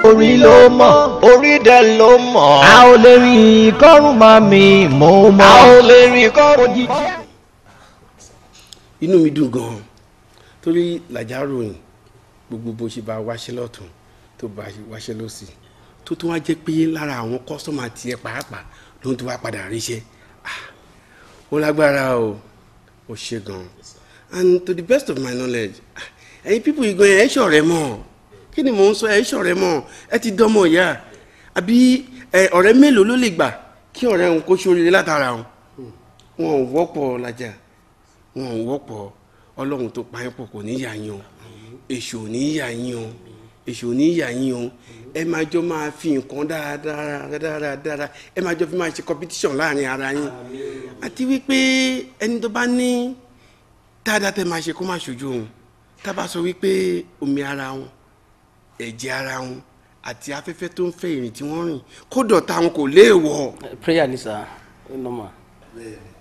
Orí ló mọ̀, orí dẹ̀ ló mọ̀. A ò lè rìn kọ́rùn máa mi mò mọ̀. A ò lè rìn kọ́rùn jíjẹ́. Inú mi dùn gan-an torí Làjà ròyìn gbogbo bó ṣe bá wáṣẹ́ lọ́tún, tó bá wáṣẹ́ lọ́sì, tó tún wá jẹ́ pé lára àwọn customer tiẹ̀ pàápàá ló ń tún wá padà ríṣẹ́. Ó lágbára o, ó ṣe gan-an. And to the best of my knowledge, ẹ̀yin people yìí gan, ẹ̀ ṣọ̀rẹ́ mọ́. Kí ni mò ń sọ? Ẹ̀ ṣọ̀rẹ́ mọ́, ẹ ti dánmọ̀ ìyá àbí ọ̀rẹ́ mélòó ló lè gbà kí ọ̀rẹ́ òun kó ṣoríire látara òun? Wọn ò wọ́pọ̀, Làjà, wọn ò wọ́pọ̀. Ọlọ́run tó pa yín pọ̀ kò ní yà yín o. Èṣù ò ní yà yín o, èṣù ò ní yà yín o. Ẹ máa jọ máa fi nǹkan dáradára dáradára, ẹ máa jọ fi máa ṣe competition láàrin ara yín. Àti wípé ẹni tó bá ní dáadáa tẹ máa ṣe kó má ṣojú òun, tá a bá sọ wípé omi ara wọn, ẹ̀jẹ̀ ara wọn àti afẹ́fẹ́ tó ń fẹ́, ìrìn tí wọ́n rìn kó dọ̀tá wọn kò léèwọ̀. Prayer ni sir, normal.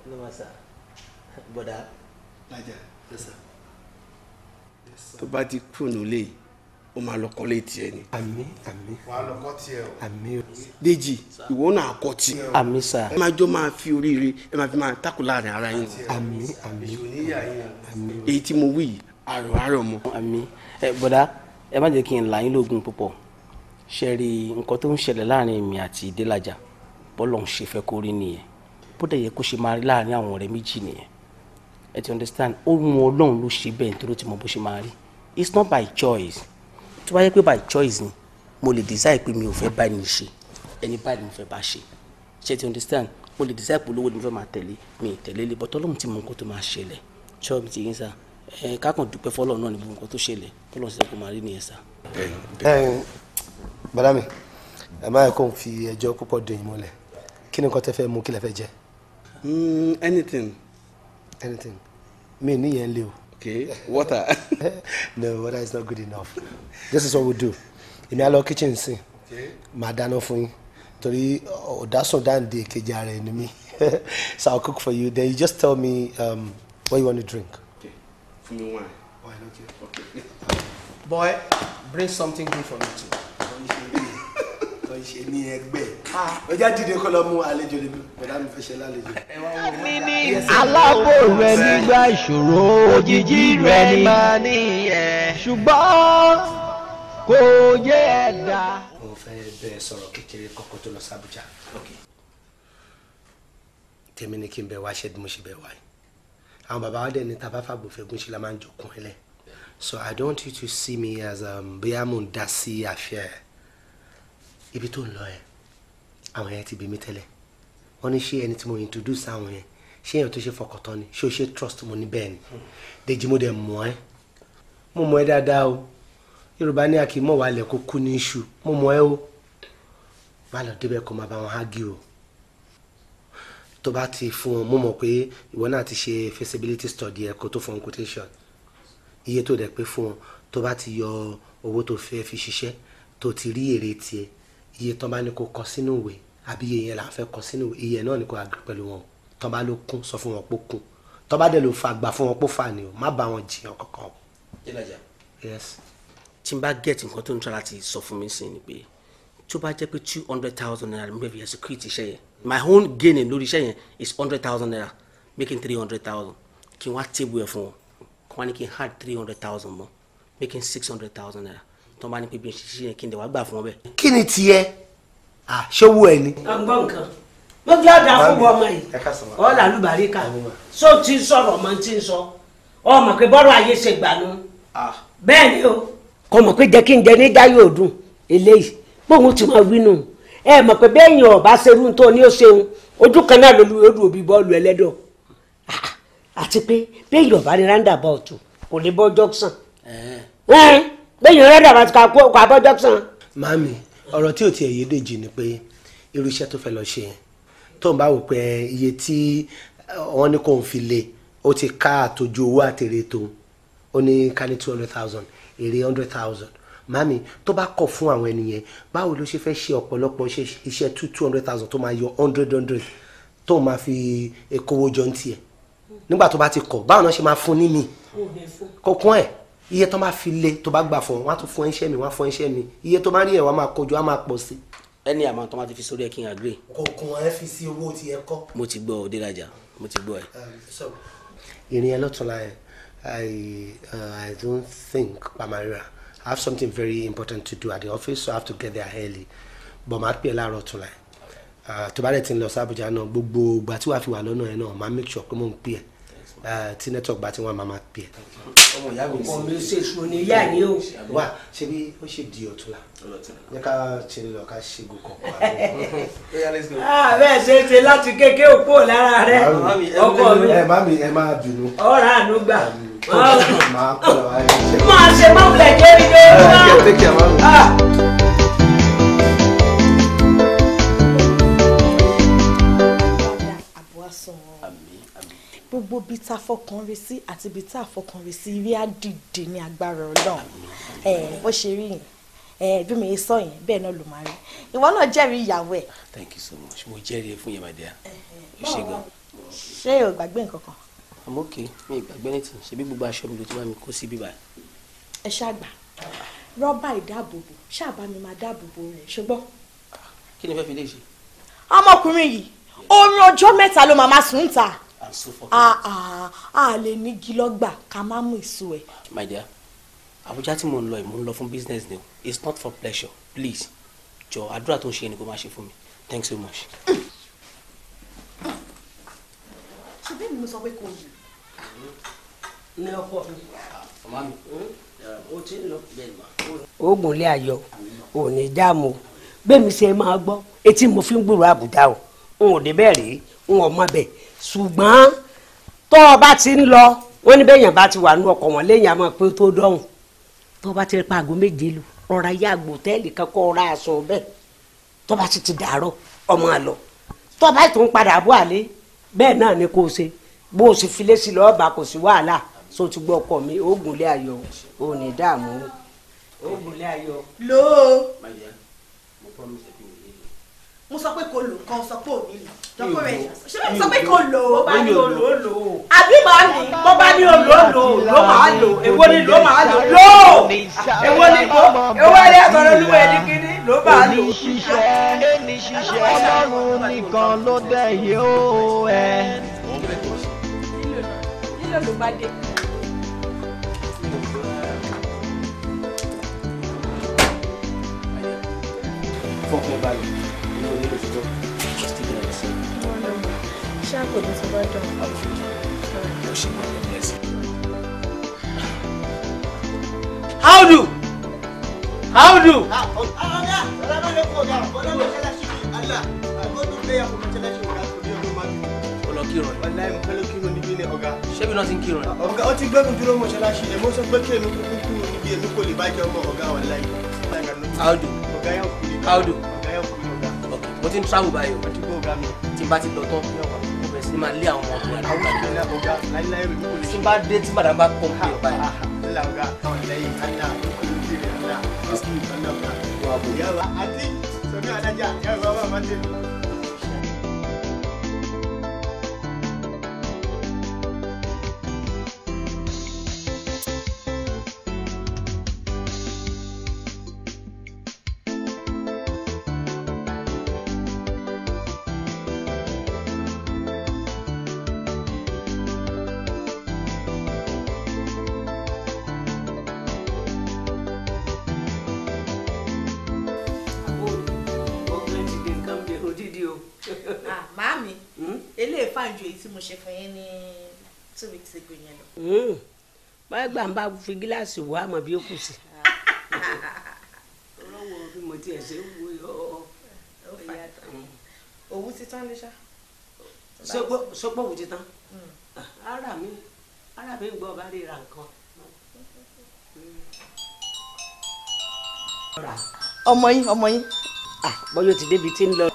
Normal sir, bọ̀dá. Lájà, tó bá ti kúrò nílé yìí, ó máa lọ kọ́lé tiẹ̀ ni. Àmín, àmín. Wàá lọ kọ́ tiẹ̀ o. Àmín o. Déjì, ìwọ náà kọ́ tiẹ̀. Àmín sir. Ẹ máa jọ máa fi oríire, ẹ máa fi máa takò láàrin ara yín. Àmín, àmín. Èṣù níyà yín o. Èyí tí mo wí yìí, àrò àrò mọ́. Àmín. Ẹ bọ̀dá, ẹ má jẹ́ kí n là yín lóògùn púpọ̀. Ṣe rí nǹkan tó ń ṣẹlẹ̀ láàrin èmi àti Délájà, bọ́lọ̀ ń ṣe fẹ́ kó rí nìyẹn, bó dẹ̀ yẹ kó ṣe máa rí láàrin àwọn ọ̀rẹ́ méjì nìyẹn. Ẹ ti understand? Ó mú Ọlọ́run ló ṣe bẹ́ẹ̀ nítorí ó ti mọ bó ṣe máa rí. It's not by choice. Tó bá yẹ pé by choice ni, mo lè decide pé mi ò fẹ́ bá ẹni ṣe, ẹni báyìí ni mo fẹ́ bá ṣe. Ṣe ti understand? Mo lè decide pé olówó ni mo fẹ́ máa tẹ̀lé, mi ì tẹ̀lé lé, but Ọlọ́run ti mọ nǹkan tó máa ṣẹlẹ̀. Ṣọ́ mi ti yín sá? Ẹ kákan dúpẹ́ fọlọ́run náà ní gbogbo nǹkan tó ṣẹlẹ̀, tọ́lọ́run ṣe kó máa rí nìyẹn sá. Bàdá mi, ẹ má yẹ kó n fi ẹjọ́ púpọ̀ dè yín mọ́lẹ̀. Kí ni nǹkan tẹ́ fẹ́ mú? Kí lẹ fẹ́ jẹ? Anything. Anything, mi níyẹn lé o. Okay, water. No, water is not good enough. This is what we do. Èmi á lọ kitchen sí, màá dáná fún yín, torí ọ̀dásùn dáǹdè kejì ara ẹ̀ ni mí. So I'll cook for you, then you just tell me what you want to drink. Okay, fún mi wine. Wine, okay. Okay. Boy, bring something good for me too. Ṣe ní ẹgbẹ́ ọjà dìde kó lọ mú àlejò níbi bọ̀dá mi fẹ́ ṣe lálejò. Aláàbò rẹ nígbà ìṣòro, òjijì rẹ ní, ṣùgbọ́n kò yẹ ẹ̀dá. Mo fẹ́ bẹ́ẹ̀ sọ̀rọ̀ kékeré kọ́kọ́ tó lọ sí Abuja. Tèmi ni kí n bẹ wá ṣe bí mo ṣe bẹ wá yìí. Àwọn bàbá wa dẹ̀ ní tá a bá fàgbọ̀fẹ́gùn ṣe la máa ń jọkun ẹ lẹ̀. So I don't want you to see me as bóyá mò ń dá sí àfẹ́ ibi tó ń lọ yẹn. Àwọn yẹn ti bí mi tẹ́lẹ̀, wọ́n ní ṣé ẹni tí mo introduce àwọn yẹn, ṣé èèyàn tó ṣe fọkàntán ni? Ṣé o ṣe trust? Mo ní bẹ́ẹ̀ ni. Dèjì, mo dẹ̀ mọ̀ ẹ́, mo mọ̀ ẹ́ dáadáa o. Yorùbá ní a kì í mọ̀ wá lẹ̀ kó kú ní iṣu. Mo mọ̀ ẹ́ o. Má lọ débẹ̀ kó máa bá wọn hági o. Tó bá ti fún wọn, mo mọ̀ pé ìwọ náà ti ṣe feasibility study ẹ̀ kó tó fún wọn quotation. Iye tó dẹ̀ pé fún wọn, tó bá ti yọ owó tó fẹ́ fi ṣiṣẹ́, tó ti rí èrè tiẹ̀, iye tán bá ní kó kọ sínú ìwé àbí iye yẹn là ń fẹ́ kọ sínú ìwé, iye náà ni kó agree pẹ̀lú wọn. Tán bá ló kún, sọ fún wọn pé ó kún. Tán bá dẹ̀ ló fa, gbà fún wọn pé ó fà ni o. Má bá wọn jiyàn kankan. Délájà. Yes. Tí n bá get nǹkan tó ń tọ́ láti sọ fún mi sí ni pé tó bá jẹ́ pé ₦200,000 mo fẹ́ fi execute iṣẹ́ yẹn, my own gain lórí iṣẹ́ yẹn is ₦100,000, making 300,000, kí n wá table ẹ̀ fún wọn, kí wọ́n ní kí n add 300,000 mọ́, making ₦600,000, tó bá ní pé bí n ṣe ṣiṣẹ́ yẹn, kí n dẹ̀ wá gbà fún wọn bẹ́ẹ̀. Kí ni tiẹ̀? Ah, ṣé owó ẹ ni? Ọgbọ́n nǹkan lójú ọ̀dà fún ọmọ yìí. Ẹ káàsán ma. Ọ̀là àlùbáríkà só ti ń sọ̀rọ̀ ọmọ tí ń sọ ọmọ pé bọ́rọ̀ ayé ṣe gbà nù bẹ́ẹ̀ ni o. Kò mọ̀ pé jẹ́ kí n jẹ ní dáyé òdùn eléyìí bóun ti máa wí nù. Ẹ mọ̀ pé bẹ́ẹ̀ yàn ọ̀bá ṣerú tó ní ó ṣeun ojú kan náà lólu odò òbí bọ́ọ̀lù ẹlẹ́dọ̀. Àti pé bẹ́ẹ̀ yàn ọ̀bá ní roundabout kò lè bọ́ junction, bẹ́ẹ̀ yàn roundabout kò bọ́ junction. Màámi, ọ̀rọ̀ tí ò tiẹ̀ yé Dèjì ni pé irú iṣẹ́ tó fẹ́ lọ ṣe yẹn, tó ń bá wò pé iye tí wọ́n ní kò ń fi lé, ó ti ká àtòjú owó àtèrè tó ó ní ká ní 200,000, èrè 100,000. Màámi, tó bá kọ̀ fún àwọn ènìyàn, báwo ló ṣe fẹ́ ṣe ọ̀pọ̀lọpọ̀ iṣẹ́ 200,000 tó máa yọ hundred hundred, tó máa fi kówó jọ ń tiẹ̀ nígbà tó bá ti kọ̀? Báwo náà ṣe máa fún ní mi kó kún ẹ̀? Iye tó máa fi lé tó bá gbà fún wọn, wọ́n á tún fún ẹṣẹ́ mi, wọ́n á fún ẹṣẹ́ mi. Iye tó máa rí ẹ̀ wọ́n á máa kojú, á máa pọ̀ sí. Ẹni àmọ́ tó máa ti fi sórí ẹ kí n agree. Kọ̀ọ̀kan ẹ fi sí owó tí ẹ kọ́. Mo ti gbọ́ Délájà, mo ti gbọ́ ẹ. Ìrìn ẹ lọ́túnla yẹn, I don't think Pamarira. I have something very important to do at the office, so I have to get there early. But màá pè é láàárọ̀ ọ̀túnla yẹn. Tó bá dẹ̀ ti ń lọ sí Abuja náà, gbogbo ìgbà tí wàá fi wà lọ́nà yẹn náà, màá make sure pé mò ń pè ẹ́. Tí network bá ti wọ́n, màá máa pè ẹ́. Ọmọ ìyá mi ọkọ mi ṣe èso ní ìyá yín o. Wá ṣe bí ó ṣe di ọ̀túnla. Jẹ́ ká ṣe lọ ká ṣe gòkàn. Bẹ́ẹ̀ ṣe ṣe láti kékeré òpó lára rẹ ọkọ mi. Ẹ má mi, ẹ má bínú. Ọ̀rọ̀ àánú gbà. Màá kọ́ ọ ayé. Máa ṣe máa wulẹ̀ jẹ́ mi lórí náà. Take care, mami. Gbogbo bí tá a fọkàn rí sí àti bí tá a fọkàn rí sí rí á dìde ní agbára Ọlọ́run. Bó ṣe rí yẹn, bí mi sọ yẹn bẹ́ẹ̀ náà ló máa rí. Ìwọ náà jẹ́rìí ìyàwó ẹ̀. Thank you so much. Mo jẹ́rìí ẹ fún yẹn, my dear. O ṣé gan. Ṣé o gbàgbé nǹkan kan? I'm okay, mi ì gbàgbé anything. Ṣebí gbogbo aṣọ mi ló ti bá mi kó sí bíbá. Ẹ ṣàgbà rọ́bà ìdáàbòbò ṣáàbà mi máa dáàbòbò rẹ̀ ṣùgbọ́n. Kí ni fẹ́ fi lè ṣe? Ọmọkùnrin yìí oorun ọjọ́ mẹ́ta ló máa máa sùn ta. A lè ní igi lọ́gbà ká má mú èso ẹ̀. My dear, Abuja tí mo ń lọ yìí, mo ń lọ fún business ni o. It's not for pleasure. Please, jọ àdúrà tó ń ṣe ni kò máa ṣe fún mi. Thanks so much. Ṣé bẹ́ẹ̀ ni mo sọ pé kò yìí? Ní ọkọ mi. Màmá mi, o ti ń lọ. Oògùn ilé ayọ̀ ò ní dáàmú. Bẹ́ẹ̀ mi ṣe máa gbọ́ etí mo fi ń gbúròó Àbújá o. N ò débẹ̀ rí, n ò mọ̀ bẹ̀. Ṣùgbọ́n tó o bá ti ń lọ, wọ́n ní bẹ́yàn bá ti wà nú ọkọ̀ wọn léyìn àmọ́ pé tó dọ̀hùn. Tó o bá ti rí pa aago 7 lù, rọra yá àgbò tẹ́ẹ̀lì kan kó o ra aṣọ bẹ́ẹ̀. Tó o bá ti ti dàárọ̀, ọmọ àlọ́. Tó o bá tún padà bọ̀ àlé, bẹ́ẹ̀ náà ni kò ṣe. Bó o sì filé sí lọ́ọ́ bá kò sí wàhálà. So ti gbọ́ ọkọ mi, oògùn ilé ayọ̀ ò ní dààmú. Oògùn ilé ayọ̀. Lóò. My dear, mo promise ẹ pé mi ò ní lò. Mo sọ pé kò lò kan, sọ pé ò ní lò. Dọ́kọ̀ rẹ̀ ṣé mi sọ pé kò lò ó. Bó bá ní olò lò ó. Àbí màá ní. Bó bá ní olò lò ó, ló máa lò. Èwo ni ló máa lò? Lò ó. Èwo ni lò? Èwo ni àtọ̀rọ̀ olúwa ẹni kíní ló máa lò. Oníṣiṣẹ́ Ọlọ́run nìkan ló dẹ̀ yóò ẹ̀. Lílò ló bá dé. Fọkàn balẹ̀, mi ò nílò ṣùgbọ́n just take it easy. Ṣé àpò ní ti bá dán? Ó ṣe máa ń bless you. How do? How do? Ó lọ kírun. Ṣé bí náà ti ń kírun? Ọ̀gá, ó ti gbẹ́nu dúró mọ́ṣáláṣí, èmi ó sọ pé kí èmi kúkú kúrò níbi èmi kò lè bá jẹ́ ọmọ ọ̀gá wàláhì. How do? Ọ̀gá yẹn kú ni. How do? Ọ̀gá yẹn kú ni ọ̀gá. Okay, mo ti ń travel báyìí o. Mo ti gbọ́ ọ̀gá mi. Tí n bá ti lọ tán, mo bẹ̀rẹ̀ sí ní máa lé àwọn ọmọ ọkùnrin àdúgbò. Àwọn ọ̀gá láíláí mi kò lè Tí n bá dé tí madam bá pọ̀ pé ọba yìí. Allah ọ̀gá, wàláhì, Allah, kò lè ṣe Allah, Allah ọ̀gá. Yàrá àti sọ̀rọ̀ adájà, yàrá bàbá máa tẹ̀lé. Màámi, eléyìí fàájú èyí tí mo ṣe fún yín ní 2 weeks ago yẹn lọ. Báyọ̀ gbà ń bá fi gíláàsì wá àmọ́ bí ó kù sí. Ọlọ́wọ́ bí mo tiẹ̀ ṣe ń wo ọ. Òwú ti tán lé ṣá. Sọpọ̀ òwú ti tán. Ara mi ń gbọ́ ọba ríra nǹkan. Ọmọ yín, ọmọ yín. Bọ́yọ̀ ti débi tí ń lọ.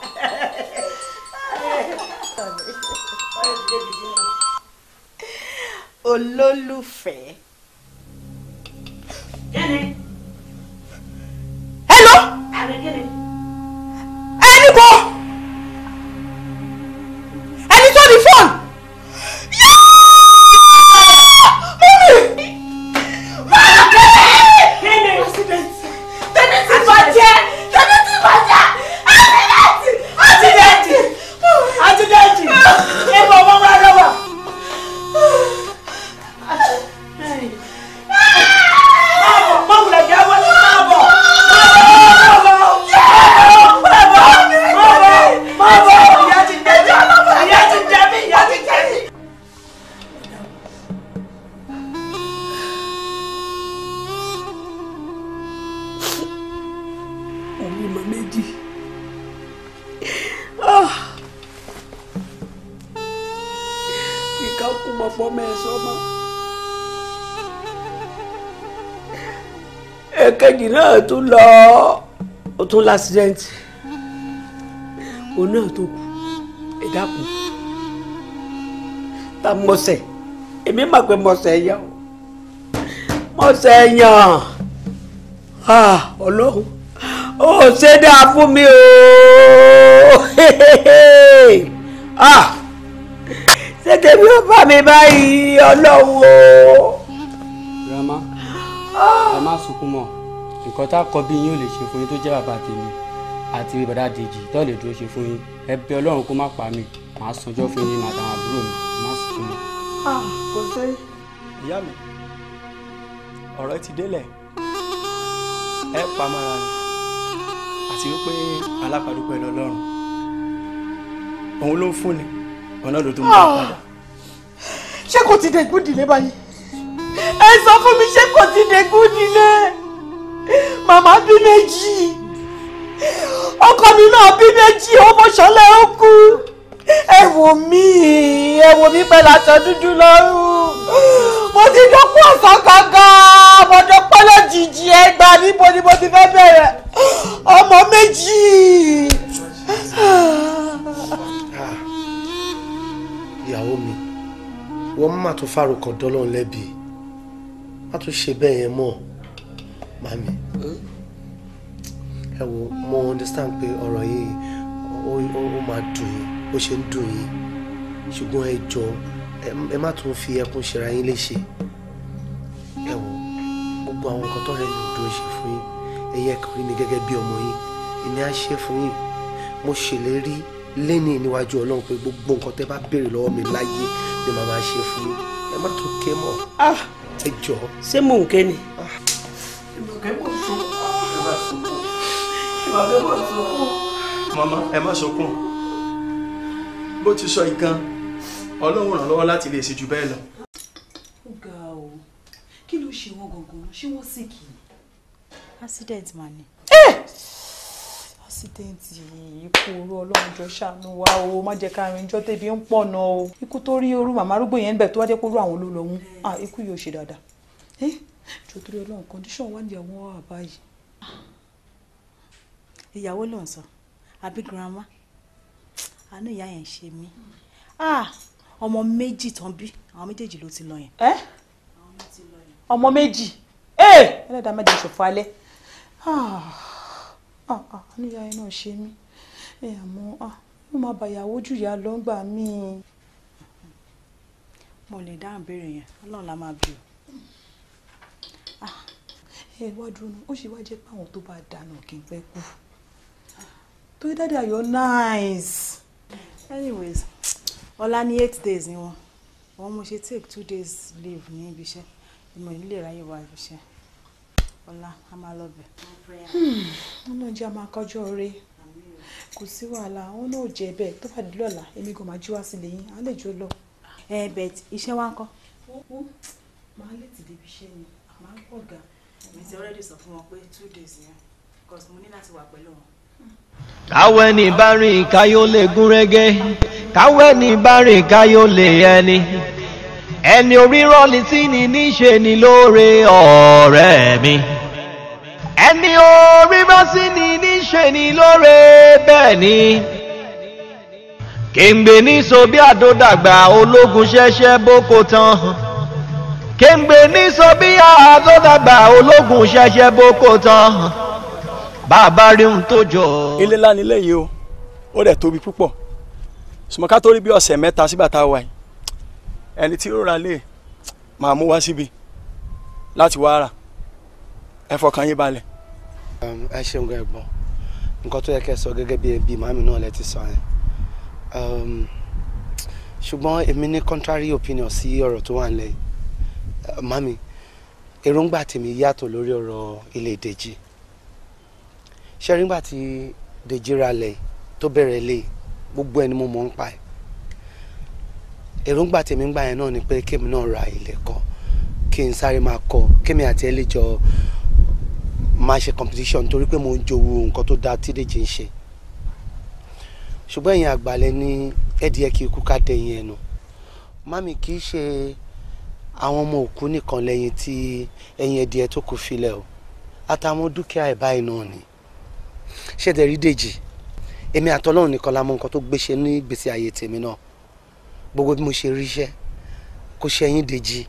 Olólùfẹ́. Kíni? Hello. Àrẹ kíni? Ẹni kò. Ẹni tó ní fóònù. Mọ́mí! Mọ́mí! Máa bọ̀, máa wulẹ̀ jẹ́ wọlé, máa bọ̀. Máa bọ̀, máa bọ̀, máa bọ̀, ìyá ti jẹ mí, ìyá ti jẹ mí, ìyá ti jẹ mí. Ọmọ méjì. Kíkà kú mọ́ fọ́mọ ẹ̀ sọ́mọ́. Èkejì náà tún lọ, ó tún lásìdẹ́ǹtì. Òun náà tó kù, ẹ dákun. Ta mọ̀sẹ̀, èmi mà pé mọ̀sẹ̀ yàn o. Mọ̀sẹ̀ yàn. Ọlọ́run, ó ṣe dáa fún mi o. Ṣé tèmi ò bá mi báyìí, Ọlọ́run o. Grandma, ẹ má sunkún mọ́. Nǹkan tá a kọ bí yín ò lè ṣe fún yín tó jẹ́ bàbá tèmi àti bàdá Dèjì tó lè dúró ṣe fún yín. Ẹ bẹ̀ Ọlọ́run kó má pa mí, màá sanjọ́ fún yín màá tàwọn àbúrò mi, má sunkún mọ́. Kò sí. Ìyá mi, ọ̀rọ̀ ti délẹ̀, ẹ pa mọ́ra ni, àti wípé alápàdúpẹ́ lọ́lọ́run, òun ló ń fúnni, ọ̀nà ló tún bá padà. Ṣé kò ti dẹ̀gún ìdílé báyìí? Ẹ sọ fún mi, ṣé kò ti dẹ̀gún ìdílé? Màmá bí méjì, ọkọ mi náà bí méjì, ọmọ ṣọlẹ̀ ó kú. Ẹ wò mí pẹ̀lú aṣọ dúdú lọ́rùn. Mo ti dọ́kú ọ̀sán gangan, mo dọ́pẹ́ lójijì. Ẹgbà níbo ni mo ti fẹ́ bẹ̀rẹ̀? Ọmọ méjì. Ìyàwó mi, wọ́n má tún fárúkọ dọ́lọ́run lẹ́bi, má tún ṣe bẹ́ẹ̀ yẹn mọ́. Mami, ẹ wo, mo understand pé ọ̀rọ̀ yìí ó máa dùn yín, ó ṣe ń dùn yín, ṣùgbọ́n ẹ jọ̀ọ́, ẹ má tún fi ẹkún ṣera yín léṣe. Ẹ wo, gbogbo àwọn nǹkan tọ́rẹ́ mi ò dùn ṣe fún yín, ẹ̀yin ẹ kàn rí mi gẹ́gẹ́ bí ọmọ yín, èmi á ṣe fún yín. Mo ṣèlérí lẹ́ni níwájú Ọlọ́run pé gbogbo nǹkan tẹ́ bá béèrè lọ́wọ́ mi láyé ni màá máa ṣe fún yín. Ẹ má tún ké mọ́, ẹ jọ̀ọ́. Ṣé mò ń ké ni? Màmá, ẹ má sunkún. Bó ti sọ ìkan, Ọlọ́run ràn lọ́wọ́ láti lè ṣe jù bẹ́ẹ̀ lọ. Ó ga o, kí ló ṣe wọ́n gangan? Ṣé wọ́n sì kì í? Accident mà ni. Accident yìí, ikú orú. Ọlọ́run jọ ṣàánú wa o, má jẹ́ ká rìn jọ́ tẹ̀bí ń pọ̀nà o. Ikú tó rí orú màmá arúgbó yẹn ń bẹ̀ tó wá jẹ́ kó rú àwọn ló lọ mú. Ikú yóò ṣe dáadáa. Jọ torí Ọlọ́run, condition wà ní àwọn àbá yìí. Ìyàwó ló ń sọ, àbí grandma? Àánú ìyá yẹn ṣe mí. Ọmọ méjì tán bí, àwọn méjèèjì ló ti lọ yẹn. Ọmọ méjì? Ẹlẹ́dàá má jẹ́ ṣòfò alẹ́. Àánú ìyá yẹn náà ṣe mí. Àmọ́ ó máa bàyàwó jù yá lọ ńgbà míì. Mo lè dáhùn béèrè yẹn, Ọlọ́run la máa bí o. Ẹ wá dúró, ó ṣe wá jẹ́ pé àwọn tó bá dáná kì í pẹ́ kú. Torí dáadé Ayọ̀ nice. Anyways, ọ̀la ní 8 days ni wọ́n. Wọ́n mo ṣe take 2 days leave ní ibi iṣẹ́. Mo ní lè ráyè wá ibi iṣẹ́. Ọ̀la a máa lọ bẹ̀. Ọlọ́run jẹ́ a máa kọjọ́ rẹ. Kò sí wàhálà, àwọn náà ò jẹ́ bẹ́ẹ̀. Tó bá di lọ́la, èmi kò máa jí wá sílé yín, á lè jó lọ. Ẹ bẹ̀ iṣẹ́ wa ń kọ́. Màá lè ti débi iṣẹ́ ni, màá pọ̀ ga. Mi ti already sọ fún wọn pé 2 days yẹn, because mo ní láti wà pẹ̀lú wọn. Káwẹ́ ní bá rìn káyó lè gún régé, káwẹ́ ní bá rìn káyó lè ẹni. Ẹni orírọ́ ni tí ni níṣe ni lóore ọ̀rẹ́ mi. Ẹni orírọ́ sí ni níṣe ni lóore bẹ́ẹ̀ ni. Kéńgbé ní so bí àdódàgbà ológun ṣẹ́ṣẹ́ bókó tán. Kéńgbé ní so bí àdódàgbà ológun ṣẹ́ṣẹ́ bókó tán. Bàbá rí ohun tó jọ. Ilé ńlá nílé yìí o, ó dẹ̀ tóbi púpọ̀. Ṣùgbọ́n ká tó rí bí ọ̀sẹ̀ mẹ́ta sígbà tá a wà yìí, ẹni tí ó ra lé máa mú wá síbi láti wá rà. Ẹ fọkàn yín balẹ̀. Ẹ ṣeun gan ẹ̀gbọ́n, nǹkan tó yẹ kẹ́ sọ gẹ́gẹ́ bí ẹbí màmí náà lẹ ti sọ yẹn. Ṣùgbọ́n èmi ní contrary opinion sí ọ̀rọ̀ tó wà nílẹ̀ yìí. Màmí, Èròǹgbà tèmi yàtọ̀ lórí ọ̀rọ̀ ilé Dèjì. Ṣé rí, nígbà tí Dèjì ralẹ̀ tó bẹ̀rẹ̀ lé, gbogbo ẹni mo mọ̀ ń pa ẹ̀. Èròǹgbà tèmi ń gbà yẹn náà ni pé kémi náà ra ilẹ̀ kọ́, kí n sáré máa kọ́, kémi àti ẹ lè jọ máa ṣe competition, torí pé mo ń jowú nǹkan tó dáa tí Dèjì ń ṣe. Ṣùgbọ́n ẹ̀yin àgbàlẹ̀ ní ẹ̀díẹ̀ kí ikú ká dẹ̀yìn ẹnu. Mami, kì í ṣe àwọn ọmọ òkú nìkan lẹ́yìn tí ẹ̀yìn ẹ̀díẹ̀ tó kù filẹ̀ o, àtàwọn dúkìá ẹ̀ báyìí náà ni. Ṣé dẹ̀ rí Dèjì, èmi àtọlọ́run nìkan la mọ nǹkan tó gbéṣe ní ìgbésí ayé tèmi náà. Gbogbo bí mo ṣe ríṣẹ́ kò ṣe ẹ̀yìn Dèjì.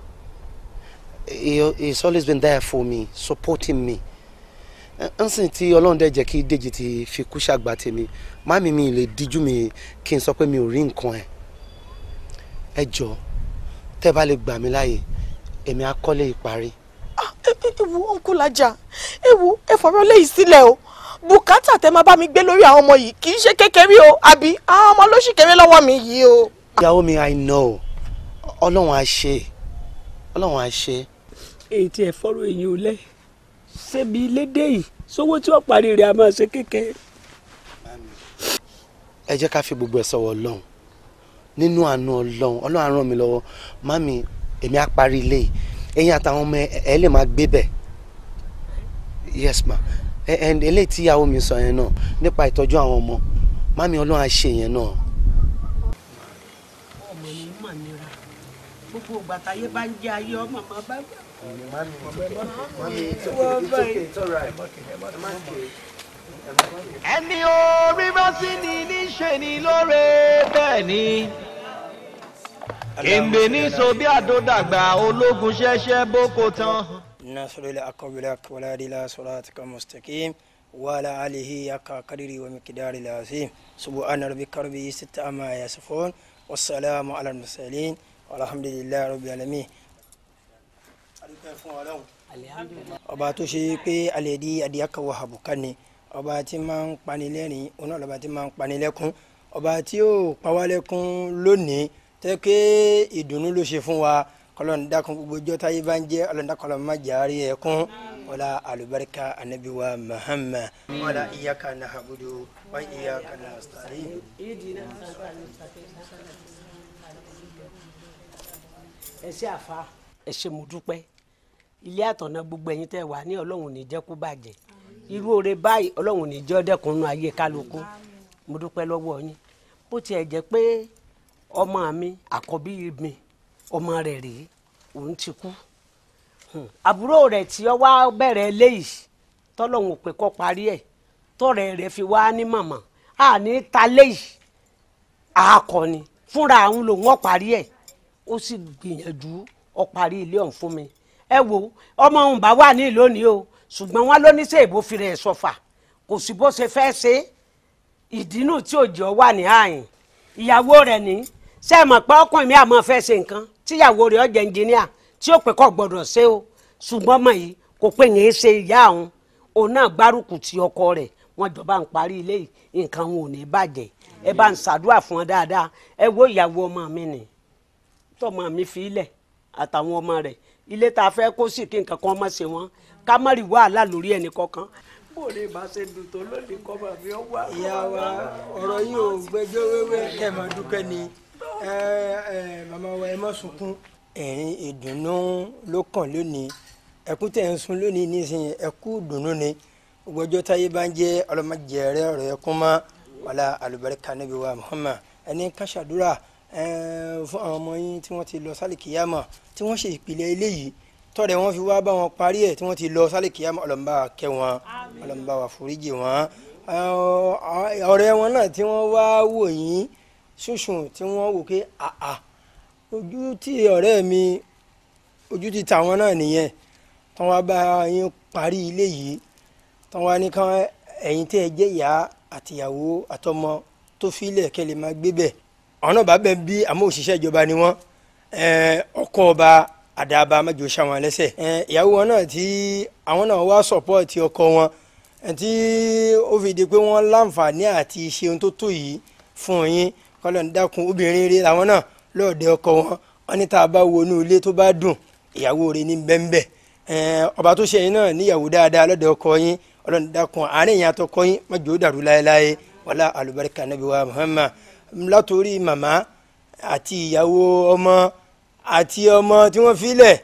He's always been there for me, supporting me. Nsìn tí Ọlọ́run dẹ̀ jẹ́ kí Dèjì ti fi kú ṣàgbà tèmi, mami, mi lè díjú mi kí n sọ pé mi ò rí nǹkan ẹ̀. Ẹ jọ, tẹ́ bá lè gbà mí láàyè, èmi á kọ́lé ìparí. Ẹ wo, Uncle Laja, ẹ wo, ẹ fọ̀rọ̀ léyìí sílẹ̀ o. Bùkátà tẹ máa bá mi gbé lórí àwọn ọmọ yìí kì í ṣe kékeré o, àbí àwọn ọmọ ló sì kéré lọ́wọ́ mi yìí o. Ìyàwó mi, I know, Ọlọ́run á ṣe, Ọlọ́run á ṣe. Èyí tí ẹ fọ́rọ̀ èyí ò lẹ́ ṣébi ilé dé yìí, sówó tí wọ́n parí rẹ̀ a máa ṣe kékeré. Ẹ jẹ́ ká fi gbogbo ẹ̀ sọ̀wọ́ Ọlọ́run. Nínú àánú Ọlọ́run, Ọlọ́run á ràn mí lọ́wọ́. Mami, èmi á parí ilé yìí, ẹ̀yin àtàwọn ọmọ ẹ lè máa gbé bẹ̀. Yes ma. And eléyìí tí ìyàwó mi sọ yẹn náà nípa ìtọ́jú àwọn ọmọ, mami, Ọlọ́run á ṣe yẹn náà. Ọmọ ní mà nira, gbogbo ìgbà táyé bá ń jẹ ayé, ọmọ máa bá gbà. Mami, it's okay, it's okay, it's alright. Ẹni orí bá sí ni níṣe ni lóore, bẹ́ẹ̀ ni kèǹgbè ní so bí àdódàgbà ológun ṣẹ̀ṣẹ̀ bóko tán. نصر الأقرب لك ولا إلى صراطك المستقيم وعلى آله حق قدره ومقداره العظيم. سبحان ربك رب العزة عما يصفون والسلام على المرسلين والحمد لله رب العالمين. Adúpẹ́ fún Ọlọ́run, ọba tó ṣe pé alẹ́ di adìyàkọ̀wọ̀ àbùká ni, ọba tí máa ń panilẹ́rìn, òun náà lọ́ba tí máa ń panilẹ́kún, ọba tí ó pa wá lẹ́kún lónìí tẹ́ pé ìdùnnú ló ṣe fún wa. Ọlọ́run dákun, gbogbo ọjọ́ táyé bá ń jẹ́, Ọlọ́run dákun, Ọlọ́run má jẹ́ àárí ẹkún. Wọlá àlùbáríkà anabi wa Muhammad. Wọlá iyyaka na'budu wa iyyaka nasta'in. Ẹ ṣé àfa, ẹ ṣé, mo dúpẹ́. Ilé àtọ̀nà gbogbo ẹ̀yin tẹ́ wà ní, Ọlọ́run ò ní jẹ́ kó bàjẹ́. Irú oore báyìí, Ọlọ́run ò ní jẹ́ ọdẹkùnrin nínú ayé kálukú. Mo dúpẹ́ lọ́wọ́ yín. Bó tiẹ̀ jẹ́ pé ọmọ mi àkọ́bí mi, ọmọ rẹ̀ rèé, òun ti kú. Àbúrò rẹ̀ tí ó wá bẹ̀rẹ̀ eléyìí, tọ́lọ́hún pé kó parí ẹ̀, tọ́rẹ̀ rẹ̀ fi wá ní màmá àní ta léyìí, àkọ́ni fúnra àwọn lòun ó parí ẹ̀. Ó sì gbìyànjú, ó parí ilé ọ̀hún fún mi. Ẹ wo, ọmọ òun bá wà ní lónìí o, ṣùgbọ́n wọn ló ní sè èbó fi rẹ̀ sọ̀fà, kò sí bó ṣe fẹ́ ṣe ìdínú tí òjò wà ní àyìn. Ìyàwó rẹ̀ ní ṣe é mọ̀ pé ọkùnrin mi àmọ́ fẹ́ ṣe nǹkan tíyàwó rẹ̀ ó jẹ́ ẹnjìníà tí ó pè kọ́ gbọ́dọ̀ ṣe o, ṣùgbọ́n ọmọ yìí kò pé yẹn ṣe ìyá òun, òun náà gbárùkù ti ọkọ rẹ̀, wọ́n jọba ń parí ilé yìí. Nǹkan wọn ò ní bàjẹ́. Ẹ bá ń ṣàdúrà fún wọn dáadáa. Ẹ wo, ìyàwó ọmọ mi nì tọmọ mi fi ilẹ̀ àtàwọn ọmọ rẹ̀, ilé tá a fẹ́ kó sì kí nǹkan kan má ṣe wọ́n, ká má rí wàhálà lórí ẹnì kankan. Bó lè bá ṣe dùn tó lónìí kọ́ bá mi ọ wá. Ìyá wa, ọ̀rọ̀ yìí ò gbẹ́jọ́ wẹ́wẹ́, kẹ́ ẹ máa dúpẹ́ ni. Ẹ ẹ màmá wa, ẹ má sunkún. Ẹ̀rín ìdùnnú ló kàn lónìí. Ẹkún tẹ̀ ń sun lónìí nísìnyí, ẹkún ìdùnnú ni. Gbogbo ọjọ́ táyé bá ń jẹ́, ọlọ́mọdé rẹ ọ̀rọ̀ ẹkún mọ́. Wàlá àlùbáríkà Nábì wa Muhammad. Ẹni ká ṣàdúrà fún àwọn ọmọ yín tí wọ́n ti lọ sálì kíyàmà, tí wọ́n ṣe ìpìlẹ̀ eléyìí, tọ́rẹ̀ wọn fi wá bá wọn parí ẹ̀, tí wọ́n ti lọ sálì kíyàmà. Ọlọ́run bá wa kẹ́ wọn, Ọlọ́run bá wa foríjì wọn. Ọ̀rẹ́ wọn náà tí wọ́n wá wò yín ṣùṣùn, tí wọ́n wò pé àà, ojú tí ọ̀rẹ́ mi, ojú ti tàwọn náà nìyẹn, tí wọ́n bá yín parí ilé yìí, tí wọ́n ní kán ẹ̀yin tẹ́ ẹ jẹ́ ìyá àtìyàwó àtọmọ tó filẹ̀ kẹ́ lè máa gbé bẹ̀. Àwọn náà bá bẹ̀ bí, àmọ́ òṣìṣẹ́ ìjọba ni wọ́n. Ọkọ ọba àdàbà mẹ́jọ ṣàwọn lẹ́sẹ̀. Ìyàwó wọn náà tí àwọn náà wá support ọkọ wọn, tí ó fi di pé wọ́n láǹfààní àti ṣe ohun tó tó yìí fún yín. Kọ́lọ̀ ń dákun, obìnrin rí làwọn náà lọ́ọ̀dẹ ọkọ wọn. Wọn ní tá a bá wọnú ilé tó bá dùn, ìyàwó rẹ̀ ní bẹ́ńbẹ́. Ọba tó ṣe yín náà níyàwó dáadáa lọ́dọ̀ ọkọ yín, Ọlọ́run dákun àárín yín àtọkọ yín má jò ó dàrú láéláé. Wàlá àlùbáríkà nàbí wa Muhammad. Látòrí màmá àti ìyàwó ọmọ àti ọmọ tí wọ́n filẹ̀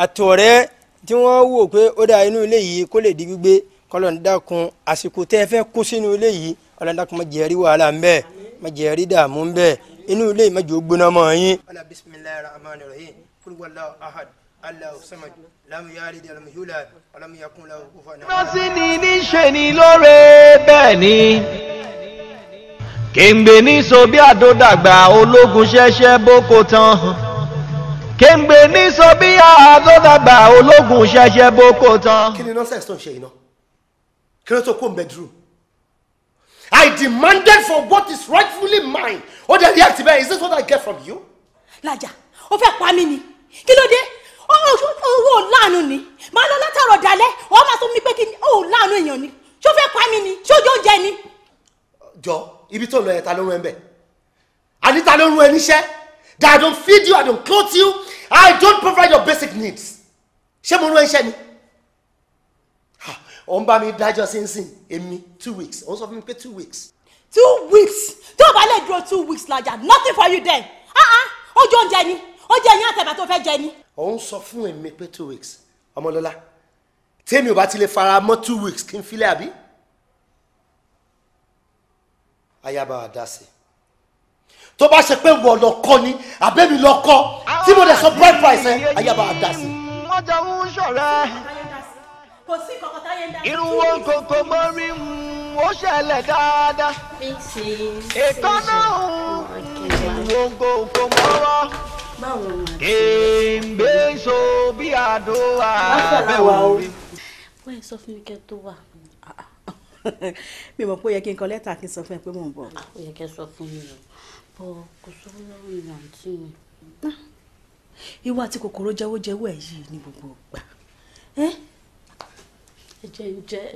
àtọ̀rẹ́ tí wọ́n wò pé ó dá inú ilé yìí kó lè di gbígbé, kọ́lọ́n dákun àsìkò tẹ́ ẹ fẹ́ kó sínú ilé yìí, Ọlọ́run dákun má jẹ́ rí wàhálà ń bẹ, má jẹ́ rí dààmú ń bẹ, inú ilé yìí má jẹ́ ó gbóná mọ́ yín. Ala bisimilahi rahman rahim kul wallahu ahad Allahu samad lam yalid walam yulad walam yakun lahu kufuwan ahad. Nọ́ọ̀sì ni níṣe ni lóore bẹ́ẹ̀ ni. Kéńgbé ní so bí àdódàgbà ológun ṣẹ̀ṣẹ̀ bóko tán. Kéńgbé ní so bí àdódàgbà ológun ṣẹ̀ṣẹ̀ bóko tán. Kí ni nonsense tó ń ṣe yìí náà? Kí ló tó kó bedroom? I demanded for what is rightfully mine. Ó dẹ̀ react bẹ́ẹ̀. Is this what I get from you? Lájà, ó fẹ́ pa mí ni. Kí ló dé? Owó láàánú ni. Màá lọ látàrọ̀ dalẹ́, wọ́n máa sọ mi pé kí ni ó láàánú èèyàn ni. Ṣó fẹ́ pa mí ni? Ṣó jọ oúnjẹ ni? Jọ, ibi tó lọ yẹn ta ló rún ẹ bẹ́ẹ̀? Àní ta ló rún ẹ níṣẹ́? That I don't feed you, I don't clothe you, I don't provide your basic needs. Ṣé mo rún ẹ níṣẹ́ ni? Ó ń bá mi dájọ́ sínsìn, èmi 2 weeks, ó ń sọ fún mi pé 2 weeks. 2 weeks? Tó o bá lè dúró 2 weeks Lájà, nothing for you then. Ó jọ oúnjẹ ni, ó jẹ ẹyin àtẹ̀bà tó fẹ́ jẹ ni. Ó ń sọ fún èmi pé 2 weeks, Ọmọlọ́lá, tèmi ò bá ti lè fara mọ́ 2 weeks kí n filẹ̀ àbí? Ayaba wa dá sí. Tó bá ṣe pé wọ́n lọ kọ́ ni, àbẹ́mi lọ kọ́, tí mo dẹ̀ sọ bride price ẹ, ayaba wa dá sí. Wọ́n jọ ń ṣọ̀rẹ́. Kò sí kankan táyé ń dá. Irun wo kòkó mọ́rí ó ṣẹlẹ̀ dáadáa. Ètò náà wo kòkó mọ́rọ́. Kéńgbé so bí àdó àbẹ̀ òbí. Wọ́n sọ fún mi kẹ́ tó wà. Mi mọ̀ pé ó yẹ kí n kọ lẹ́tà kí n sọ fún ẹ pé mò ń bọ̀. Ó yẹ kẹ́ sọ fún mi o, bọ́ kò sówó lọ́wọ́ mi àǹtí mi. Ìwọ àti kòkòrò jẹ́wọ́jẹ́wọ́ ẹ̀ yìí ní gbogbo ìgbà. Ẹ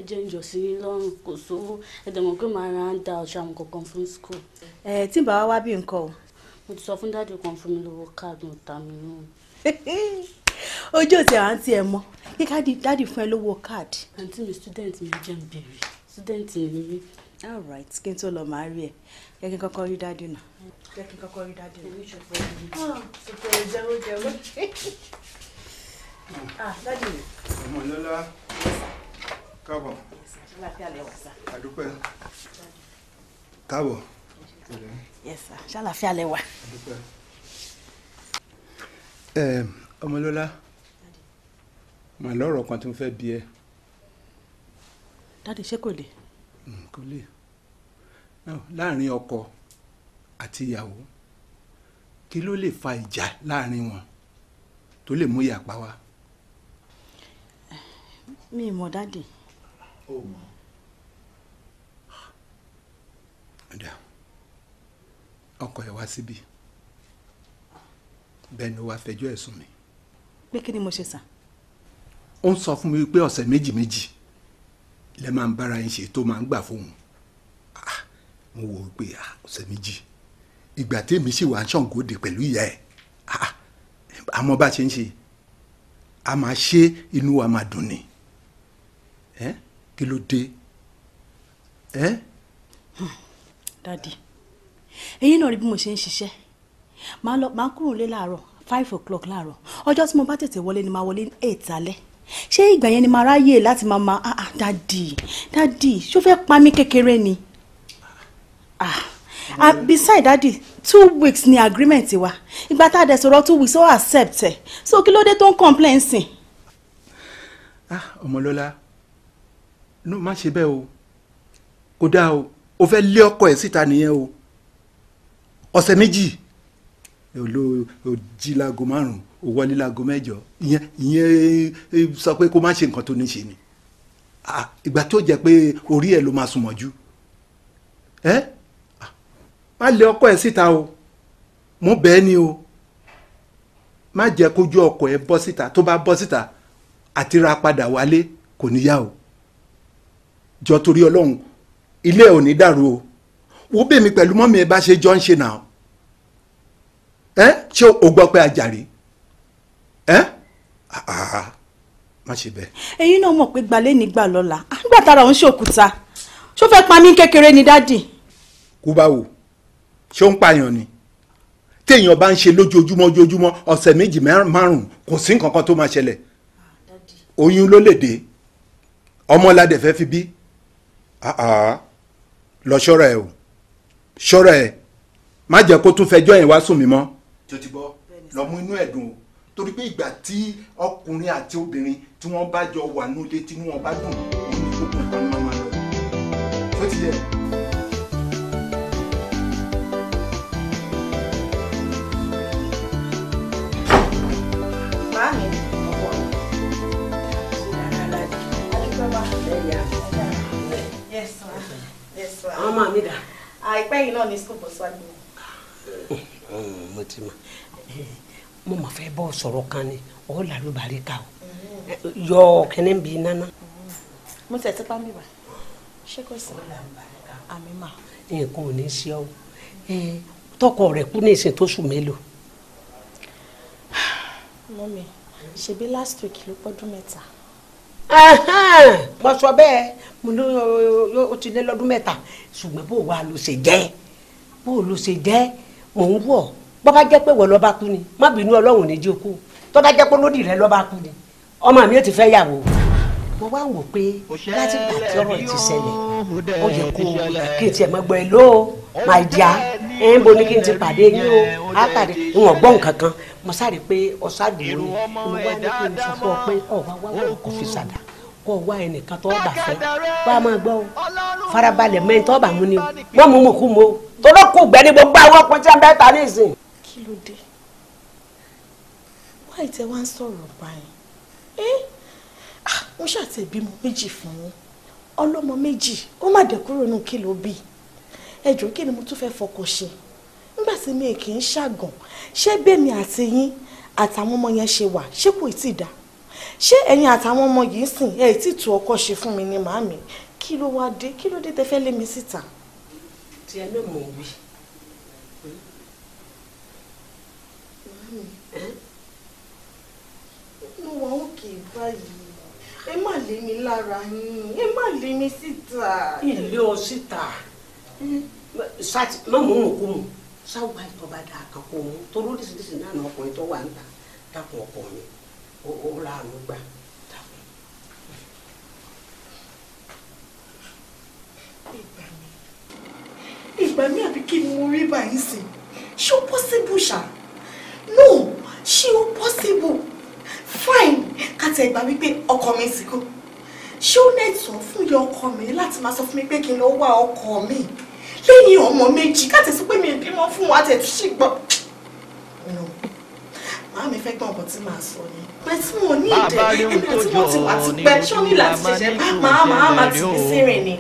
jẹ́ ń jọ sí yín lọ́rùn, kò sówó, ẹ dẹ̀ mọ̀ pé màá ra ń da ọ̀ṣà àwọn kankan fún school. Ẹ tí bàbá wá bí nǹkan o. Mo ti sọ fún dáàdì kan fún mi lówó káàdì ọ̀tá mi náà. Ojú òtí àǹtí ẹ mọ kí dáàdì fún ẹ lówó káàdì. Àǹtí mi student mi jẹ́ ń bèrè student mi rí. All right, kí n tó lọ màá rí ẹ, jẹ́ kí n kọ́kọ́ rí dáàdì náà. Jẹ́ kí n kọ́kọ́ rí dáàdì náà. Kòkòrò jẹ́wọ́jẹ́wọ́. Ah, dáàdì mi. Ọmọlọ́lá, káàbọ̀. Ṣàlàfíà lẹ wà sá. Àdúpẹ́. Káàbọ̀. Yes sir, ṣàlàfíà lẹ wà. Àdúpẹ́. Ọmọlọ́lá, màá lọ́rọ̀ kan tí mo fẹ́ bi ẹ́. Dáàdì, ṣé kò le? Kò le. Láàárín ọkọ àti ìyàwó, kí ló lè fa ìjà láàárín wọn tó lè mú ìyapa wá? Mi ò mọ̀ dáàdì. Ó mọ̀. Ọ̀dà, ọkọ ẹ̀ wá síbí, bẹ́ẹ̀ ni ó wá fẹjọ́ ẹ̀ sùn mi. Pé kí ni mo ṣe sà? Ó ń sọ fún mi pé ọ̀sẹ̀ méjì méjì lẹ máa ń bára yín ṣe tó máa ń gbà fóun. Mo wò ó pé ọ̀sẹ̀ méjì, ìgbà tèmi sì wà ń ṣàǹgóde pẹ̀lú ìyá ẹ̀, àmọ́ bá ṣe ń ṣe a máa ṣe inú wa máa dùn ni. Kí ló dé? Dádì, ẹ̀yin náà rí bí mo ṣe ń ṣiṣẹ́. Màá kúrò lé láàárọ̀ 5 o'clock láàárọ̀. Ọjọ́ tí mo bá tètè wọlé ni màá wọlé 8 alẹ́. Ṣé ìgbà yẹn ni màá ráyè láti máa dádì, dádì, ṣó fẹ́ pa mí kékeré ni? Beside dádì, 2 weeks ni agreement wa. Ìgbà tá a dẹ̀ sọ̀rọ̀ 2 weeks ó accept ẹ̀. So kí ló dé tó ń complain sìn? Ọmọlọ́lá, no, má ṣe bẹ́ẹ̀ o. Kò dáa o. O fẹ́ lé ọkọ ẹ̀ síta nìyẹn o. Ọ̀sẹ̀ méjì o jí láago 5, o wọlé láago 8, ìyẹn sọ pé kó má ṣe nǹkan tó ní ṣe ni. Ìgbà tó jẹ́ pé orí ẹ̀ ló máa sùn mọ́jú. Má lé ọkọ ẹ̀ síta o, mo bẹ̀ ẹ́ ni o. Má jẹ́ kójú ọkọ ẹ̀ bọ́ síta, tó bá bọ́ síta àti ra padà wálé kò ní yá o. Jọ torí Ọlọ́run, ilé ẹ̀ ò ní dàrú o. Wo bèmi pẹ̀lú mọ́mí ẹ bá ṣe jọ ń ṣe náà. Ṣé o gbọ́ pé ajàre? Má ṣe bẹ́ẹ̀. Ẹ̀yin náà mọ̀ pé gbalẹ́ nígbà lọ́la nígbà tára òun ṣòkúta, ṣó fẹ́ pa mí kékeré ni dádì? Kú báwo, ṣé ó ń pààyàn ni? Téèyàn bá ń ṣe lójoojúmọ́ ojoojúmọ́ ọ̀sẹ̀ méjì márùn-ún kò sí nǹkan kan tó máa ṣẹlẹ̀. Oyún ló lè dé, ọmọládẹ fẹ́ fi bí. Lọ ṣọ́ra ẹ o, ṣọ́ra ẹ, má jẹ́ kó tún fẹjọ́ yẹn wá sùn mí mọ́. Tó ti bọ́ lọ mú inú ẹ̀ dùn o, torí pé ìgbà tí ọkùnrin àti obìnrin tí wọ́n bá jọ wà nílé tí wọ́n bá dùn òun ní gbogbo nǹkan ní wọ́n máa lọ. Tó ti yẹ. Àwọn ọmọ mi dà. Àìpẹ́ yìí náà ní school bus wá gbé. Mo ti mọ̀, mo mọ̀ fẹ́ bọ́ sọ̀rọ̀ kan ni, ọ̀ làlúbàrí ká o yọ kẹ́ni bí nánà. Mo tẹ̀ tí pa mí wá, ṣé kò sí? Àmì mà. Nǹkan ò ní ṣe ọ́, tọkọ rẹ̀ kú ní ìsìn tó sùn mélòó. Mọ́mi, ṣebí last week ló pọ́dún 3. Mo sọ bẹ́ẹ̀, mo ní o ti lé lọ́dún 3, ṣùgbọ́n bó wàá ló ṣe jẹ́, bó ló ṣe jẹ́, mò ń wọ̀. Bó bá jẹ́ pé wọ́n lọ́ba kú ni, má bínú, Ọlọ́run ní jí okú. Tó bá jẹ́ pé lódì rẹ lọ́ba kú ni, ọmọ mi ò ti fẹ́ yàwó. Mo wá wò pé láti gbà tí ọ̀rọ̀ ti ṣẹlẹ̀, ó yẹ kó kí n tiẹ̀ mọ́ gbọ́ ẹ ló my dear, ẹ̀ ń bo ní kí n ti pàdé yín o, á pàdé ìwọ̀n gbọ́ nǹkan kan. Mo sáré pé ọ̀sádùn ni mo wá ní kí n sọ fún ọ pé ọ̀wá wá wọ̀ kò fi sàdá kó wá ẹnìkan tó bá fẹ́ wá máa gbọ́ o, farabalẹ̀ mẹ́rin tó bá mú ni o, wọ́n mú mú kú mu o, tọ́lọ́ kù gbẹ́ ní gbogbo àwọn ọkùnrin tí wọ́n bẹ́ẹ̀ ta ní ìsìn. Kí ló dé? Wáyé tẹ wá ń sọ̀rọ̀ báyìí? Mo ṣàtẹ̀ bímọ méjì fún yín, ọlọ́mọ méjì, ó má dẹ̀ kúrò nù kí ló bí? Ẹ jọ̀ọ́, kí ni mo tún fẹ́ fọkọ ṣe? Nígbà tí mi kì í ṣàgàn, ṣé bẹ́ẹ̀mi àti yín àtàwọn ọmọ yẹn ṣe wà, ṣé kò tí ì dá? Ṣé ẹ̀yin àtàwọn ọmọ yìí sìn ẹ̀ tí tú ọkọ ṣe fún mi ni màámi? Kí ló wá dé? Kí ló dé tẹ fẹ́ lé mi síta? Tí ẹ náà mọ̀ wí. Màámi, mo wà òkè báyìí. Ẹ má lé mi lára yín, ẹ má lé mi síta. Ilé ọ síta, má mú òun kú mu, sáwà ìtọ́ba dáa kan kó mu, torí oríṣiríṣi náà ní ọkùnrin tó wà ń ta. Dákun ọkọ mi, ó láàánú gbà. Dákun. Ìgbà mi àbí kí ni mo rí báyìí sí? Ṣé ó possible ṣá? No, ṣé ó possible? Fine, ká tẹ ìgbà wípé ọkọ mi ti kú. Ṣé ó lẹ́tọ̀ọ́ fún ìyá ọkọ mi láti máa sọ fún mi pé kí n lọ wá ọkọ mi lẹ́yìn ọmọ méjì? Ká tẹ̀ sí pé mi bímọ fún wa tẹ̀ tún sì gbọ́. No, màá mi fẹ́ gbọ́ nǹkan tí màá sọ ni. Pé tí mo ní ìdẹ, èmi àti wọn ti wà ti pẹ́, ṣé ó ní láti ṣẹ̀ṣẹ̀ máa tì mí sí rìn ni.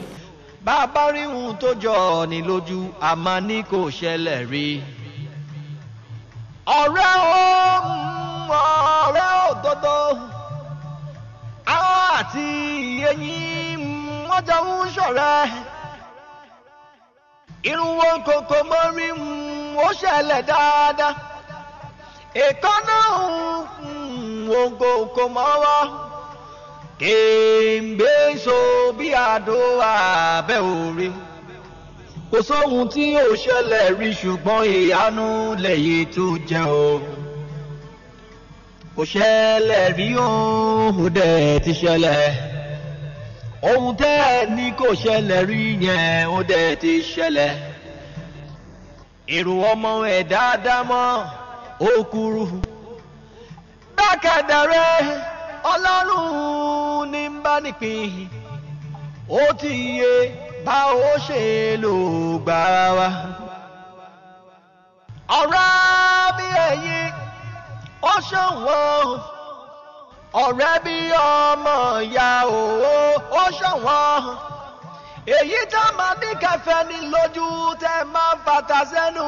Bàbá rí ohun tó jọ ní lójú, àmọ́ ní kò ṣẹlẹ̀ rí. Ọ̀rẹ́ o, ọ̀rẹ́ òdodo, àwọn àti eyín wọ́n jọ ń ṣọ̀rẹ́. Irun wọn kòkò mọ́rí, ó ṣẹlẹ̀ dáadáa. Èkánná òun kòkò mọ́wọ́, kéńgbé so bí àdó abẹ́ òre. Kò sóhun tí yóò ṣẹlẹ̀ rí, ṣùgbọ́n ìyanu lèyí tó jẹ́ o. Kò ṣẹlẹ̀ rí o, ó dẹ̀ ti ṣẹlẹ̀. Ohun tẹ́ ẹ ní kò ṣẹlẹ̀ rí yẹn, ó dẹ̀ ti ṣẹlẹ̀. Èrò ọmọ ẹ̀ dáadáa mọ́ ó kúrú. Bákàdàrẹ́ Ọlọ́run ní ń bá nípìn, ó ti yé bá ó ṣe lò gbà wá. Ọ̀rẹ́ bí ẹ̀yin ó ṣọ̀wọ́n, ọ̀rẹ́ bí ọmọ ìyá òwò ó ṣọ̀wọ́n. Èyí tá máa ní kẹfẹ́ ní lójú tẹ́ máa ń fata sẹ́nu,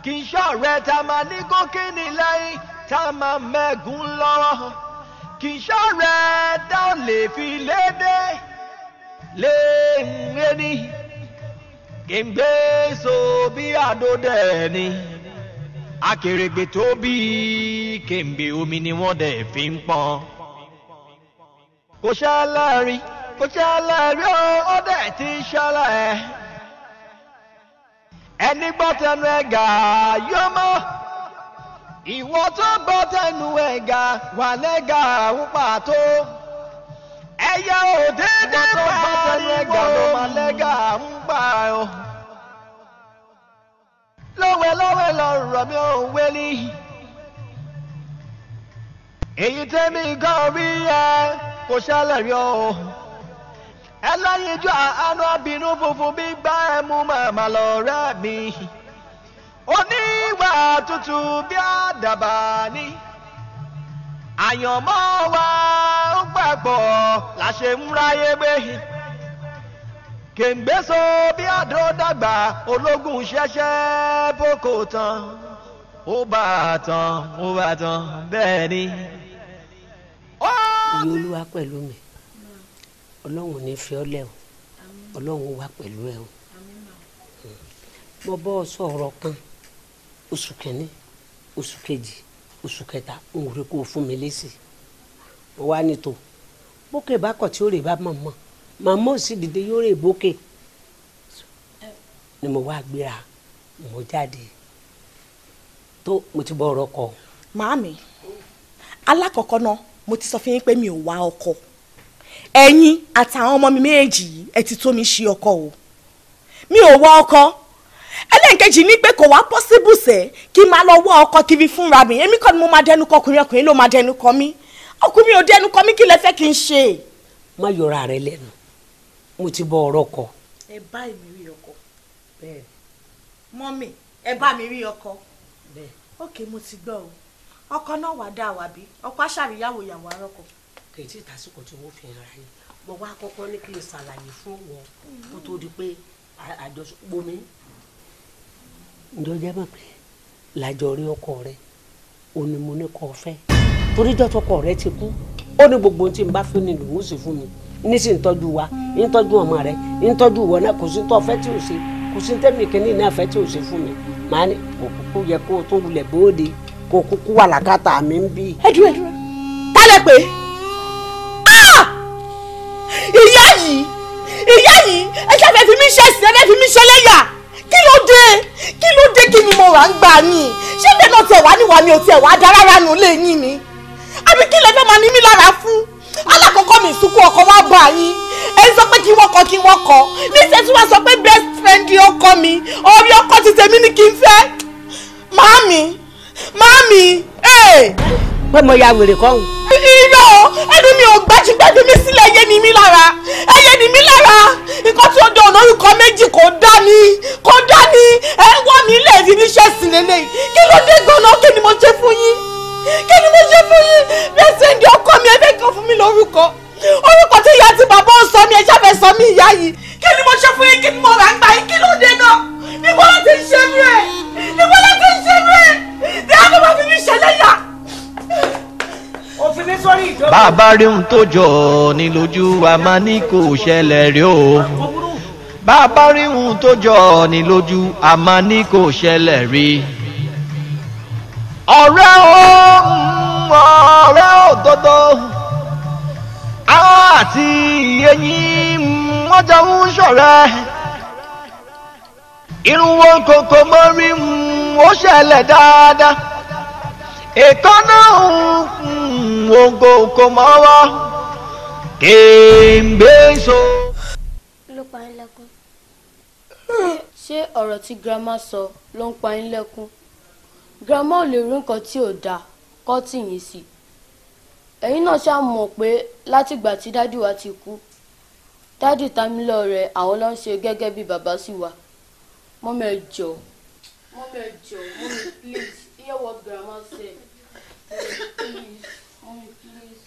kì í ṣọ̀rẹ́ tá máa ní kókínì lẹ́yìn tá máa mẹ́gùn lọ́wọ́, kì í ṣọ̀rẹ́ dá ò lè fi lédè lé ń ní kí n gbé so bí àdó dẹ̀ ni. Akèrègbè tó bí kéńgbé omi ni wọ́n dẹ̀ fi ń pọ́n. Kò ṣẹlẹ̀ rí, kò ṣẹlẹ̀ rí o, ó dẹ̀ ti ṣẹlẹ̀. Ẹni gbọ́ tẹnu ẹ̀gà yóò mọ́. Ìwọ tó gbọ́ tẹnu ẹ̀gà wà lẹ́gà ń pàtó. Ẹyẹ òdédé pariwo ló máa lẹ́gà ń pa o. Lọ́wẹ́ lọ́wẹ́ lọ́rọ̀ mi ò wélí. Èyí tẹ́mi gan rí ẹ kò ṣẹlẹ̀ rí o. Ẹlẹ́yinjú àánú abínú funfun bí gbá ẹ mú màmá lọ́rẹ́ mi. Oníwà tútù bí àdàbà ni. Àyànmọ́ wa ń gbàgbọ́ la ṣe ń ráyé gbé. Kèǹgbèsò bí àdó dàgbà ológun ṣẹ̀ṣẹ̀ boko tán. Ó bá a tán, ó bá a tán, bẹ́ẹ̀ ni. Ìyá Olúwa pẹ̀lú mi, Ọlọ́run ò ní fi ọ́ lẹ̀ o, Ọlọ́run wà pẹ̀lú ẹ o. Mo bọ́ ọ sọ ọ̀rọ̀ kan, oṣù kìíní, oṣù kejì, oṣù kẹta, n ò rí kó o fún mi lésì. Mo wá ní tò, bókè bá kọ̀ tí ó rè bá mọ̀mọ́, màmá ò sì dìde yóò rè bókè. Ni mo wá gbéra, mo jáde tó mo ti bọ́ ọ̀rọ̀ kọ. Màámi, alákọ̀ọ́kọ́ náà mo ti sọ fún yín pé mi ò wá ọkọ. Ẹ̀yin àtàwọn ọmọ mi méjì yìí ẹ ti tó mi ṣe ọkọ o. Mi ò wá ọkọ. Ẹlẹ́nkejì ní pé kò wá possible sẹ́ kí n máa lọ wá ọkọ kiri fúnra mi. Èmi kọ́ ni mo máa dẹnu kọ ọkùnrin, ọkùnrin ló máa dẹnu kọ mí. Ọkùnrin ò dẹnu kọ mí, kí lẹ fẹ́ kí n ṣe? Má yọra rẹ lẹ́nu, mo ti bọ́ ọ̀rọ̀ kọ. Ẹ bá mi rí ọkọ. Bẹ́ẹ̀. Mọ́mì, ẹ bá mi rí ọkọ. Bẹ́ẹ̀. Ok, mo ti gbọ́ o. Ọkọ náà wà dáa wà bí ọkọ aṣàríyáwó ìyàwó arọkọ. Kì í tí tásìkò tí wọ́n fi hàn ra yín. Mo wá kọ́kọ́ ní kí n ṣàlàyé fún wọn kó tó di pé àjọṣe gbomi. Ǹjọ́ jẹ́ mọ̀ pé lájọ rí ọkọ rẹ, ó ní mo ní kọ́ ọ fẹ́. Torí dọ́tọkọ rẹ ti kú, ó ní gbogbo ohun tí n bá fún ni lòún sì fún mi. Ní sì ń tọ́jú wa, ń tọ́jú ọmọ rẹ, ń tọ́jú ìwọ náà, kò sí tó fẹ́ tí ò ṣe, kò sí tẹ́mi kìíní náà fẹ́ tí ò ṣe fún mi. Màá ní òkúkú yẹ kó o tó wulẹ̀ bóde kó o kúkú wà lákàtà mi ń bí. Ẹ dúró, ẹ dúró. Tálẹ̀ pé ìyá yìí, ìyá yìí, ẹ ṣe fẹ́ fi mí ṣẹ̀sín, ẹ fẹ́ fi mí ṣẹlẹ́yà. Kí ló dé? Kí ló dé? Kí ni mo rà ń gbà yín? Ṣé bẹ́ẹ̀ náà tiẹ̀ wá níwà mi ò tiẹ̀ wá dá rárá nù lé yín ni? Àbí kí lẹ fẹ́ máa ní mí lára fún? Alákọ̀ọ́kọ́ mi ìsúnkú ọkọ wá bá yín. Ẹ sọ pé kí wọ́n kọ kí wọ́n kọ. Níṣẹ́ tí wọ́n sọ pé best friend ọkọ mi, ọ̀rẹ́ ọkọ ti tèmi ni kí n fẹ́. Màámi, màámi, ee. Pé mo ya wèrè kọ́hún. Irọ́, ẹnu mi ò gbájúgbájú mi sílẹ̀, ẹyẹ ni mí lára, ẹyẹ ni mí lára. Nǹkan tí ó dán ọ̀nà orúkọ méjì kò dá mi, kò dá mi. Ẹ wá mi ilé ìfi mi ṣẹ̀sìn lélẹ̀. Kí ló dé gan-an? Kí ni mo ṣe fún yín? Kí ni mo ṣe fún yín? Best friend ọkọ mi, ẹ fẹ́ kàn fún mi lórúkọ. Orúkọ tí ìyá àti bàbá ń sọ mi, ẹ ṣàfẹ́ sọ mí ìyá yìí. Kí ni mo ṣe fún yín? Kí ni mo rà ń gbà yín? Kí ló dé náà? Níbo ló ti ń ṣe mí ẹ̀? Níbo ló ti ń ṣe mí ẹ̀? Ní àwọn ọmọ fi mi ṣẹlẹ́yà. Bàbá rí ohun tó jọ ní lójú wa máa ní kò ṣẹlẹ̀ rí o. Bàbá rí ohun tó jọ ní lójú a máa ní kò ṣẹlẹ̀ rí. Ọ̀rẹ́ o, ọ̀rẹ́ òdodo, àwọn àti eyín wọ́n jọ ń ṣọ̀rẹ́. Irun wọn kòkò mọ́rí ó ṣẹlẹ̀ dáadáa. Èkánná òǹkò kò mọ́wọ́ kéńgbé so. Ló pa yín lẹ́kún. Ṣé ọ̀rọ̀ tí girama sọ ló ń pa yín lẹ́kún? Girama ò lè rí nǹkan tí ò dáa kọ́ tì yín sí. Ẹ̀yin náà ṣáà mọ̀ pé látìgbà tí dádì wa ti kú, dádì Tamilọ́rẹ àwọn ló ń ṣe gẹ́gẹ́ bí bàbá sí wa. Mọ́mí ẹ jọ̀ọ́, mọ́mí ẹ jọ̀ọ́, mọ́mí please. Hear what grandma said. Please, mommy, please.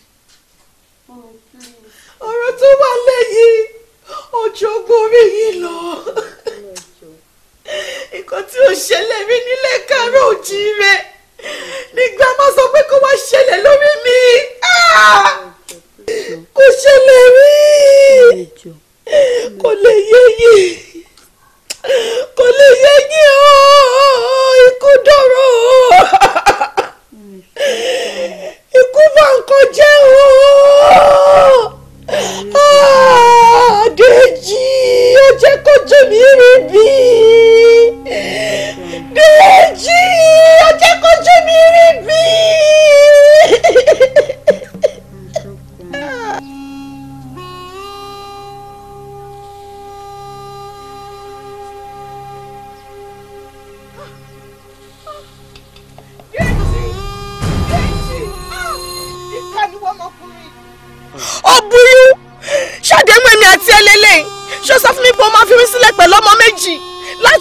Mommy, please. Ọ̀rọ̀ tó wà lẹ́yìn ojú ogun orí yìí lọ. Nǹkan tí ó ṣẹlẹ̀ rí nílé kárọ̀ òjíire ní grandma sọ pé kó wá ṣẹlẹ̀ lórí mi. Kò ṣẹlẹ̀ rí. Kò lè yé yìí. Kò lè yé yín o, ikú dọ̀rọ̀ o, ikú bá nǹkan jẹ́ o.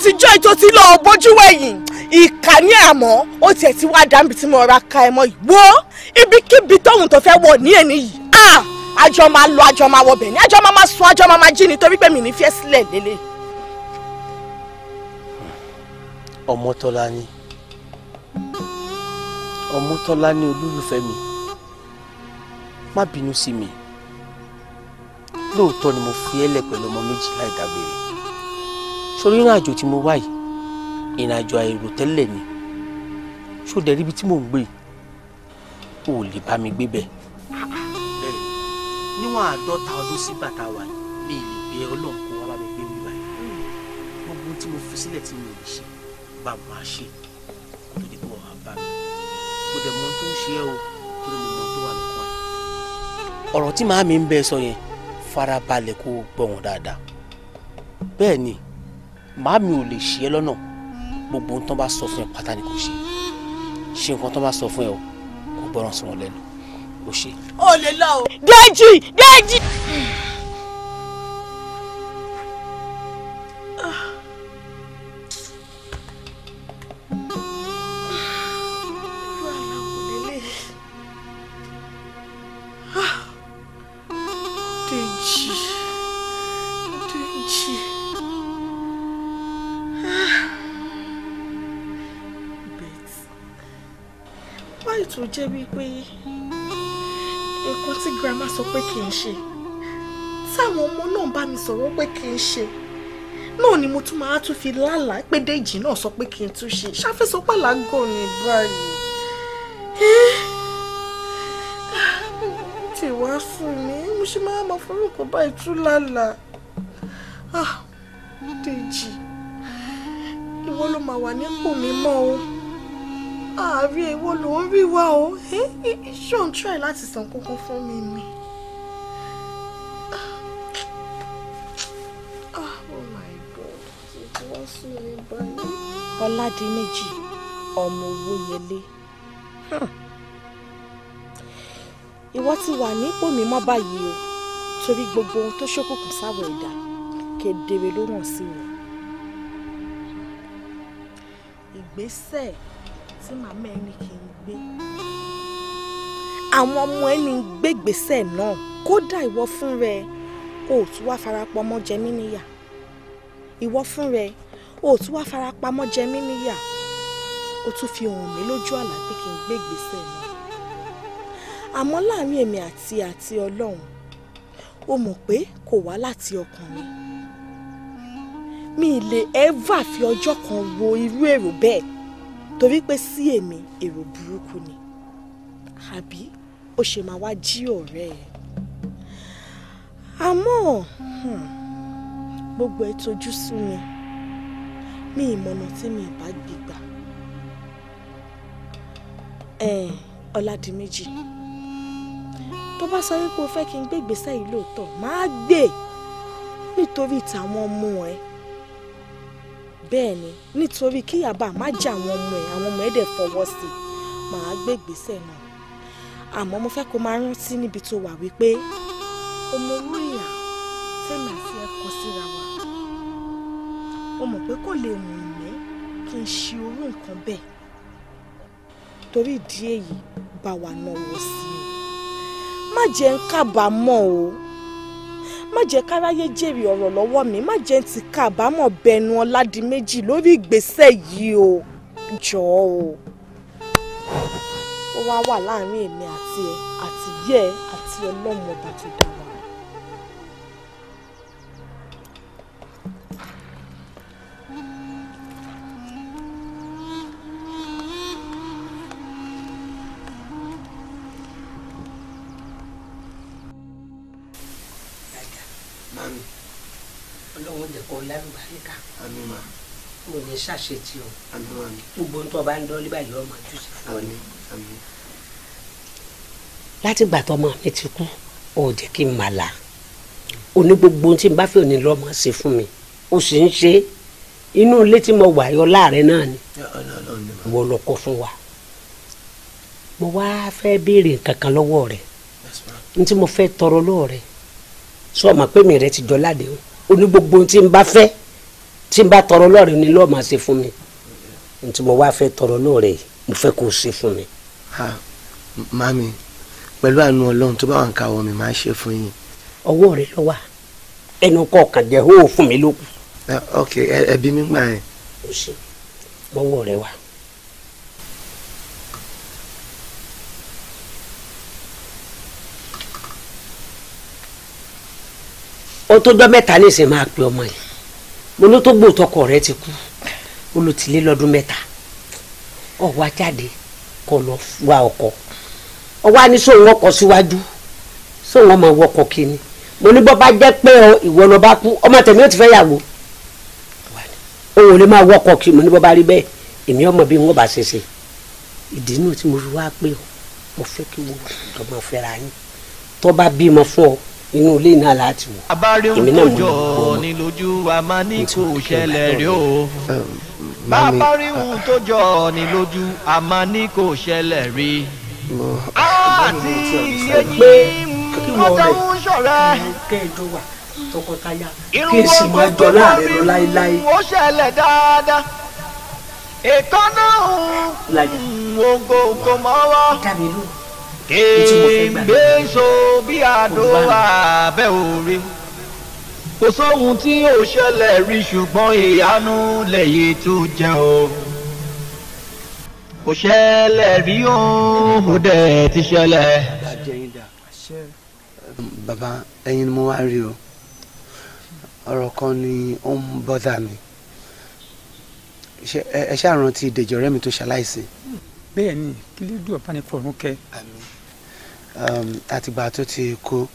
Láti jọ́ ìtò tí lọ bójú wẹ̀yìn ìkà ní àmọ́ ó tiẹ̀ ti wá dáńbi tí mo ra ka ẹ mọ́ yìí. Wo ibikíbi tóhun tó fẹ́ wọ̀ ní ẹni yìí, àjọ máa lọ, àjọ máa wọbẹ̀ ní, àjọ máa máa sùn, àjọ máa máa jí ni, torí pé mi ní fi ẹ́ sílẹ̀ lélẹ̀. Ọmọ́tọ́lá ni, Ọmọ́tọ́lá ni olólùfẹ́ mi, má bínú sí mi. Lóòótọ́ ni mo fi ẹ́ lẹ̀ pẹ̀lú ọmọ méjì láì dágbére. Sórí ìrìn àjò tí mo wá yìí, ìrìn àjò àìròtẹ́lẹ̀ ni. Ṣó dẹ̀ ríbi tí mò ń gbé yìí, o ò lè bá mi gbé bẹ́ẹ̀. Níwọ̀n 50 ọdún sí bàtà wa mi lè gbé Ọlọ́run kó wá bá mi gbé mi báyìí. Gbogbo tí mo fi sílẹ̀ tí mi ò lè ṣe, bá máa ṣe kó tó di pé wọ́n á bá mi. Mo dẹ̀ mọ ohun tó ń ṣe ẹ́ o, torí mo mọ ohun tó wà lọ́kàn ẹ̀. Ọ̀rọ̀ tí màámi ń bẹ sọ yẹn, farabalẹ̀ kó o gbọ́ wọn dáadáa. Bẹ́ẹ̀ ni, màámi ò lè ṣe ẹ́ lọ́nà. Gbogbo ohun tó bá sọ fún ẹ pátá ni kò ṣe. Ṣe nǹkan tó bá sọ fún ẹ o, kò gbọ́ràn sí wọn lẹ́nu. O ṣe. O lè lọ o. Dèjì! Dèjì! Dèjì. Bet, wáyé tó jẹ́ wípé nǹkan tí grandma sọ pé kì í ṣe, táwọn ọmọ náà bá mi sọ̀rọ̀ pé kì í ṣe, náà ni mo tún máa tún fi lálàá pé Dèjì náà sọ pé kì í tún ṣe. Ṣáfẹ́sọ pàlágọ̀ ní báyìí. Tí wàá sùn mí, mo ṣe máa ma forúkọ báyìí tún lálàá. Dèjì, ìwọ ló máa wà nípò mímọ́ o. Ààrẹ ìwọ ló ń rí wa o. Ṣé ò ń try láti sàn kankan fún mi ni? Oh my God, ti wá sùn mí báyìí. Ọládìméjì ọmọ Owóyẹlé, ìwọ ti wà nípò mímọ́ báyìí o, torí gbogbo ohun tó ṣókùnkùn sáwọ̀ ẹ̀dá kedere ló hàn sí wọn. Ìgbésẹ̀ tí màmá ẹni kì í gbé, àwọn ọmọ ẹni ń gbé ìgbésẹ̀ náà. Kódà ìwọ fún rẹ o ò tún wá farapamọ́ jẹ mí níyà. Ìwọ fún rẹ o ò tún wá farapamọ́ jẹ mí níyà. O tún fi hàn mí lójú àlá pé kí n gbé ìgbésẹ̀ náà. Àmọ́ láàrin èmi àti Ọlọ́run, o mọ̀ pé kò wá láti ọkàn mi. Mi lè ever fi ọjọ́ kan ro irú èrò bẹ́ẹ̀, torí pé sí èmi èrò burúkú ni. Àbí ó ṣe máa wá jí ọ̀rẹ́ ẹ̀. Àmọ́ gbogbo ẹ̀ tojú sú mi, mi ìmọ̀nà tí mi ì bá gbégbà. Ọládìméjì, tó bá sọ wípé o fẹ́ kí n gbé ìgbésẹ̀ yìí lóòótọ́, máa gbé nítorí tàwọn ọmọ ẹ. Bẹ́ẹ̀ ni, nítorí kíyàbá má jẹ àwọn ọmọ ẹ, àwọn ọmọ ẹ dẹ̀ fọwọ́ sí i, máa gbé ìgbésẹ̀ náà. Àmọ́ mo fẹ́ kó máa rántí níbi tó wà wípé ọmọ owó ìyá tẹ̀mí àti ẹ kọ síra wa. O mọ̀ pé kò lè mú mi kí n ṣe orú nǹkan bẹ́ẹ̀. Torí ìdí èyí, bá wa náwó sí o. Má jẹ́ ń kábàámọ̀ o. Má jẹ́ káráyé jèrè ọ̀rọ̀ lọ́wọ́ mi. Má jẹ́ ń ti kábàámọ̀ bẹnu Ọládìméjì lórí ìgbésẹ̀ yìí o. Jọ̀ọ́ o. Ó wá wà láàrin èmi àti ẹ, àti yẹ ẹ, àti Ọlọ́run ọba tó dá wa. Mami, Ọlọ́run jẹ́ kó lálùbáríkà. Àmín ma. Mo ní ṣàṣetì o. Àmín mami. Gbogbo ń tọ́ bá ń dọ́lé báyìí ọmọ jù sí fún ọ ni. Àmín. Látìgbà tọmọ mi ti kú, ò jẹ́ kí n mà là. O ní gbogbo ohun tí n bá fẹ́ òní lọ́mọ ṣe fún mi. O sì ń ṣe é. Inú ilé tí mo wà yọ láàrin náà ni. Ìwọ ló kọ fún wa. Mo wá fẹ́ béèrè nǹkan kan lọ́wọ́ rẹ̀. N tí mo fẹ́ tọrọ lọ́wọ́ rẹ̀. Sọ ma pé mi rẹ ti jọ ládéhùn. O ní gbogbo ohun tí n bá fẹ́ Tí n bá tọrọ lọ́rẹ̀ ni lọ́ọ̀ máa ṣe fún mi. N tí mo wá fẹ́ tọrọ lọ́rẹ̀ mo fẹ́ kó o ṣe fún mi. Mami, pẹ̀lú àánú Ọlọ́run tó bá wà ń káwọ́ mi máa ṣe fún yín. Ọwọ́ rẹ ló wà, ẹnu kọ̀ọ̀kan jẹ́ hó fún mi lókun. Ok, ẹbí mi gbà yẹn. O ṣe mọ́wọ́ rẹ wà. Ó tó jọ́ mẹ́ta nísìnyí máa pe ọmọ yìí. Mo ló tó gbòòtọkọ rẹ ti kú, ó ló ti lé lọ́dún mẹ́ta. Ó wá jáde kó lọ wá ọkọ. Ó wá ní sóun ọkọ síwájú, sóun ọmọ wọkọ kíni. Mo ní bọ́ bá jẹ́ pé ìwọ lọ bá kú, ọmọ tèmi ó ti fẹ́ yàwó. Òun ò lè máa wọkọ kí. Mo ní bọ́ bá rí bẹ́ẹ̀, èmi ọmọ bí wọ́n bá ṣe ṣe. Ìdí inú tí mo fi wá pé mo fẹ́ kí wọ́n jọ máa fẹ́ra yín. Tó bá bímọ fún ọ, inú ilé náà láti wò. Abárí Èmi ń náà tó mo jọ lè ní lójú a máa ní kò ṣẹlẹ̀ rí o. Mami, Bàbá rí ohun tó jọ ní lójú a máa ní kò ṣẹlẹ̀ rí. Àti eyín wọ́n jọ ń ṣọ̀rẹ́. Kẹ́ẹ̀jọ wà tọkọtaya Irun kí èsì wọn máa jọ láàrin lọ láéláé. Ó ṣẹlẹ̀ dáadáa. Èkánná Lájà. ògo kò mọ́wọ́. Dá mi lóhùn. Kéègbé so bí àdó abẹ́ òre. Kò sóhun tí ò ṣẹlẹ̀ rí ṣùgbọ́n ìyanu lèyí tó jẹ́ o. Kò ṣẹlẹ̀ rí o, ó dẹ̀ ti ṣẹlẹ̀. Bàbá, ẹ̀yin ni mo wá rí o. Ọ̀rọ̀ kan ni ó ń bọ́dà mi. Ẹ ṣáà rántí Dèjì ọ̀rẹ́ mi tó ṣaláìsí. Bẹ́ẹ̀ ni, kí lè dùn ọ̀bá ní fọ̀rún kẹ́. Àtìgbà tó ti kú,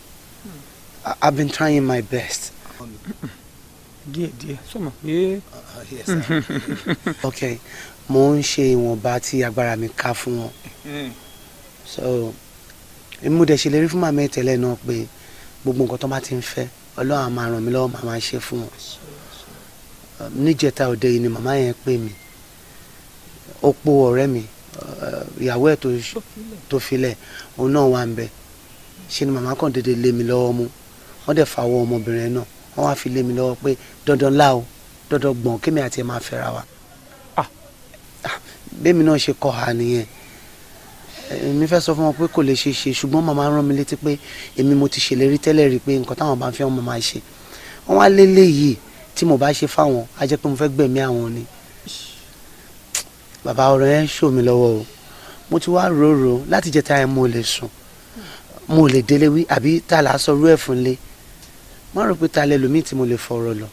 I've been trying my best. Díẹ̀ díẹ̀ sọmọ pé. Yes, sir. Ok, mo ń ṣe ìwọ̀nba tí agbára mi ká fún wọn. So, mo dẹ̀ ṣèlérí fún màmá ẹ̀ tẹ́lẹ̀ náà pé gbogbo nǹkan tó bá ti ń fẹ́, Ọlọ́run á máa ràn mí lọ́wọ́, màá máa ṣe fún wọn. Níjẹta òde yìí ni màmá yẹn pè mí. Ó po ọ̀rẹ́ mi, ìyàwó ẹ̀ tó filẹ̀, òun náà wà ń bẹ̀. Ṣe ni màmá kàn déédéé lé mi lọ́wọ́ mú. Wọ́n dẹ̀ fà wọ ọmọbìnrin náà. Wọ́n wá fi lé mi lọ́wọ́ pé dandan lá o, dandan gbọ̀n kémi àti ẹ̀ máa fẹ́ra wa. Bẹ́ẹ̀mi náà ṣe kọ́ ha nìyẹn. Èmi fẹ́ sọ fún wọn pé kò lè ṣe é ṣe, ṣùgbọ́n màmá rán mi létí pé èmi mo ti ṣèlérí tẹ́lẹ̀ rí pé nǹkan táwọn bá ń fẹ́ wọn máa ṣe. Wọ́n wá lélẹ̀ yìí tí mo bá ṣe fáwọn, á jẹ́ pé mo fẹ́ gbẹ̀mí àwọn ni. Bàbá, ọ̀rọ̀ yẹn ń ṣò mí lọ́wọ́ o. Mo ti wá ròrò láti jẹta ẹ̀, mo lè sùn, mo lè délé wí àbí tá a là á sọ rú ẹ̀ fún lé. Má rò pé ta lẹ lòmíì tí mo lè fọ̀rọ̀ lọ.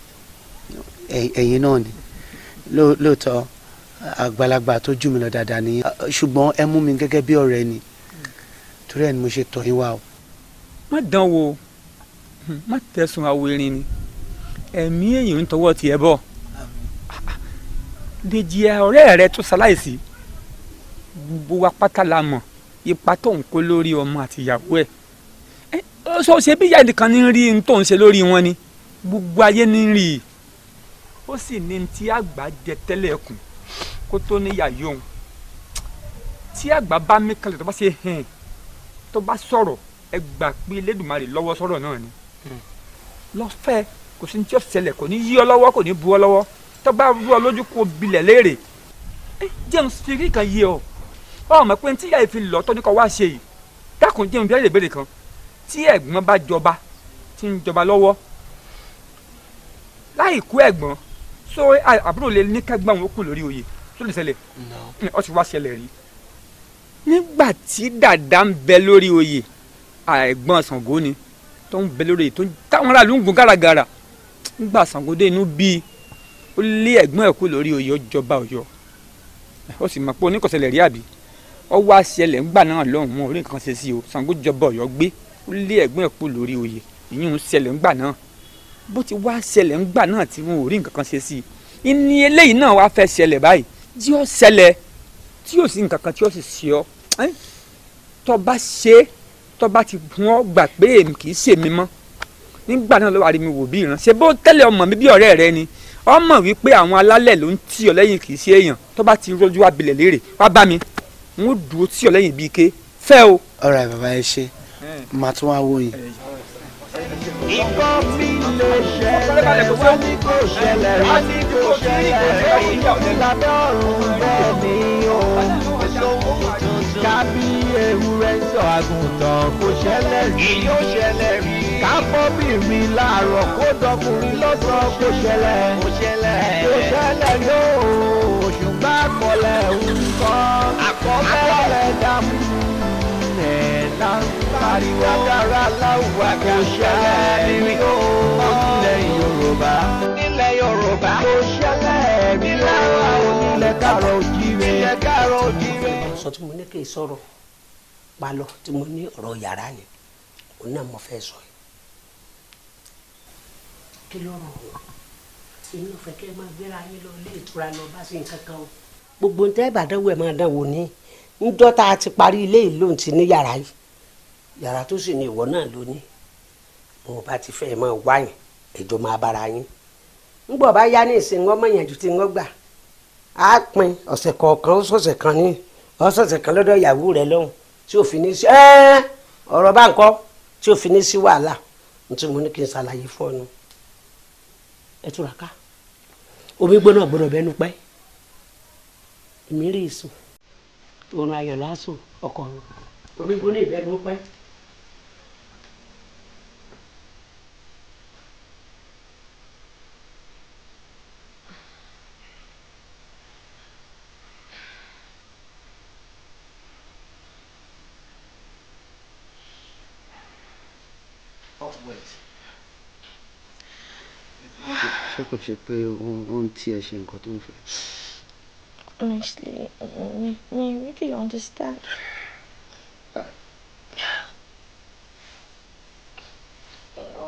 Ẹ̀yin náà ni. Lóòótọ́ àgbàlagbà tó jù mí lọ dáadáa ni, ṣùgbọ́n ẹ mú mi gẹ́gẹ́ bí ọ̀rẹ́ ni. Torí ẹ̀ ni mo ṣe tọ̀ yín wá o. Má dán wò, má tẹ̀sùn àwọ̀ erin ni. Ẹ̀mí èèyàn ń tọwọ́ tiẹ̀ bọ̀. Dèjì ọ̀rẹ́ rẹ tó ṣaláìsí, gbogbo wa pátá la mọ̀ ipa tó ń kó lórí ọmọ àti ìyàwó ẹ̀. Ó sọ ṣe bí ìyá nìkan ní rí n tó ń ṣe lórí wọn ni, gbogbo ayé ní rí i. Ó sì ní tí àgbà jẹ tẹ́lẹ̀ kùn kó tó níyà yóò. Tí àgbà bá mí kalẹ̀ tó bá ṣe hẹn, tó bá sọ̀rọ̀, ẹ gbà pé Elédùmarè lọ́wọ́ sọ̀rọ̀ náà ni. Lọ́fẹ̀ẹ́ kò sí ní tí ó ṣẹlẹ̀, kò ní yí ọ lọ́wọ́, kò ní bu ọ lọ́wọ́. Tó bá rú ọ lójú kó bilẹ̀ léèrè. James fi rí kan yé ọ. Ọ mọ̀ pé tí ìyá yìí fi lọ tọ́jú kan wá ṣe yìí. Dákun James bí ẹ lè béèrè kan. Tí ẹ̀gbọ́n bá jọba, tí ń jọba lọ́wọ́. Láì kú ẹ̀gbọ́n, so àbúrò lè ní kẹ́gbọ́n òun kù lórí oyè. Tó lè ṣẹlẹ̀? Ó ti wá ṣẹlẹ̀ rí. Nígbà tí Dàda ń bẹ lórí oyè, ẹ̀gbọ́n Ṣàngó ni tó ń bẹ lórí oyè tó táwọn aráàlú ń gun gàràgàrà. Nígbà Ṣàngó dé inú bíi ó lé ẹ̀gbọ́n ẹ̀ kú lórí oyè, ó jọba Ọ̀yọ́. Ó sì mọ̀ pé oníkọ̀sẹ̀lẹ̀ rí àbí. Ó wá ṣẹlẹ̀ ńgbà náà lọ́hùn wọn orí nǹkan ṣe sí o. Ṣàngó jọba Ọ̀yọ́ gbé, ó lé ẹ̀gbọ́n ẹ̀ kú lórí oyè. Ìyún ń ṣẹlẹ̀ ńgbà náà. Bó ti wá ṣẹlẹ̀ ńgbà náà tí wọn ò rí nǹkan kan ṣe sí i. Ìní eléyìí náà wá fẹ́ ṣẹlẹ̀ báyìí. Tí ó ṣẹlẹ̀ tí yóò sí nǹkan kan tí ó sì ṣe ọ́. Tó bá ṣe, tó bá ti hún ọ gbà pé èmi kì í ṣe mi mọ́. Nígbà náà ló wá rí mi wò bí ìran. Ṣé bó tẹ́lẹ̀ ọmọ mi bí ọ̀rẹ́ rẹ ni? Ọmọ wípé àwọn alálẹ̀ ló ń tì ọ́ lẹ́yìn kì í ṣe èèyàn. Tó bá ti rojú wá bilẹ̀ léèrè, wá bá mi. N ó dúró tì ọ́ lẹ́yìn bíi ike. Fẹ́ o. All right, bàbá, ẹ ṣé. Màá tún wá wò yín. Ikọ́ mi lè ṣẹlẹ̀, wọ́n ní kò ṣẹlẹ̀ rí, kò ṣẹlẹ̀ rí lábẹ́ ọ̀run bẹ́ẹ̀ ni o. Kábí ewúrẹ́ sọ àgùntàn kò ṣẹlẹ̀ rí, yóò ṣẹlẹ̀ rí. Kábọ́bìnrin láàárọ̀ kó dọkùnrin lọ́sàn-án kò ṣẹlẹ̀, kò ṣẹlẹ̀, kò ṣẹlẹ̀ rí o. Ṣùgbọ́n àkọlẹ̀ ń kọ́, àkọlẹ̀ dààmú ẹ̀ là ń pariwo. Agbára láwùwà kò ṣẹlẹ̀ rí o. Nílẹ̀ Yorùbá, nílẹ̀ Yorùbá kò ṣẹlẹ̀ rí o. Nílẹ̀ káàrọ̀ òjíire, nílẹ̀ káàrọ̀ òjíire. Sọ tí mo ní kí n sọ̀rọ̀ palọ tí mo ní ọ̀rọ̀ yàrá ni òun náà mo fẹ́ sọ yìí. Kí lọ́rọ̀ o, èmi ò fẹ́ kẹ́ ẹ máa gbéra yín lọ ilé ìtura lọ bá sí nǹkan kan o. Gbogbo ntẹ́ ìbàdàn ẹ̀ máa dán wò ní njọ́ tá a ti parí ilé ìlú ti ní yàrá yìí, yàrá tó sì ní ìwọ náà lóní. Bó o bá ti fẹ́ ẹ máa wáyìn ẹjọ́ máa bára yín. Ńgbọ̀ bá yá ní ìsìn ńgọ́ mọ̀yànjú tí ńgọ́ gbà á pin ọ̀sẹ̀ kọ̀ọ̀kan ó sọ̀sẹ̀ kan ní ọ̀sọ̀sẹ̀ kan lọ́dọ̀ ìyàwó rẹ̀ lọ́hùn tí ò fi ní sí ọ̀rọ̀ bá ń kọ́ tí ò fi ní sí wàhálà. Nítorí mo ní kí n ṣàlàyé fún ọ nu. Ẹ túra ká, omi gbóná gbọ́dọ̀ bẹ́nu pẹ́. Èmi rí ìsùn oorun ayọ̀ lásùn ọkọ mi, omi gbóná ìbẹ́nu pẹ́. Ṣé kò ṣe pé ó ń tí ẹ ṣe nǹkan tó ń fẹ́? Honestly, me really understand. I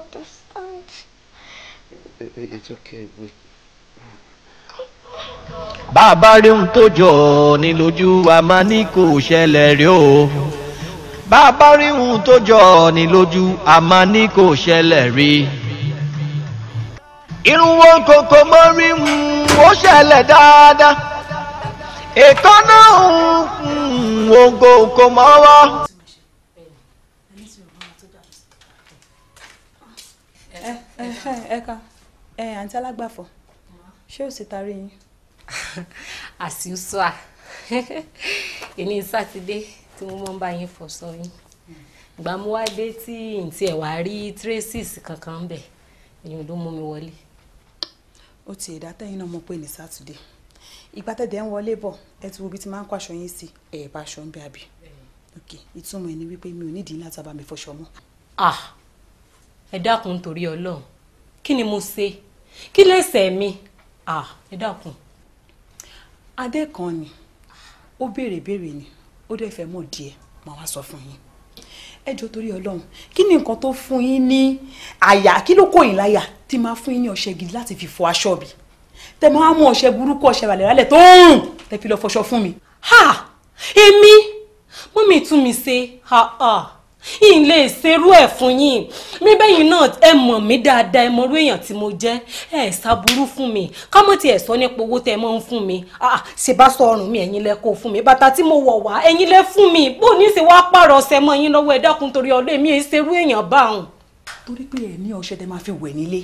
understand. It's okay. Bàbá rí ohun tó jọ ní lójú wa máa ní kò ṣẹlẹ̀ rí o. Bàbá rí ohun tó jọ ní lójú a máa ní kò ṣẹlẹ̀ rí. Irun wọn kòkò mọ́ rí ó ṣẹlẹ̀ dáadáa. Èkánná òǹkò kò mọ́ wá. Ẹ ká ẹ àǹtí alágbàfọ̀, ṣé ò sì tarí yín? Àṣìṣọ́ èní sátidé tí mo máa ń bá yín fọṣọ yín. Ìgbà mo wá dé tí n tiẹ̀ wá rí traces kankan bẹ̀, èyí ló mú mi wọlé. Ó ti ẹ̀dá tẹ́yìn náà mọ̀ pé ní sátidé ìgbà tẹ̀dẹ̀ ń wọlé bọ̀ ẹ ti wo ibi tí máa ń kó aṣọ yín sí, ẹ̀ bá aṣọ ń bẹ àbí? Ok, ìtumọ̀ ẹ̀ ni wípé mi ò nídìí láti bá mi fọṣọ mọ́. Ah, ẹ dákun nítorí Ọlọ́run, kí ni mo ṣe? Kí lẹ́sẹ̀ mi? Ah, ẹ dákun. Adé kan ni ó béèrè béèrè ni ó dẹ̀ fẹ́ mọ̀ díẹ̀, màá wá sọ fún yín. Ẹ jọ̀ọ́ torí Ọlọ́run, kí ni nǹkan tó fún yín ní àyà, kí ló kó yín láyà tí máa fún yín ní ọṣẹ gidi láti fi fọ aṣọ mi? Tẹ máa mú ọṣẹ burúkú, ọṣẹ ràlẹ̀ràlẹ̀ tó ń rùn, tẹ fi lọ fọṣọ fún mi. Ha! Èmi mú mi tún mi ṣe, ha ha, yìí lè ṣerú ẹ̀ fún yín. Mi bẹ́yìn náà ẹ mọ̀ mí dáadáa, ẹ mọ̀rú èèyàn tí mo jẹ́, ẹ ṣàbúrú fún mi. Ká mọ̀ tí ẹ sọ nípa owó tẹ mọ́ ń fún mi. Ṣe bá sọ ọrùn mi ẹ̀yin lẹ kó fún mi, bàtà tí mo wọ̀ wá ẹ̀yin lẹ fún mi. Bó ní ṣe wá pààrọ̀ ọṣẹ mọ́ yín lọ́wọ́, ẹ dákun torí Ọlọ́run, èmi ẹ ṣerú èèyàn báwọn. Torí pé ẹ ní ọṣẹ tẹ máa fi wẹ̀ nílé,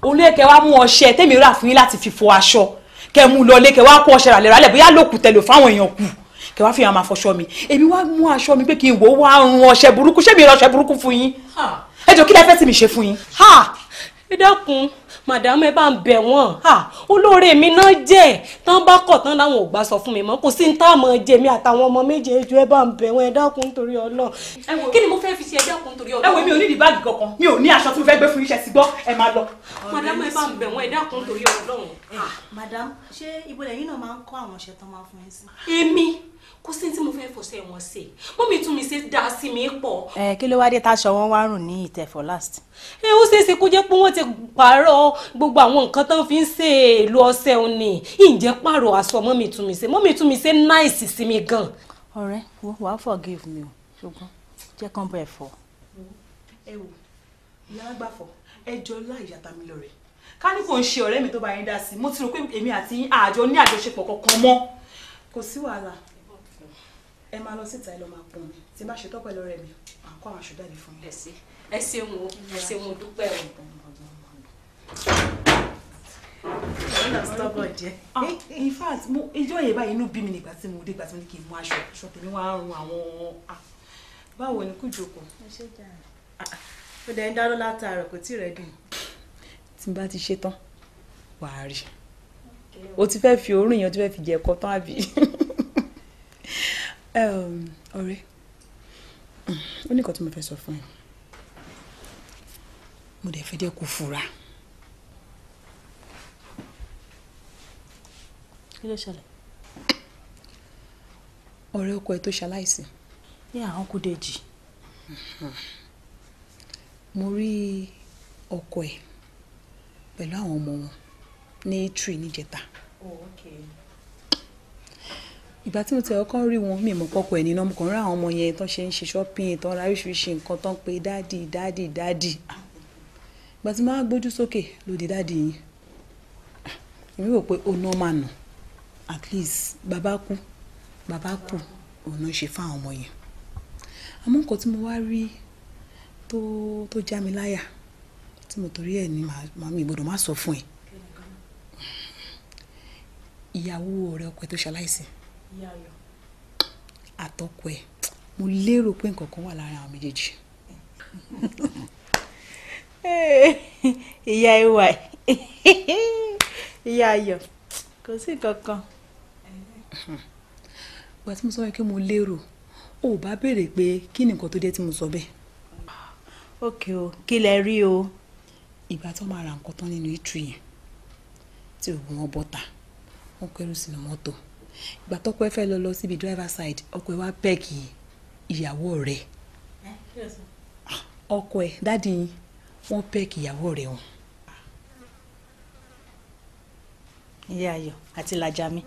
òun lè kẹ wá mú ọṣẹ tèmi rà fún yín láti fi fọ aṣọ, kẹ mú lọlé, kẹ wá kó ọṣẹ ràlẹ̀ ràlẹ̀ bóyá lókù tẹ lò fáwọn èèyàn kù, kẹ wá fi hàn máa fọṣọ mi. Èmi wá mú aṣọ mi pé kí n wò ó wá run ọṣẹ burúkú, ṣé mi ra ọṣẹ burúkú fún yín? Ẹ jọ̀ọ́ kí lẹ fẹ́ tí mi ṣe fún yín? Ẹ dákun màdàmú, ẹ bá ń bẹ̀ wọ́n. Olóore mi náà jẹ́ tán bá kọ̀ tán láwọn ò gbà sọ fún mi mọ́, kò sí ní tá a mọ̀ jẹ mi àtàwọn ọmọ méjèèjì. Ẹ bá ń bẹ̀ wọ́n, ẹ dákun nítorí Ọlọ́run. Kí ni mo fẹ́ fi ṣe? Ẹ dákun nítorí Ọlọ́run. Ẹ wo, mi ò ní di báàgì kankan, mi ò ní aṣọ tí mo fẹ́ gbé fún iṣẹ́ ti gbọ́, ẹ máa lọ. Màdàmú ẹ bá ń bẹ̀ wọ́n, ẹ dákun nítorí Ọlọ́run. Madam, ṣé ibo lẹ́yìn náà máa ń kó àwọn ọṣẹ tán máa fún yín sí? Èmi kò sí tí mo fẹ́ fọṣẹ wọn ṣe, mọ́mí tún mi ṣe dá sí mi pọ̀. Ẹ kí ló wá dé táṣọ wọn wá rùn ní ìtẹ̀ for last? Ẹ ó ṣeé ṣe kó jẹ́ pé wọ́n ti pààrọ̀ gbogbo àwọn nǹkan tán fi ń ṣe èlò ọṣẹ òun ni. Ǹjẹ́ pààrọ̀ aṣọ mọ́mí tún mi ṣe, mọ́mí tún mi ṣe náìsì sí mi gan. Ọ̀rẹ́, wàá forgive me o, ṣùgbọ́n jẹ́ kán bẹ̀ fọ. Ẹ wò, ìyá alágbàfọ̀, ẹ jọ láì yàtà mi lọ rẹ̀. Ká ní kò ń ṣe ọ̀rẹ́ mi tó bá yín dá sí, mo ti rò pé èmi àti yín àjọ ní àjọṣepọ̀ kankan mọ́. Kò sí wàhálà. Ẹ máa lọ síta, ẹ lọ máa pọn mi. Tí n bá ṣe tọ́ pẹ̀lú ọ̀rẹ́ mi, à ń kó àwọn aṣọ jáde fún mi. Ẹ ṣeun o, ẹ ṣeun o, dúpẹ́ o. In fact, mo ijó yẹn báyìí inú bí mi nígbà tí mo dé, ìgbà tí mo ní kí n mú aṣọ, aṣọ tèmi wá ń run àwọn. Báwo ni kú jókòó? Ó dẹ̀ ń dáná látàárọ̀, kò tí ì rẹ́dì. Tí n bá ti ṣe tán, wàá rí. O ti fẹ́ fi òórùn yẹn, o ti fẹ́ fi jẹ ẹ̀kọ́ tán àbí? Ọ̀rẹ́, ó ní nǹkan tí mo fẹ́ sọ fún ẹ. Mo dẹ̀ fẹ́ jẹ́ kó fura. Kí ló ṣẹlẹ̀? Ọ̀rẹ́ ọkọ ẹ tó ṣaláìsí. Ní àwọn kú Dèjì. Mo rí ọkọ ẹ pẹ̀lú àwọn ọmọ wọn ní tree níjẹta. Ìgbà tí mo tẹ ọkọ rí wọn, mi mọ̀ pọ́kọ ẹ̀ nínú ọmọ kan rí àwọn ọmọ yẹn tán ṣe ń ṣe shopping, tán ra oríṣiríṣi nǹkan, tán pé daddy daddy daddy. Ìgbà tí mo wá gbójú sókè ló di daddy yín. Èmi rò pé ó normal nù. At least bàbá kú, bàbá kú, òun ló ṣe fún àwọn ọmọ yẹn. Àmọ́ nǹkan tí mo wá rí tó já mi láyà tí mo torí ẹ̀ ní màmí gbọ́dọ̀ má sọ fún ẹ. Ìyàwó ọ̀rẹ́ ọkọ ẹ tó ṣaláìsí àtọkọ ẹ, mo lérò pé nǹkan kan wà láàárín àwọn méjèèjì. Ìyá ìwà ìyá ayọ̀ kò sí nǹkan kan. Ìgbà tí mo sọ pé mo lérò, o ò bá béèrè pé kí ni nǹkan tó dé tí mo sọ bẹ́ẹ̀. Ok o, kí lẹ rí o? Ìgbà tó máa ra nǹkan tán nínú ìtú yẹn tí òògùn wọn bọ́ta, wọ́n kẹ́rù sínú mọ́tò. Ìgbà tọ́kọ ẹ fẹ́ lọ síbi driver side, ọkọ ẹ wá pẹ́ẹ̀kì ìyàwó rẹ̀. Ọkọ ẹ daddy yín wọ́n pẹ́ẹ̀kì ìyàwó rẹ̀ wọn. Ìyá ayọ̀ àti làjà mi.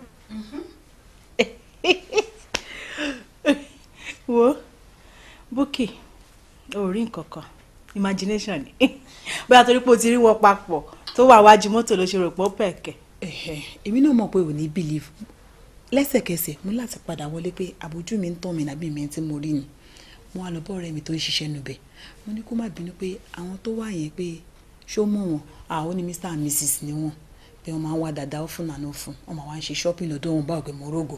Wo Búkì, ò rí nǹkan kan, imagination ni. Bóyá torí pé o ti rí wọn papọ̀ tó wà wájú mọ́tò ló ṣe rò pé ó pẹ̀kẹ́. Èmi náà mọ̀ pé ò ní believe. Lẹ́sẹ̀kẹsẹ̀ mo láti padà wọlé pé àbójú mi ń tàn mí nàbí mi tí mo rí ni. Mo wá lọ bọ́ ọ̀rẹ́ mi tó ń ṣiṣẹ́ níbẹ̀. Mo ní kó má bínú pé àwọn tó wà yẹn pé ṣó mọ̀ wọ́n, àwọn ní Mr and Mrs ni wọ́n, pé wọ́n máa ń wá dáadáa fún nànú fún, wọ́n máa wá ń ṣe shopping lọ́dọ̀ wọn bá òkè mọ́rọ́gò.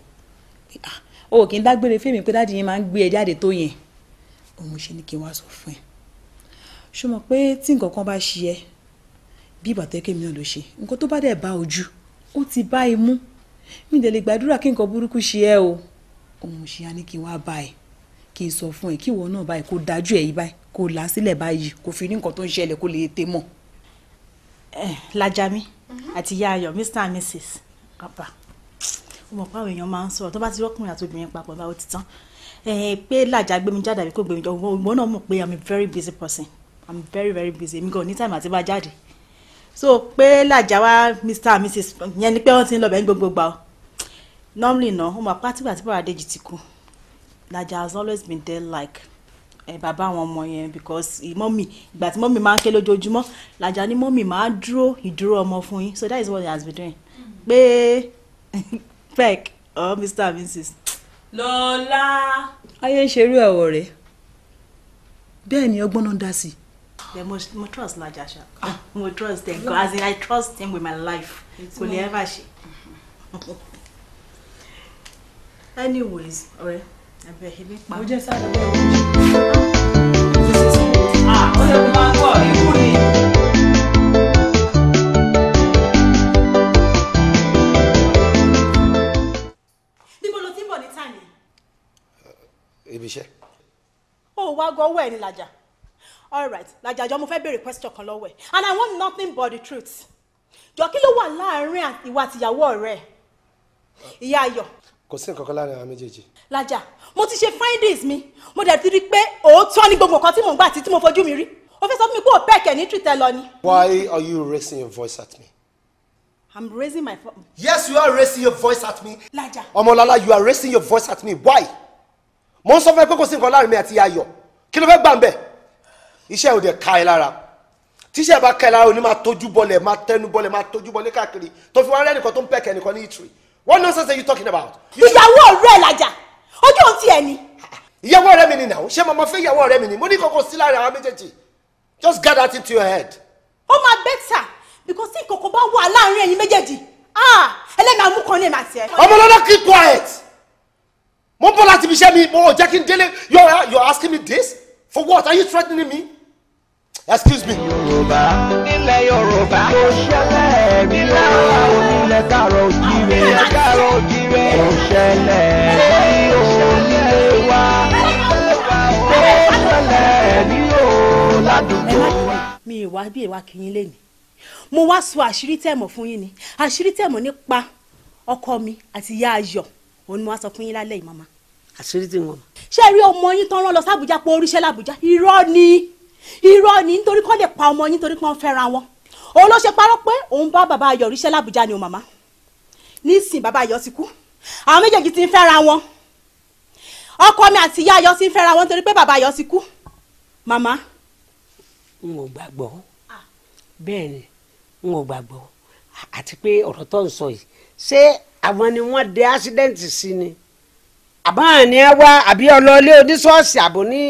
O kì í dágbére fèmí pé daddy yẹn máa ń gbé ẹ jáde tó yẹn. Òun ṣe ní kí n wá sọ fún ẹ. Ṣó mọ̀ pé tí nǹkan kan bá ṣe ẹ bí ìgbà tó yẹ kémi náà ló ṣe, nǹkan tó bá dẹ̀ bá ojú, ó ti bá imú. Mi dẹ̀ lè gbàdúrà kí nǹkan burúkú ṣe ẹ́ o. Òun ṣe á ní kí n wá bá ẹ, kí n sọ fún ẹ kí ìwọ náà báyìí kó dájú ẹ yìí báyìí, kó là á sílẹ̀ báyìí, kó fi rí nǹkan tó ń ṣẹlẹ̀ kó lè tè mọ̀. Làjàmí àti ìyá ayọ̀, Mr and Mrs. Papa, ó mọ̀ pé àwọn èèyàn máa ń sọ̀rọ̀ tó bá ti rọ́kùnrin àti obìnrin papọ̀ báwo ti tán. Pé Làjà gbé mi jáde àbí kò gbé mi jáde, ìwọ náà mọ̀ pé I'm a very busy person. I'm very very busy. Èmi gan ní time àti bá jáde. So pé Làjà wá Mr and Mrs yẹn ni pé wọ́n ti ń lọ bẹ́ẹ̀ ní gbogbo gbà o. Normally náà, ó mọ̀ pé àtìgbà tí Bàbá Dèjì ti kú, Làjà has always been there like bàbá àwọn ọmọ yẹn, because mummy, ìgbà tí mummy máa ń ké lójoojúmọ́, Làjà ní mummy máa ń dúró ìdúró ọmọ fún yín. So that is what he has been doing. Pé peck or Mr and Mrs. Lọ́lá. Ayé ń ṣerú ẹ̀wọ̀ rẹ̀. Bẹ́ẹ̀ ni ọgbọ́n náà dá sí. Then mo trust Làjà ṣá. Mo trust him, as in I trust him with my life. Kò lè ever ṣe. Anyways, ọ̀rẹ́, ẹ̀bẹ̀ ebi pa. Mo jẹ́ sáré bẹ́ẹ̀ wọ́n. Ó lè kó máa gbọ́ ikú ni. Níbo lo ti ń bọ̀ ní tàní? Ibi iṣẹ́. Ó wá gbọ́ ọwọ́ ẹ̀ ní Làjà. All right, Làjà jọ, mo fẹ́ béèrè question kan lọ́wọ́ ẹ̀ and I want nothing but the truth. Jọ, kí ló wà láàárín ìwà àtìyàwó ọ̀rẹ́ ìyá ayọ̀? Kò sí nǹkan kan láàrin àwọn méjèèjì. Làjà, mo ti ṣe findings mi, mo dẹ̀ ti rí i pé òótọ́ ni gbogbo nǹkan tí mò ń gbà tí mo fojú mi rí. O fẹ́ sọ fún mi pé ò pẹ́ẹ̀kẹ́ ní tìtẹ́ lọ ni. Why are you raising your voice at me? I'm raising my voice. Yes, you are raising your voice at me. Làjà. Ọmọlọ́lá, you are raising your voice at me. Why? Mo ń sọ fún ẹ pé kò sí nǹkan láàrin mi àti Ayọ̀. Kí ló fẹ́ gbà ń bẹ̀? Iṣẹ́ ò dẹ̀ ka ẹ lára. Tíṣẹ́ bá ka ẹ lára, ò ní máa tójú bọlẹ̀, máa tẹnu bọlẹ̀, máa tójú bọlẹ̀ káàkiri. Tó fi wá rẹ́ nìkan tó ń pẹ̀kẹ́ nìkan ní ìtìrì. What nonsense are you talking about? Ìyàwó ọ̀rẹ́ Làjà, Ojú òun ti ẹ̀ ni. Ìyàwó ọ̀rẹ́ mi ni náà, ṣé mo máa fẹ́ ìyàwó ọ̀rẹ́ mi ni? Mo ní kókó sí láàrin àwọn méjèèjì. Just get that into your head. Ó máa better because tí nǹkan kan bá wà láàrin ẹ̀yin méjèèjì, ah, ẹlẹ́nu àmúkan ní èmi àti ẹ. Ọmọlọ́lá, keep quiet. Mo ń bọ̀ láti ibi iṣẹ́ mi, mo ò jẹ́ kí n délé. You're asking me this? For what? Are you threatening me? Excuse me. Yorùbá nílẹ̀ Yorùbá kò ṣẹlẹ̀ rí lára onílẹ̀ káàrọ̀ òjíire káàrọ̀ òjíire kò ṣẹlẹ̀ rí onílé wa kò ṣẹlẹ̀ rí o ládùúgbò wa. Mi ìwà bí ìwà kì í lé ní. Mo wá sọ àṣírí tẹ̀mọ̀ fún yín ni, àṣírí tẹ̀mọ̀ nípa ọkọ mi àti ìyá Ayọ̀, òun ni mo wá sọ fún yín lálẹ́ yìí, màmá. Àṣírí tí wọn. Ṣé ẹ rí ọmọ yín tán rán lọ sábùjá pé oríṣẹ́ làbújá? Irọ́ ni, irọ́ ni, nítorí kọ́ lè pa ọmọ yín, nítorí pé wọ́n fẹ́ra wọn. Òun ló ṣe parọ́ pé òun bá bàbá Ayọ̀ ríṣẹ́ làbújá ni o, màmá. Nísìn bàbá Ayọ̀ ti kú, àwọn méjèèjì ti ń fẹ́ra wọn. Ọkọ mi àti ìyá Ayọ̀ ti ń fẹ́ra wọn nítorí pé bàbá Ayọ̀ ti kú, màmá. N ò gbàgbọ́. Bẹ́ẹ̀ ni, n ò gbàgbọ́. Àti pé ọ̀rọ̀ tó ń sọ yìí, ṣé àwọn ni wọ́n dé accident sí ni? Àbá ni ẹ wá àbí ọlọ́ọ̀lẹ́ oníṣọ́ọ̀ṣì àbò ní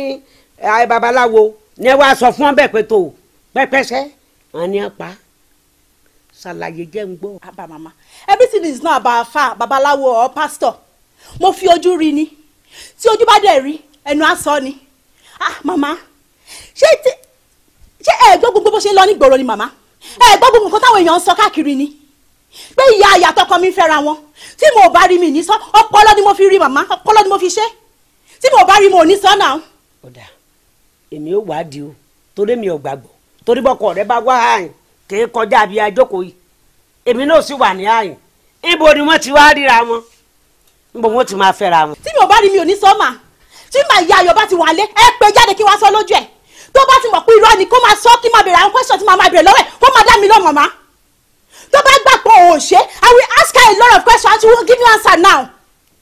babaláwo ni ẹ wá sọ fún ọ bẹ́ẹ̀ pé tó pẹ́pẹ́sẹ́ wọn ni ẹ pa. Ṣàlàyé jẹ́ ń gbọ́. Àbá màmá, everything is not about afa, babaláwo or pastor. Mo fi ojú rí ni, tí ojú bá dẹ̀ rí ẹnu á sọ ni. Ah màmá, ṣé ẹ gbọ́ gbogbo bó ṣe ń lọ nígboro ni màmá? Ẹ gbọ́ gbogbo nǹkan táwọn èèyàn ń sọ káàkiri ni pé ìyá àyàtọkọ mi ń fẹ́ra wọn. Tí mo bá rí mi ní sọ, ọpọlọ ni mo fi rí màmá, ọpọlọ ni mo fi ṣe. Tí mo bá rí mo ní sọ náà. Ọ̀dà, èmi ò wádìí o, torí mi ò gbàgbọ́, torí bọ́kọ rẹ bá wá àyìn kì í kọjá àbí ajókòó yìí, èmi náà sì wà ní àyìn. Níbo ni wọ́n ti wá ríra wọn? Níbo wọ́n ti máa fẹ́ra wọn? Tí mi ò bá rí mi ò ní sọ mà. Tí màá ìyá Ayọ̀ bá ti wà lé, ẹ pé jáde kí wá sọ lójú ẹ̀. Tó bá ti mọ̀ pé irọ́ ni kó máa sọ, kí máa bèrè àwọn question tí màá máa bèrè lọ́wọ́ ẹ̀, kó máa dá mi lọ màmá. Tó bá gbà pé òun ò ṣe, I will ask her a lot of questions and she will give me answer now.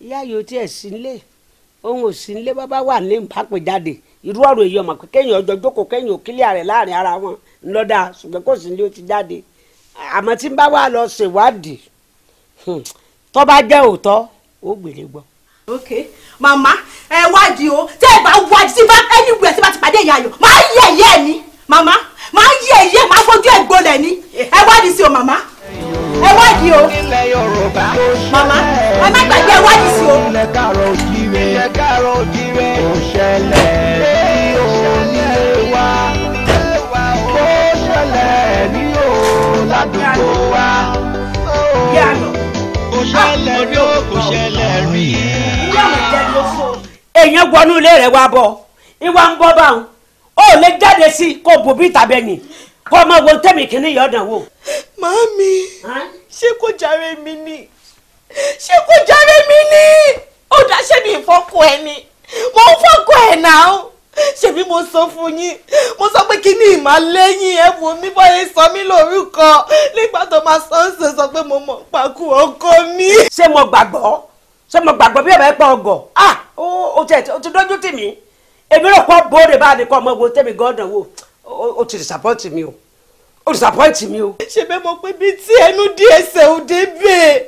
Ìyá yóò tiẹ̀ sí nílé, òun ò sí nílé, bàbá wà ní ìbápè jáde. Irú ọ̀rọ̀ èyí ọmọ pé kéèyàn ọjọ́ jókòó kéèyàn òkílẹ̀ rẹ̀ láàrin ara wọn ńlọ́dà, ṣùgbọ́n kò sí nílé ó ti jáde. Àmọ́ tí ń bá wà lọ ṣèwádìí, tó bá jẹ́ òótọ́, ó gbèrè gbọ́. Ok màmá, ẹ wádìí o. Tẹ́ ẹ bá wádìí tí bá anywhere tí bá ti pàdé ìyá Ayọ̀, máa yẹ ẹ̀yẹ́ ẹ̀ ni màmá, máa yẹ ẹ̀yẹ́, máa fojú ẹ̀ gbolẹ̀ ni. Ẹ wádìí sí o màmá, ẹ wádìí o màmá, ẹ má gbàgbé, ẹ wádìí sí o. Ilẹ̀ káàrọ̀ òjíire, ilẹ̀ káàrọ̀ òjíire, kò ṣẹlẹ̀ rí onílé wa, kò ṣẹlẹ̀ rí o ládùúgbò wa, kò ṣẹlẹ̀ rí o, kò ṣẹlẹ̀ rí. Èèyàn wọnú ilé rẹ̀ wá bọ̀, ìwà ń bọ́ báwọn, ó lè jáde sí kó bò bí tàbẹ́yìn kó ọmọ wo tẹ̀mí kìíní yọ̀ọ̀dàn wò. Màámi, ṣé kò jàre mi ni? Ṣé kò jàre mi ni? Ó dá, ṣé mi ìfọkọ ẹ ni? Mo ń fọkọ ẹ náà. Ṣebí mo sọ fún yín, mo sọ pé kí ni ìmàlẹ́yìn ẹ wò mí bọ́yẹ sọ mí lórúkọ nígbà tó máa sọ ń sọ pé mo mọ̀ pàkú ọkọ mi. Ṣé mo gbàgbọ́? Ṣé mo gbàgbọ́ bí ọ̀bẹ pọ̀ ọgọ̀? Ah, ó ti dójú tì mí. Èmi rò pọ̀ bóde bá ní kọ́ ọmọ wo tẹ̀mí gọ́dọ̀ wò. Ó ti disappoint mi o. Ó disappoint mi o. Ṣé bẹ́ẹ̀ mọ̀ pé bíi tí ẹnu dí ẹsẹ̀ ò dé bẹ́ẹ̀,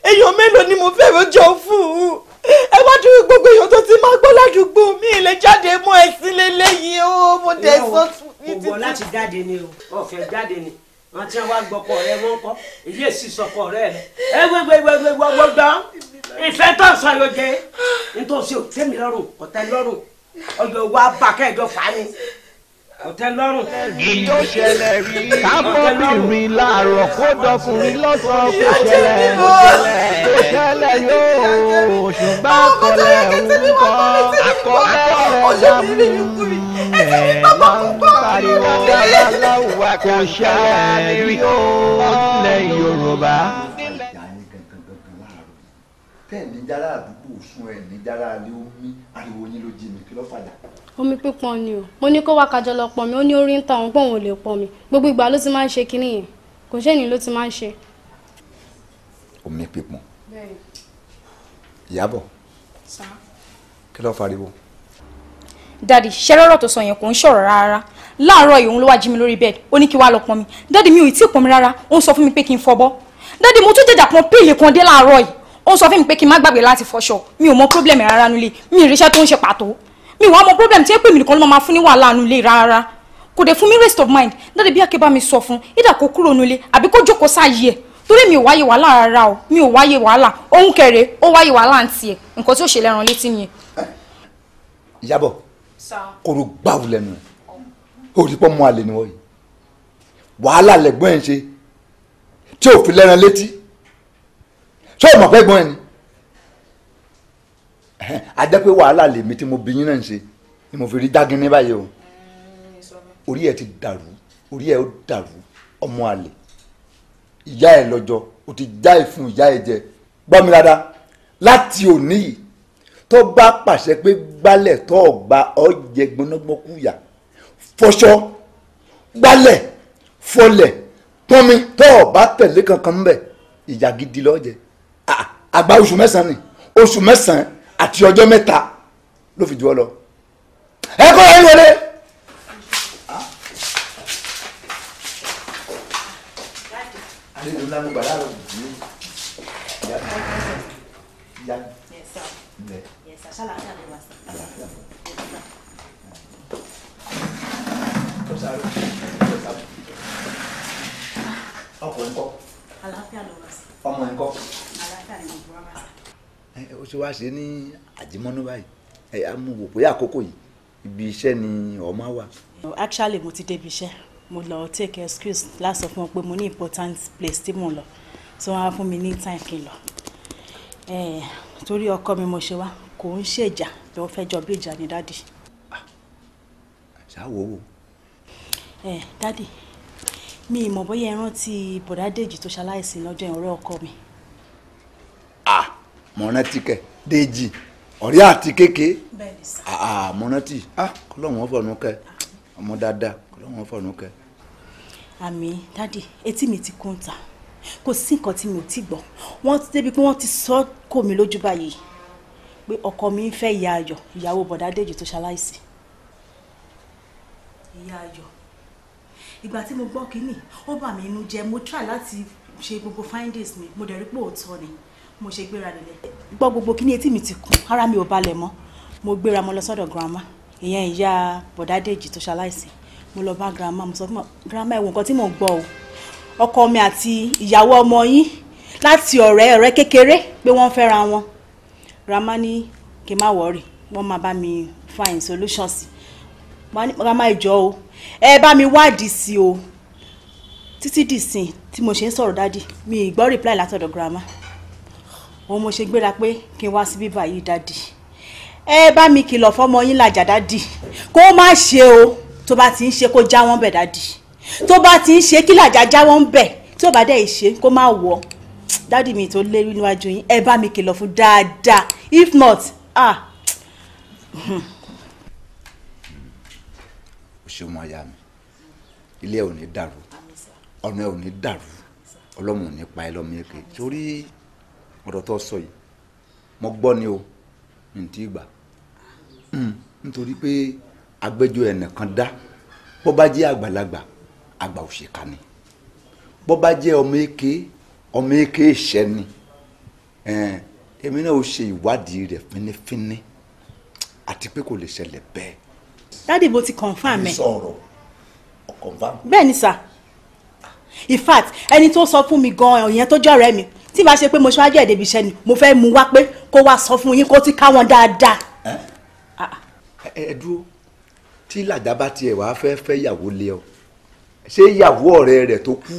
èèyàn mélòó ni mo fẹ́ rojọ́ fún un? Ẹ wá dúró gbogbo èèyàn tó ti máa gbọ́ ládùúgbò mi lè jáde mọ́ ẹ sílé lẹ́yìn o. Mo dẹ̀ sọ títí. Kò wọ láti jáde ni o, ọ̀fẹ́ jáde ni. Wọ́n ti wá gbọ́kọ̀ rẹ wọ́n kọ́, èyí èsì sọkọ rẹ rẹ. Ẹ wéwéwéwé gbọ́. Ìfẹ́ tó ń sọ yóò jẹ́ nítòsí ò tẹ́mi lọ́rùn, ọ̀tẹ́ lọ́rùn. Ọjọ́ wa bá kẹ́ẹ̀jọ fà á ni. Ọ̀tẹ́ lọ́rùn. Ìjọ ṣẹlẹ̀ rí. Kábọ́bìnrin láàárọ̀ kó dọkùnrin lọ́sàn-án kó ṣẹlẹ̀ kó ṣẹlẹ̀ yóò, ṣùgbọ́n àkọlẹ̀ ń kọ́ àkọlẹ̀ ẹ̀ máa ń pariwo dáadáa kó ṣẹlẹ̀ rí ó nílẹ̀ Yorùbá. Tẹ́ ní jára àdúgbò sún ẹ̀ ní jára alẹ́ omi ariwo yín ló jí mi, kí ló fàjà? Omi pípọn ni o. Mo ní kó wá kájọ lọ pọn mi, ó ní orí ń ta òun pọ̀ òun ò lè pọn mi. Gbogbo ìgbà ló ti máa ń ṣe kinní yẹn, kò ṣe ní ló ti máa ń ṣe. Omi pípọn. Ìyábọ̀, kí ló fariwo? Daddy, ṣe rọ́rọ̀ tó sọ yẹn kò ń ṣọ̀rọ̀ rárá. Láàárọ̀ yìí òun ló wá jí mi lórí bed, ó ní kí wá lọ pọn mi. Daddy, mi ò tí ì pọn mi rárá, ó ń sọ fún mi pé kí n fọbọ́. Daddy, mo tún jẹjà pọn píìlì kan dé láàárọ̀ yìí. Ó sọ fún mi pé kí n má gbàgbé láti fọṣọ. Mi ò mọ problem rárá nulẹ̀. Mi ì ríṣẹ́ tó ń ṣe pàtó. Mi wàá mọ problem tí ẹ pè mí nìkan ló máa fún ní wàhálà nulẹ̀ rárá. Kò dé fún mi rest of mind. Dáadé bí Aké bá mi sọ fún, ìdà kó kúrò nulẹ̀ àbí kó jókòó sáàyè ẹ̀. Torí mi ò wáyé wàhálà rárá o. Mi ò wáyé wàhálà. Òun kẹrẹ, ó wáyé wàhálà ń tiẹ̀. Nǹkan tí ó ṣe lẹ́ran létí nìyẹn. Ìyábọ̀, kóró gbáwù lẹ́nu ẹ̀. Ó rí pọ́ mọ́ àlè ni wọ́n yìí. Wàhálà lẹ̀gbọ́n ẹ̀ ń ṣe tí ò fi lẹ́ran létí. Ṣé o mọ̀ pé gbọ́n ẹ ni? A jẹ́ pé wàhálà lèmi tí mo bí yín náà ń ṣe ni mo fi rí jágin ní báyìí o. Orí ẹ ti dàrú, orí ẹ ó dàrú, ọmọ àlè. Ìyá ẹ lọ́jọ́, o ti já ìfun ìyá ẹ jẹ. Gbọ́ mi dáadáa, láti òní yìí tó bá pàṣẹ pé gbálẹ̀ tó ọ̀gbà ọ̀jẹ̀ gbónágbókùyà, fọṣọ, gbálẹ̀, fọlẹ̀, pọnmi tó ọ̀bá tẹ̀lé kankan ńbẹ̀, ìyà gidi ló jẹ. Àgbà oṣù mẹ́sàn-án ni, oṣù mẹ́sàn-án àti ọjọ́ mẹ́ta ló fi jù ọ lọ. Ẹ kọ́ ẹ wọlé. Àlejò ńlá mo gbà láàárọ̀ yìí. Ìyá mi. Ọkọ ńkọ́? Ọmọ ńkọ́? Ó ṣe wá ṣe ní àjímọ́nú báyìí. Ẹ á mú wò pé àkókò yìí ibi iṣẹ́ ni ọmọ wà. Actually mo ti débi iṣẹ́, mo lọ take excuse láti sọ fún wọn pé mo ní important place tí mo lọ, so wọ́n á fún mi ní time kí n lọ. Torí ọkọ mi mo ṣe wá, kò ń ṣèjà bí wọ́n fẹ́ jọ bí ìjà ni dádì. Ṣáwo wo. Dádì, mi ì mọ̀ bóyá ẹ rántí bọ̀dá Dèjì tó ṣaláìsí lọ́jọ́ yẹn, ọ̀rẹ́ ọkọ mi. Mo rántí kẹ, Dèjì ọ̀rẹ́ àti kéke. Mo rántí, kọ́lọ́hún ọ̀fọ̀nù kẹ, ọmọ dáadáa, kọ́lọ́hún ọ̀fọ̀nù kẹ. Àmì dádì, etí mi ti kún ta, kò sí nǹkan tí mi ò ti gbọ́. Wọ́n ti débi pé wọ́n ti sọ kò mí lójú báyìí pé ọkọ mi ń fẹ́ ìyá Ayọ̀, ìyàwó bọ̀dá Dèjì tó ṣaláìsí. Ìyá Ayọ̀, ìgbà tí mo gbọ́ kínní ó bà mí inú jẹ́. Mo try láti ṣe gbogbo findings mi, mo dẹ̀ rí pé òótọ́ ni. Mo ṣe gbéra nílẹ̀, gbọ́ gbogbo kínní etí mi ti kún, ara mi ò balẹ̀ mọ́. Mo gbéra, mo lọ sọ́dọ̀ grandma, ìyẹn ìyá bọ̀dá Dèjì tó ṣaláìsí. Mo lọ bá grandma, mo sọ fún grandma, ẹ wo nǹkan tí mò ń gbọ́ o, ọkọ mi àti ìyàwó ọmọ yín láti ọ̀rẹ́ kékeré pé wọ́n fẹ́ra wọn. Grandma ní kí n má worry, wọ́n máa bá mi find solution sí. Grandma, ẹ jọ̀ọ́ o, ẹ bá mi wádìí sí o. Títí dìsìn tí mo ṣe ń sọ̀rọ̀ dádì, mi ì gbọ́ reply látọ̀dọ̀ grandma. Òun mo ṣe gbéra pé kí n wá sí bíbá yìí dádì. Ẹ bá mi kìlọ̀ fọ́mọ yín làjà dádì, kó má ṣe o. Tó bá ti ń ṣe kó já wọn bẹ̀ dádì, tó bá ti ń ṣe kí làjà já wọn bẹ̀, tó bá dẹ̀ ṣe kó má wọ̀ dádì. Mi tó lérí níwájú yín, ẹ bá mi kìlọ̀ fún dáadáa, if not ah. O ṣeun aya mi, ilé ẹ ò ní dàrú, ọ̀nà ẹ ò ní dàrú, ọlọ́mọ ò ní pa ẹ lọ́mọ èké. Sórí ọ̀rọ̀ tó sọ yìí, mo gbọ́ ni o, mi ti gbà, nítorí pé agbẹjọ́ ẹnìkan dá, bó bá jẹ́ àgbàlagbà, àgbà òṣìkà ni, bó bá jẹ́ ọmọ èké, ọmọ èké ìṣẹ́ ni. Èmi náà ó ṣe ìwádìí rẹ̀ fínífíní, àti pé kò lè ṣẹlẹ̀ bẹ́ẹ̀. Dádì, mo ti confirm ẹ. Sọ̀rọ̀ confirm. Bẹ́ẹ̀ ni sà, in fact ẹni tó sọ fún mi gan-an, ìyẹn tó jẹ́ ọ̀rẹ́ mi, tí bá ṣe pé mo ṣáájú ẹ̀ débi iṣẹ́ ni mo fẹ́ mú wá pé kó wá sọ fún yín, kó ti ká wọn dáadáa. Ẹ dúró, tí làjà bá tiẹ̀ wá fẹ́ fẹ́ ìyàwó lé ọ, ṣé ìyàwó ọ̀rẹ́ rẹ̀ tó kú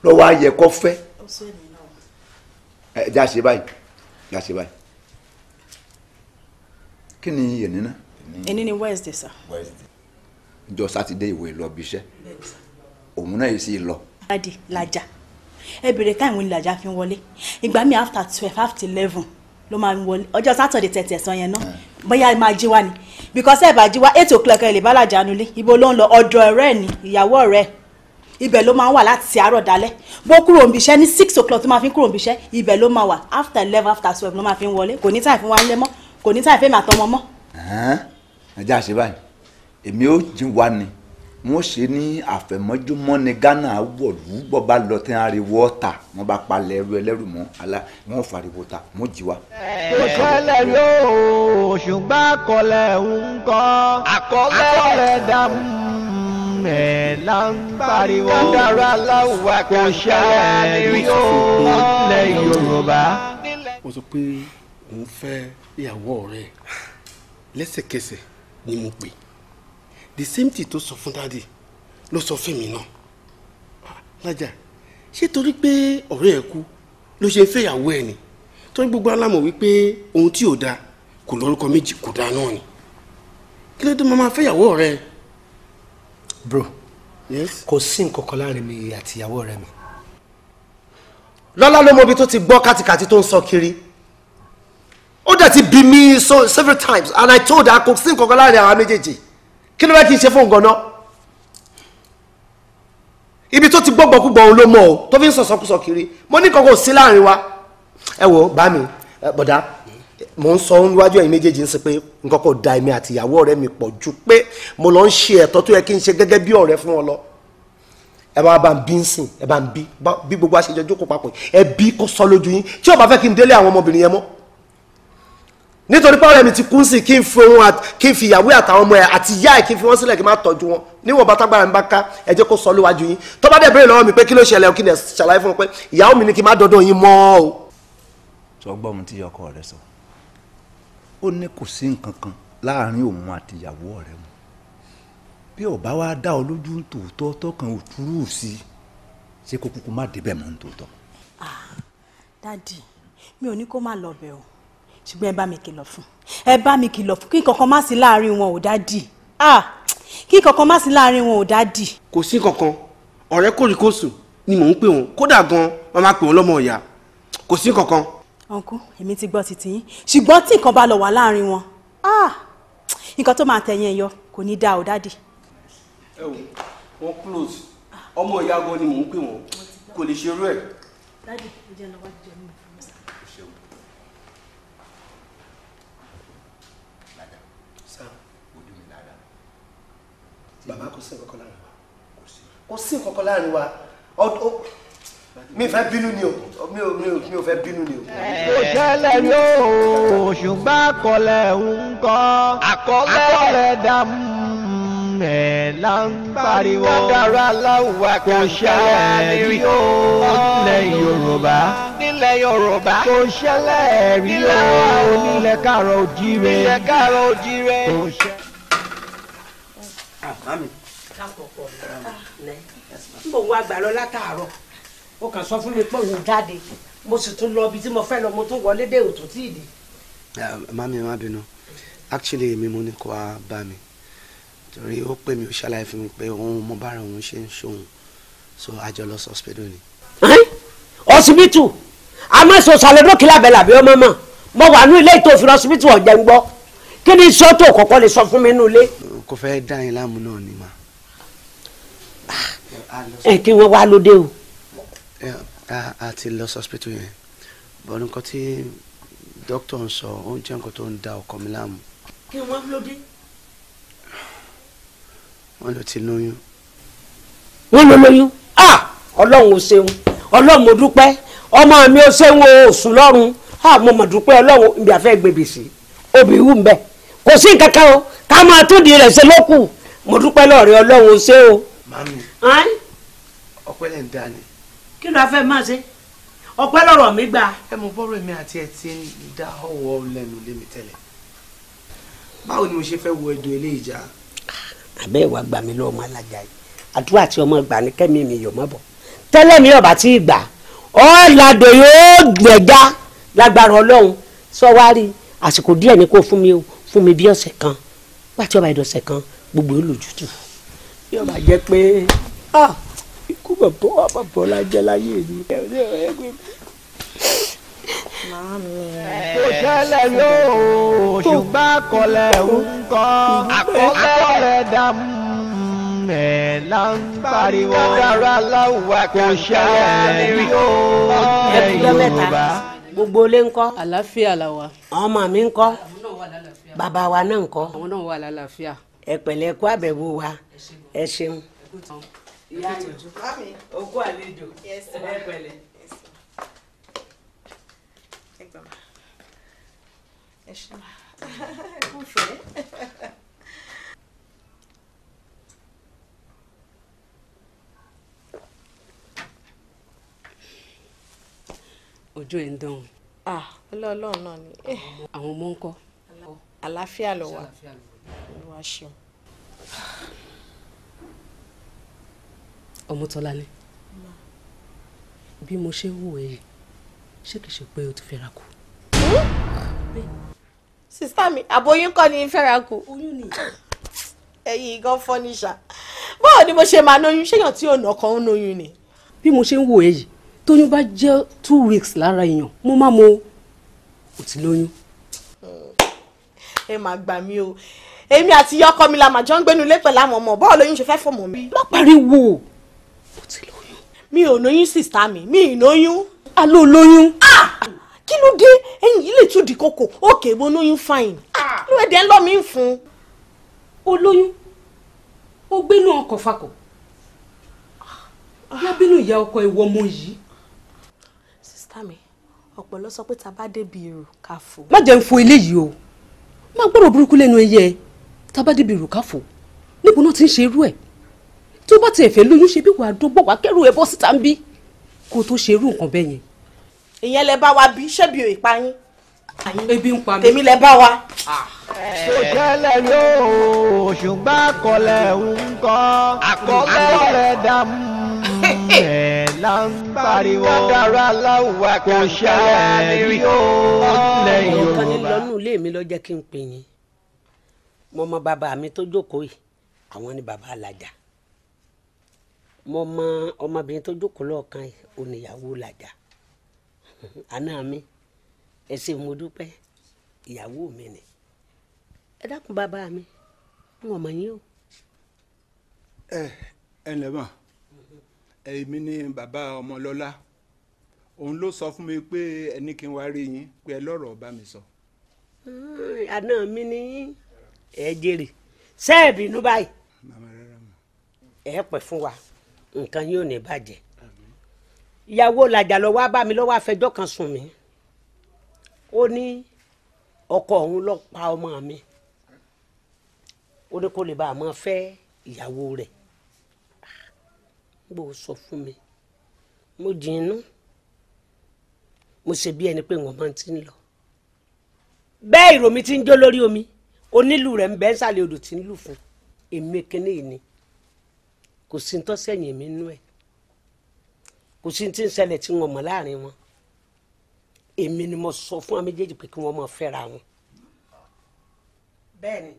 lọ́wọ́ á yẹ kó fẹ́? Ẹ já ṣe báyìí, já ṣe báyìí. Kí ni èní náà? Èní ni Wednesday sir. Wednesday. Ìjọ sátidé ìwé lọ bí iṣẹ́, òun náà yìí sì lọ. Dádì, làjà, ẹ bèrè táìmù ni làjà fi ń wọlé. Ìgbà mi after 12, after 11 ló máa ń wọlé. Ọjọ́ Saturday tẹ̀tẹ̀ sàn yẹn náà, bóyá máa jí wá ni, because ẹ bá jí wá 8 o'clock ẹ lè bá làjà nulẹ̀. Ibo ló ń lọ? Ọ̀dọ̀ ọ̀rẹ́ ni, ìyàwó ọ̀rẹ́, ibẹ̀ ló máa ń wà láti àárọ̀ dalẹ́. Bó kúrò níbi iṣẹ́ ní 6 o'clock tó máa fi kúrò níbi iṣẹ́, ibẹ̀ ló máa wà after 11, after 12 ló máa fi ń wọlé. Kò ní táì fún wa ńlẹ́ mọ́, kò ní táì fẹ́mi àtọmọ mọ́. Ẹ já ṣe báyìí, èmi ó jí wá ni, Wọ́n ṣe ní àfẹ̀mọ́júmọ́ ní Ghana wọ̀lú bọ́ bá lọ tí wọ́n ariwo ọ̀tà wọ́n bá palẹ̀ ẹrú ẹlẹ́rù mọ́ alá wọ́n fariwo ta wọ́n jí wa. Kò ṣẹlẹ̀ yóò ṣùgbọ́n àkọlẹ̀ ń kọ́ àkọlẹ̀ dàmú ẹ̀ là ń pariwo. Kádàrá aláwọ̀ kò ṣẹlẹ̀ yóò nílẹ̀ Yorùbá. Ó sọ pé òun fẹ́ ìyàwó ọ̀rẹ́ lẹ́sẹ̀kẹsẹ̀ ni mo pè. The same thing tó sọ fún dáàdì ló sọ fún mi náà. Lájà, ṣé torí pé ọ̀rẹ́ ẹ̀ kú ló ṣe fẹ́ ìyàwó ẹ̀ ni? Torí gbogbo alámọ̀ wípé ohun tí ò dáa kò lórúkọ méjì kò dáa náà ni. Kí ló dé máa fẹ́ ìyàwó ọ̀rẹ́ ẹ̀? Bro, yes? Kò sí nǹkan kan láàrin mi àti ìyàwó ọ̀rẹ́ mi. Lọ́lá ló mọ ibi tó ti gbọ́ kàtìkàtì tó ń sọ kiri. Ó dẹ̀ ti bí mi so several times and I told her kò sí nǹkan kan láàrin àwa méjèèjì. Kí ló fẹ́ kí n ṣe fún gan-an? Ibi tó ti gbọ́gbọ́kúgbọ́ òun ló mọ̀ o tó fi ń sọ̀sọ́kúsọ kiri. Mo ní kankan ò sí láàrin wa. Ẹ wo bá mi bọ̀dá, mo ń sọ níwájú ẹ̀yin méjèèjì ń sọ pé nǹkan kò da èmi àti ìyàwó ọ̀rẹ́ mi pọ̀ ju pé mo lọ ń ṣe ẹ̀tọ́ tó yẹ kí n ṣe gẹ́gẹ́ bí ọ̀rẹ́ fún wọn lọ. Ẹ bá bá ń bí ń sìn, ẹ bá ń bí bí gbogbo àṣejọ jókòó papọ̀, ẹ bí kó sọ lójú yín tí ó bá fẹ́ kí n délé àwọn ọmọbìnrin yẹn mọ́. Nítorí pé ọ̀rẹ́ mi ti kú sí kí n fi òun kí n fi ìyàwó àtàwọn ọmọ ẹ̀ àti ìyá ẹ̀ kí n fi wọ́n sílẹ̀ kí n má tọ́jú wọn níwọ̀n bá tágbára mi bá ká, ẹ jẹ́ kó sọ lówájú yín. Tó bá dẹ̀ béèrè lọ́wọ́ mi pé kí ló ṣẹlẹ̀, kí n ṣàlàyé fún wọn pé ìyàwó mi ni kí n má dọ́dọ̀ yín mọ́ o. Sọ gbọ́ ohun tí ọkọ rẹ sọ. Ó ní kò sí nǹkan kan láàrin òun àti ìyàwó ọ̀rẹ́ wọn. Bí ó bá wá dá ọ lójú tòótọ́ tọkàn òtúrú sí i, ṣé kó kúkú má débẹ̀ mọ́ tòótọ́. Dádì, mi ò ní kó má lọ bẹ̀ o, ṣùgbọ́n ẹ bá mi kìlọ̀ fún, ẹ bá mi kìlọ̀ fún kí nǹkan kan má sí láàrin wọn ò dádì. Kí nǹkan kan má sí láàrin wọn ò dádì. Kò sí kankan, ọ̀rẹ́ kòríkòsùn ni mò ń pè wọ́n, kódà gan wọ́n máa pè wọ́n lọ́mọ ìyá. Kò sí kankan. Ọ̀nkú, èmi ti gbọ́ títí yín, ṣùgbọ́n tí nǹkan bá lọ wà láàrin wọn, nǹkan tó máa tẹ̀yìn ẹ̀ yọ kò ní dáa ò dádì. Ẹ wò wọn close, ọmọ ìyá gan ni mò ń pè wọ́n, kò lè ṣerú ẹ̀. Dádì, ẹ jẹ́ lọ wá jíjẹ mímu fún mi. Bàbá, kò sí nǹkan kan láàrin wa. Kò sí nǹkan kan láàrin wa. Mi fẹ́ bínú ni o, mi ò fẹ́ bínú ni o. Kò ṣẹlẹ̀ yóò ṣùgbọ́n àkọlẹ̀ ń kọ́ àkọlẹ̀ dàmú ẹ̀ là ń pariwo. Kádàrá aláwọ̀ kò ṣẹlẹ̀ rí o nílẹ̀ Yorùbá. Nílẹ̀ Yorùbá. Kò ṣẹlẹ̀ rí o nílẹ̀ káàrọ̀ òjíire. Nílẹ̀ káàrọ̀ òjíire. Kò ṣẹlẹ̀. Mami. N bò wá gbà lọ látàárọ̀. Ó kàn sọ fún mi pé òun jáde. Mo sì tún lọ ibi tí mo fẹ́ lọ, mo tún wọlé dé òtún tí ì dé. Mami, ẹ má bínú. Actually, èmi mo ní kó wá bá mi. Torí ó pè mí, ó ṣàlàyé fún mi pé òun mọ bára òun ṣe ń ṣòun. So a jọ lọ sí hospital ni. Ọsibítù àmọ́ ìsọ̀sàlẹ̀ lókè lábẹ́ làbẹ́ ọmọ mọ̀. Mo wà ní ilé ìtòfin ọsibítù ọ̀jẹ̀ ń gbọ́. Kí ni sọ́tò kọ̀ọ̀kan lè sọ fún mi nínú ilé? Kò fẹ́ dá yín láàmú náà ni mà. Ẹ kí wọ́n wá lóde o. A ti lọ sí hospital yẹn, but nǹkan tí dókítà ń sọ ó ń jẹ́ nǹkan tó ń da ọkọ mi láàmú. Kí wọ́n lóde. Wọ́n ló ti lóyún. Wọ́n ló lóyún. Ọlọ́run ò ṣeun, Ọlọ́run mo dúpẹ́, ọmọ mi ò ṣeun o, sùn lọ́run, mo mọ̀ dúpẹ́ Ọlọ́run ibi àfẹ́ gbèbè sí obì wù ń bẹ̀. Kò sí nǹkan kan o, ká máa tún di rẹ̀ ṣe lókù. Mo dúpẹ́ lọ́rẹ́ Ọlọ́run ò ṣe o. Mami, ọpẹ́ lẹ̀ ń dá ni. Kí ló fẹ́ máa ṣe? Ọpẹ́ lọ́rọ̀ mi gbà. Ẹ mọ bọ́rọ̀ èmi àti ẹ ti ń dá ọwọ́ lẹ́nu lé mi tẹ́lẹ̀. Báwo ni mo ṣe fẹ́ wo ẹdùn eléyìí já? Àbẹ́ ìwà gbà mí lọ́wọ́ ọmọ alájà yìí. Àdúrà tí ọmọ gbà ní kẹ́mi mi yọ̀ mọ́ bọ̀. Tẹ́lẹ̀ mi ọ̀bà tí ì gbà, ọ̀làdò yóò gbẹ̀já lágbára Ọlọ́run. Sọ wá rí àsìkò díẹ̀ ni kò fún mi o, fún mi bí ọ̀sẹ̀ kan. Pàtí ọba ìdọ̀sẹ̀ kan, gbogbo yóò lójútù. Bí ọba jẹ́ pé ikú bàbá bàbá lájẹ́ láyé mi. Kò ṣẹlẹ̀ yóò ṣùgbọ́n àkọlẹ̀ ń kọ́ àkọlẹ̀ dàmú ẹ̀ là ń pariwo. Kádàrá aláwọ̀ kò ṣẹlẹ̀ rí o nílẹ̀ Yorùbá. Gbogbo ilé ńkọ́. Àlàáfíà la wà. Ọmọ mi ńkọ́. Bàbá wa náà ńkọ́. Àwọn náà wà lálàáfíà. Ẹ pẹ̀lẹ́ kú àbẹ̀wò wa. Ẹ ṣeun. Ìyá yẹn ogún àlejò ẹ pẹ̀lẹ́. Ojú ẹ̀ ń dán. Ọlọ́run náà ni. Àwọn ọmọ ń kọ́. Àlàáfíà ló wà. Olúwa ṣeun. Ọmọtọ́lá ni, bí mo ṣe ń wò ẹ́ yìí, ṣé kìí ṣe pé o ti fẹ́ra kù? Sista mi, àbóyún kọ́ ni fẹ́ra kù. Oyún ni. Ẹ̀yin gan fọ́níṣà. Báwo ni mo ṣe máa lóyún? Ṣéyàn tí ò nà kan ń lóyún ni? Bí mo ṣe ń wò ẹ́ yìí, tóyún bá jẹ́ 2 weeks lára èèyàn, mo máa mọ o ti lóyún. Ẹ máa gbà mí o. Èmi àti ìyá ọkọ mi la màjọ ń gbénu ilé pẹ̀lú àwọn ọmọ. Báwo lóyún ṣe fẹ́ fọmọ mi? Má pariwo. O ti lóyún. Mi ò lóyún sista mi, mi ì lóyún. A ló lóyún. Kí ló dé? Ẹ̀yin yìí lè tún di kókò. Òkè mo lóyún fine. Ló ẹ̀dẹ̀ ń lọ mi ń fún. O lóyún. O gbénu ọkọ̀ fakọ̀. Lábínú ìyá ọkọ ìwọ ọmọ yìí. Sista mi, ọ̀pọ̀ ló sọ pé tá a bá débi èrò ká fò. Má jẹ́ ń fo eléyìí o. Má gbọ́dọ̀ burúkú lẹ́nu ẹyẹ. Tá a bá débi èrò ká fò. Níbo náà ti ń ṣe irú ẹ̀? Tó bá tiẹ̀ fẹ́ lóyún ṣe bí wàá dọ́gbọ̀n wàá kẹ́rù ẹ bọ́ síta ń bí. Kó o tó ṣe irú nǹkan bẹ́ẹ̀ yẹn. Ìyẹn lẹ bá wa bí, ṣé bí o ìpa yín? Ebi ń pa mi. Tèmi lẹ bá wa. Sòtẹ́lẹ̀ yóò ṣùgbọ́n àkọlẹ̀ ń kọ́. Àkọlẹ̀ dàmú ẹ̀ là ń pariwo. Kádàrá aláwọ̀ kò ṣẹlẹ̀ rí o lẹ́yìn Yorùbá. Ọ̀kan ní lọ́nù ilé mi ló jẹ́ kí n pè yín. Mo mọ bàbá mi tó jókòó yìí, àwọn ni bàbá Alájà. Mo mọ ọmọbìnrin tó jókòó lọ́ọ̀kan yìí, oníyàwó Làjà. Àná mi, ẹ ṣé mo dúpẹ́, ìyàwó mi ni. Ẹ dákun bàbá mi, n ò mọ̀ yín o. Ẹ ǹlẹ́ mọ̀, èmi ni bàbá Ọmọlọ́lá. Òun ló sọ fún mi pé ẹni kí n wá rí yín, pé ẹ lọ́rọ̀ bá mi sọ. Àná mi ni yín, ẹ jèrè. Sẹ́ẹ̀bì inú báyìí. Ẹ pẹ́ fún wa, nǹkan yóò ní bàjẹ́. Ìyàwó Làjà ló wá bá mi lọ́wọ́ àfẹjọ́ kan sùn mí. Ó ní ọkọ òun ló pa ọmọ mi. Ó ní kó lè bá a máa fẹ́ ìyàwó rẹ̀. Bó sọ fún mi, mo jìnnú. Mo ṣe bí ẹni pé wọ́n máa ti ń lọ. Bẹ́ẹ̀ ìrò mi ti ń jó lórí omi. Onílù rẹ̀ ń bẹ́ sàlẹ̀ odò tí ń lù fún. Èmi kíní yìí ni. Kò sí ń tọ́ sẹ́yìn mi nú ẹ̀. Kò sí tí ń ṣẹlẹ̀ tí wọ́n mọ̀ láàrin wọn. Èmi ni mo sọ fún àwọn méjèèjì pé kí wọ́n máa fẹ́ra wọn. Bẹ́ẹ̀ni.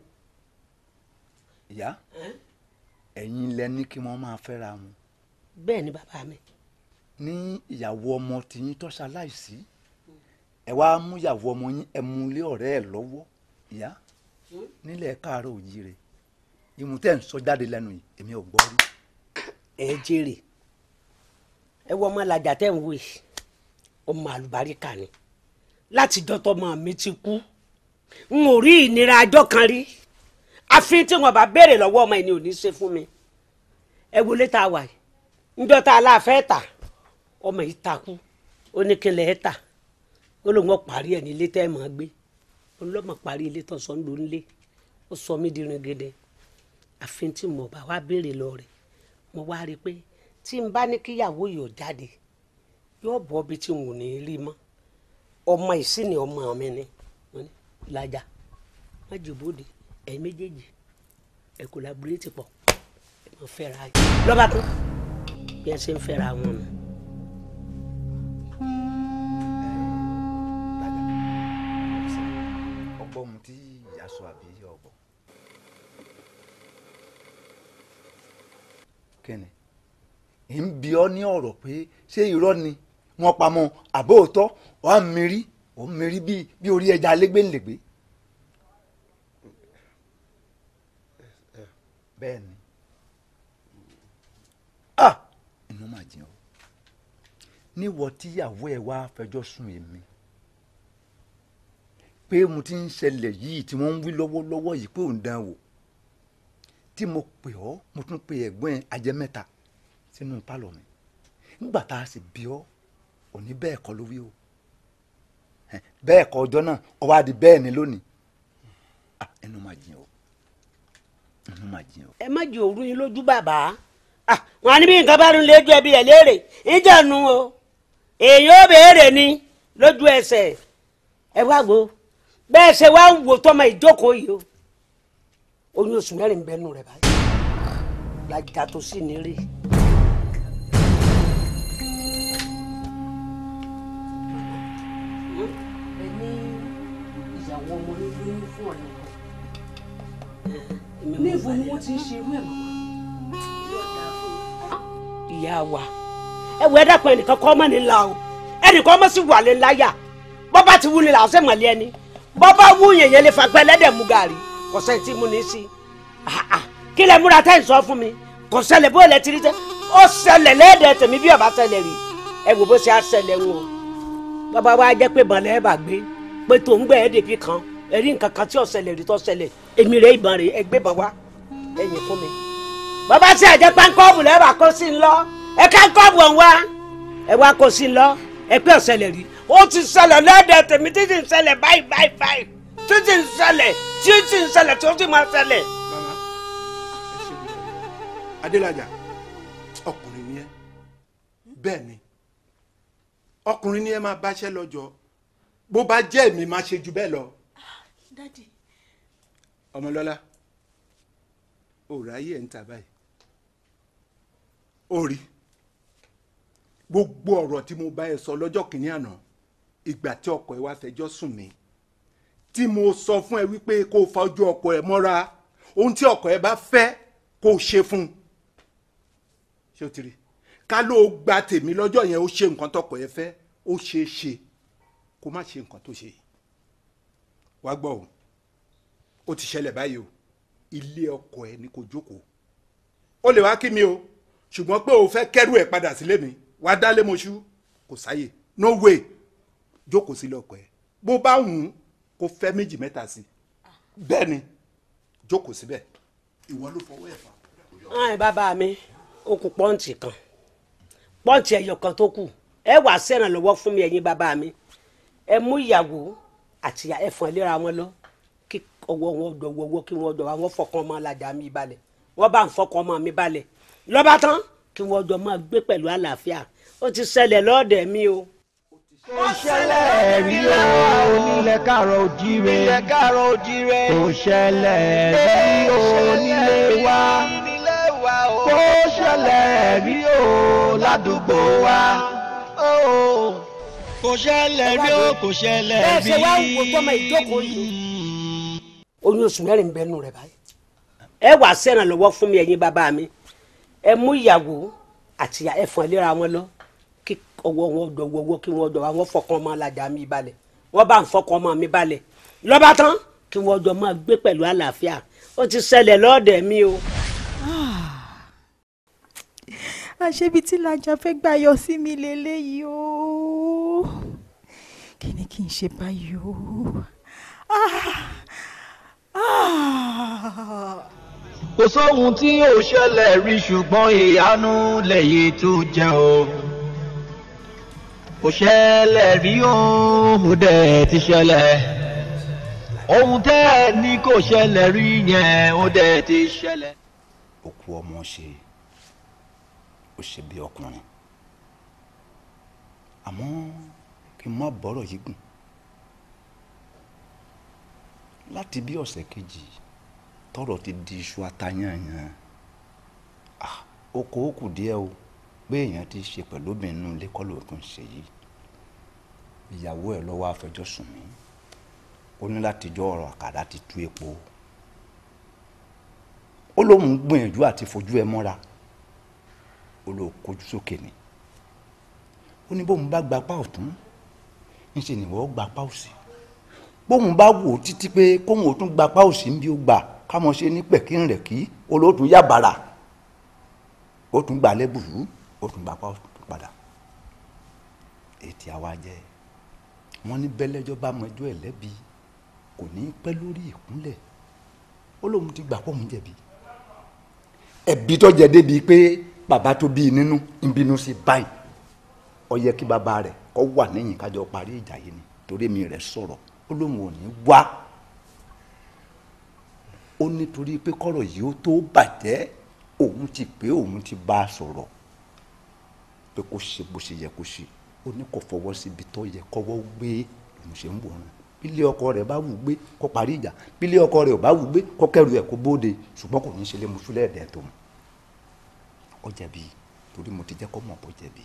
Ìyá, ẹ̀yin lẹ ní kí wọ́n máa fẹ́ra wọn. Bẹ́ẹ̀ni bàbá mi. Ní ìyàwó ọmọ tiyín tó ṣaláìsí, ẹ wá mú ìyàwó ọmọ yín ẹ mú lé ọ̀rẹ́ ẹ lọ́wọ́. Ìyá, nílẹ̀ káàárọ̀ òjíire, ìmú tẹ́ ń sọ jáde lẹ́nu yìí, èmi ò gbọ́ rí. Ẹ jèrè. Ẹ wọ ọmọ Alájà tẹ́ ń wò yìí, ọmọ àlùbáríkà ni. Láti dọ́tọ̀ ọmọ mi ti kú, n ò rí ìnira ajọ́ kan rí. Àfi tí wọn bá béèrè lọ́wọ́ ọmọ ẹni ò ní ṣe fún mi. Ẹ wo létà wà yìí, njọ́ tá a láfẹ́ tà, ọmọ yìí takú, ó ní kí n lè tà, ó lóun ó parí ẹ̀ ní ilé tẹ́ ẹ̀ máa gbé. Ọlọ́mọ parí ilé tó sọ ń lò nílé, ó sọ mí di ringede. Àfi tí mo bá wá béèrè lọ rẹ̀, mo wá rí i pé tí n bá ní kíyàwó yóò jáde, yóò bọ́ bí tí n ò ní rí mọ́. Ọmọ ìsìn ọmọ mi ni. Làjà, má jòbóde, ẹ̀yin méjèèjì ẹ collaborate pọ̀, ẹ máa fẹ́ra yín. Lọ́ba tó bí ẹ ṣe ń fẹ́ra wọn nù. Ọgbọ́n mu tí ìyá sọ àbí ọgbọ́n. Kíni ń bi ọ́ ní ọ̀rọ̀ pé ṣé irọ́ ni wọ́n pamọ́ àbó òótọ́ wàá mírí ò ń mírí bí orí ẹja lẹ́gbẹ̀lẹ́gbẹ̀. Bẹ́ẹ̀ ni, inú máa jìn ọ́ níwọ̀ tíyàwó ẹ̀ wá fẹjọ́ sùn èmi pé mo ti ń ṣẹlẹ̀ yìí tí wọ́n ń wí lọ́wọ́lọ́wọ́ yìí pé òun dán wò. Tí mo pè ọ́, mo tún pe ẹ̀gbọ́n ẹ ajẹ́mẹ́ta sínú pálọ̀ mi. Nígbà tá a sì bí ọ́, òní bẹ́ẹ̀ kọ́ ló wí o. Bẹ́ẹ̀ kọ́ ọjọ́ náà, ó wá di bẹ́ẹ̀ ni lónìí. Ẹnu máa jìn o, ẹnu máa jìn o. Ẹ má jẹ òru yín lójú bàbá. Wọn á ní bí nǹkan bá rún lójú ẹbí ẹ léèrè ìjànú o, èèyàn ó béèrè ni lójú ẹsẹ̀. Ẹ wá wo bẹ́ẹ̀ ṣe wá ń wò tọmọ ìjókòó yìí o, oyún oṣù 4 ń bẹnu rẹ̀ báyìí lájà tó sì ní rí. Ẹ ní ìyàwó ọmọ ló lóyún fún ọ̀rẹ́ ọkọ. Níbo ni wọ́n ti ń ṣe irú ẹ̀ màmá? Ìyá wa ẹ wọ ẹ dákun, ẹnìkan kọ́ ọmọ ní ńlá o, ẹnìkan ọmọ sì wà lé láyà. Bọ́ bá ti wú ni làwọn sẹ́mọ̀lẹ́ ẹni, bọ́ bá wú yẹ̀yẹ́ lè fagbẹ́ ẹlẹ́dẹ̀ mú gàrí, kò sẹ́ni tí mú ní sí. Kí lẹ múra tẹ́ ń sọ fún mi? Kò ṣẹlẹ̀ bó lẹ ti rí tẹ́ ó ṣẹlẹ̀ lẹ́ẹ̀dẹ̀ tèmi bí ọba ṣẹlẹ̀ rí. Ẹ wò bó ṣe á ṣẹlẹ̀ wò. Bàbá wa jẹ́ pé bọ̀lẹ́ ẹ bá gbé pé tó ń gbẹ ẹ́ dèbí kan ẹ rí nǹkan kan tí ó ṣẹlẹ̀ rí tó ṣẹlẹ̀, èmi rẹ̀ ìbọn rẹ̀ ẹ gbé bọ̀ wá ẹ̀yìn fún mi. Bàbá sì àjẹ́ pánkọ́ọ̀bù lẹ́ẹ̀ bá kó sí ń lọ, ẹ kánkọ́ọ̀bù ọ̀hún wá, ẹ wá kó sí ń lọ, ẹ pé ó ṣẹlẹ̀ rí. Ó ti ṣẹlẹ̀ lẹ́ẹ̀dẹ̀ tèmi títí ń ṣẹlẹ̀ báyìí báyìí báyìí, títí ń ṣẹlẹ̀, títí ń ṣẹlẹ̀ tí ó sì máa ṣẹlẹ̀. Bàbá ẹ ṣe mi Adélájà, ọkùnrin ni ẹ, bẹ́ẹ̀ ni ọkùnrin ni ẹ, máa báṣẹ́ lọ́jọ́ bó bá jẹ́ èmi máa ṣe jù bẹ́ẹ̀ lọ. Daddy. Ọmọlọ́lá, òòrà ayé ẹ̀ ń ta báyìí, ó rí gbogbo ọ̀rọ̀ tí mo bá ẹ sọ lọ́jọ́ kìíní àná, ìgbà tí ọkọ ẹ wá fẹjọ́ sùn mí, tí mo sọ fún ẹ wípé kó o fa ojú ọkọ ẹ mọ́ra, ohun tí ọkọ ẹ bá fẹ́ kó o ṣe fún un. Ṣé o ti rí? Ká ló gba tèmi lọ́jọ́ yẹn, ó ṣe nǹkan tọkọ ẹ fẹ́, ó ṣe é ṣe kó má ṣe nǹkan tó ṣe yìí. Wá gbọ́ o, ó ti ṣẹlẹ̀ báyìí o, ilé ọkọ ẹ ni kò jókòó. Ó lè wá kí mi o, ṣùgbọ́n pé o fẹ́ kẹ́rù ẹ̀ padà sílé mi, wá dálé moṣú, kò sáyè, no way. Jókòó sílé ọkọ ẹ, bó bá wù ú kó fẹ́ méjì mẹ́ta sí, bẹ́ẹ̀ ni jókòó síbẹ̀, ìwọ ló fọwọ́ ẹ̀ fà. Ẹ bàbá mi, ó kù pọ́ǹtì kan, pọ́ǹtì ẹyọ kan tó kù, ẹ wàá ṣèrànlọ́wọ́ fún mi ẹ̀yin bàbá mi. Ẹ mú ìyàwó àti ẹ̀fọn ìlera wọn lọ, kí ọwọ́ wọn dọ̀wọ́wọ́, kí wọ́n dọ̀wọ́, wọ́n fọkàn ọmọ alájà mi balẹ̀, wọ́n bá ń fọkàn ọmọ mi balẹ̀ lọ́ba tán, kí wọ́n jọ máa gbé pẹ̀lú àlàáfíà. Ó ti ṣẹlẹ̀ lọ́ọ̀dẹ̀ mi o. Kò ṣẹlẹ̀ rí o nílẹ̀ káàrọ̀ òjíire, kò ṣẹlẹ̀ rí o nílé wa, kò ṣẹlẹ̀ rí o ládùúgbò wa, kò ṣẹlẹ̀ rí o, kò ṣẹlẹ̀ rí. Bẹ́ẹ̀ ṣe wá ń wo tọmọ ìjókòó yìí, oyún oṣù 4 ń bẹnu rẹ̀ báyìí. Ẹ wàá ṣèrànlọ́wọ́ fún mi ẹ̀yin bàbá mi, ẹ mú ìyàwó àti ẹ̀fọn ìlera wọn lọ, kí ọwọ́ wọn dọ̀wọ́wọ́, kí wọ́n dọ̀wọ́, wọ́n fọkàn ọmọ alájà mi balẹ̀, wọ́n bá ń fọkàn ọmọ mi balẹ̀ lọ́ba tán, kí wọ́n jọ máa gbé pẹ̀lú àlàáfíà. Ó ti ṣẹlẹ̀ lọ́ọ̀dẹ̀ mi o. Àṣebi tí Lájà fẹ́ gbà yọ sí mi lélẹ́yìí o, kí ni kí n ṣe báyìí o? Kò sóhun tí ò ṣẹlẹ̀ rí, ṣùgbọ́n ìyanu lèyí tó jẹ́ o. Kò ṣẹlẹ̀ rí o, ó dẹ̀ ti ṣẹlẹ̀. Ohun tẹ́ ẹ ní kò ṣẹlẹ̀ rí yẹn, ó dẹ̀ ti ṣẹlẹ̀. Òkú ọmọ ṣe, ó ṣe bí ọkùnrin, àmọ́ kí n má bọ́rọ̀ yìí gùn. Láti bí ọ̀sẹ̀ kejì tọ́rọ̀ ti di iṣu atayanyan, oko ó kù díẹ̀ o, pé èèyàn ti ṣe pẹ̀lú obìnrin inú ilé kọ́ ló tún ṣe yìí. Ìyàwó ẹ̀ ló wá fẹjọ́ sùn mí, ó ní látijọ́ ọ̀rọ̀ àkàrà ti tú epo, ó lóun gbìyànjú àti fojú ẹ mọ́ra, ó lóun kojú sókè ni, ó ní bóun bá gbapá ọ̀tún ńṣe ni wọ́n gbapá òsì, bóun bá wò ó títí pé kóun ò tún gbapá òsì ń bí ó gbà káwọn ṣe ní pẹ̀kín rẹ̀ kí olóòtú yá bàrà, ó tún gbà lẹ́bùrú, ó tún gbapá ọ̀tún padà. Ètí àwa jẹ́ wọ́n ní bẹ́lẹ́jọ́ bá mọ ẹjọ́ ẹ̀ lẹ́bi kò ní pẹ́ lórí ìkúnlẹ̀, ó lóun ti gbà pọ̀ òun jẹ̀bi, Ẹ̀bi tó jẹ débi pé bàbá tó bí nínú ń bínú sí báyìí. Ó yẹ kí bàbá rẹ̀ kó wà níyìn kájọ parí ìjà yìí ni, torí mi rẹ̀ sọ̀rọ̀ ó lóun ò ní wá. Ó nítorí pé kọ́rọ̀ yìí ó tó bàjẹ́, òun ti pé òun ti bá a sọ̀rọ̀ pé kó ṣe bó ṣe yẹ kó ṣe. Ó ní kò fọwọ́ síbi tó yẹ kọ́wọ́ gbé, òun ṣe ń wòran. Bílé ọkọ rẹ̀ bá wù gbé kó parí ìjà, bílé ọkọ rẹ̀ ò bá wù gbé kó kẹrù ẹ̀ kó bóde, ṣùgbọ́n kò ní í ṣe lé musulẹ̀ ẹ̀dẹ̀ tó mu. Ó jẹ̀bi, torí mo ti jẹ́ kó mọ̀ bó jẹ̀bi.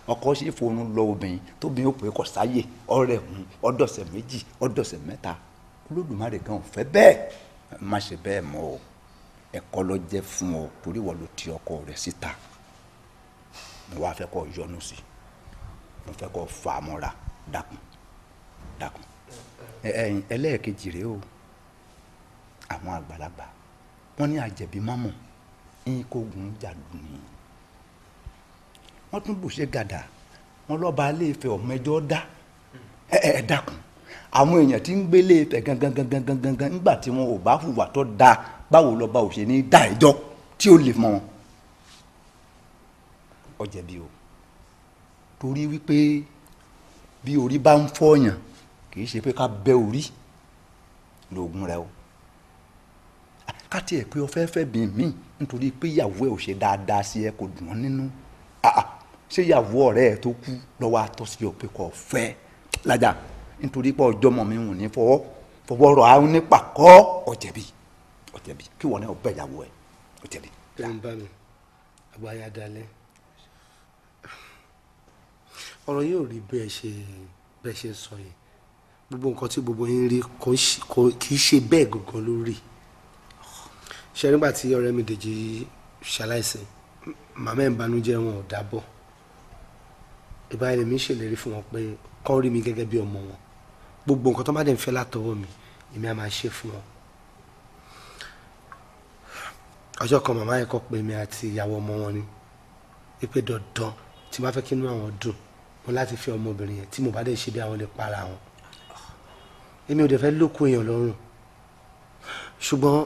Ọkọ ṣe fòun lọ obìnrin tóbi ó pè é kọ sáyè ọ̀rẹ́ òun ọdọ̀sẹ̀ méjì ọdọ̀sẹ̀ mẹ́ta. Olódùmarè gan ò fẹ́ bẹ́ẹ̀, má ṣe bẹ́ẹ̀ mọ́ o. Ẹ̀kọ́ ló jẹ́ fún ọ, torí wọ́n ló ti ọkọ rẹ̀ síta. Mo wá fẹ́ kó yọnu sí, mo fẹ́ kó fà á mọ́ra. Dákun dákun. Ẹ̀yin ẹlẹ́ẹ̀kejì rèé o, àwọn àgbàlagbà wọ́n ní àjẹ̀bí mọ́mọ́ ń kógun jàdù ni. Wọ́n tún bùṣe gàdà, wọ́n lọ́ba ilé Ifẹ̀ ọmọ ẹjọ́ dá. Ẹ dákun, àwọn èèyàn tí ń gbélé Ifẹ̀ gangan gangan gangan gangan nígbà tí wọn ò bá hùwà tó dáa, báwo lọ́ba ò ṣe ní dá ẹjọ́ tí ó lè mọ wọn. Ó jẹ̀bi o, torí wípé bí orí bá ń fọyàn kì í ṣe pé ká bẹ́ orí lóògùn rẹ o. Ká tiẹ̀ pé o fẹ́ fẹ́ bí mi nítorí pé ìyàwó ẹ̀ ò ṣe dáadáa sí ẹ, kò dùn ọ́ nínú. Ṣé ìyàwó ọ̀rẹ́ ẹ̀ tó kú lọ́wọ́ atọ́ sí ọ pé kò fẹ́ lájà nítorí pé ọjọ́ mọ̀ mi ò ní fọwọ́ rọ̀ àwọn nípa kọ́? Ó jẹ̀bi, ó jẹ̀bi. Kí wọ́n náà bẹ̀ ìyàwó ẹ̀, ó jẹ̀bi. Ẹ ń bá mi àgbáyá dalẹ̀, ọ̀rọ̀ yóò rí bẹ́ẹ̀ ṣe sọ yẹn. Gbogbo nǹkan tí gbogbo yín rí kì í ṣe bẹ́ẹ̀ gangan ló rí. Ṣe nígbà tí ọ̀rẹ́ mi Dèjì ṣaláìsí, màmá ẹ̀ ń banújẹ́, wọn ò dábọ̀. Ìbáyìí lèmi ṣèlérí fún wọn pé kán rí mi gẹ́gẹ́ bí ọmọ wọn. Gbogbo nǹkan tó bá dẹ̀ ń fẹ́ látọwọ́ mi, èmi á máa ṣe fún wọn. Ọjọ́ kan màmá yẹn kọ́ pé mi àti ìyàwó ọmọ wọn ni wípé dandan tí bá fẹ́ kí inú àwọn dùn, mo láti fẹ́ ọmọbìnrin yẹn, tí mo bá dẹ̀ ṣe bí àwọn lè para wọn. Èmi ò dẹ̀ fẹ́ lóko èèyàn lọ́rùn, ṣùgbọ́n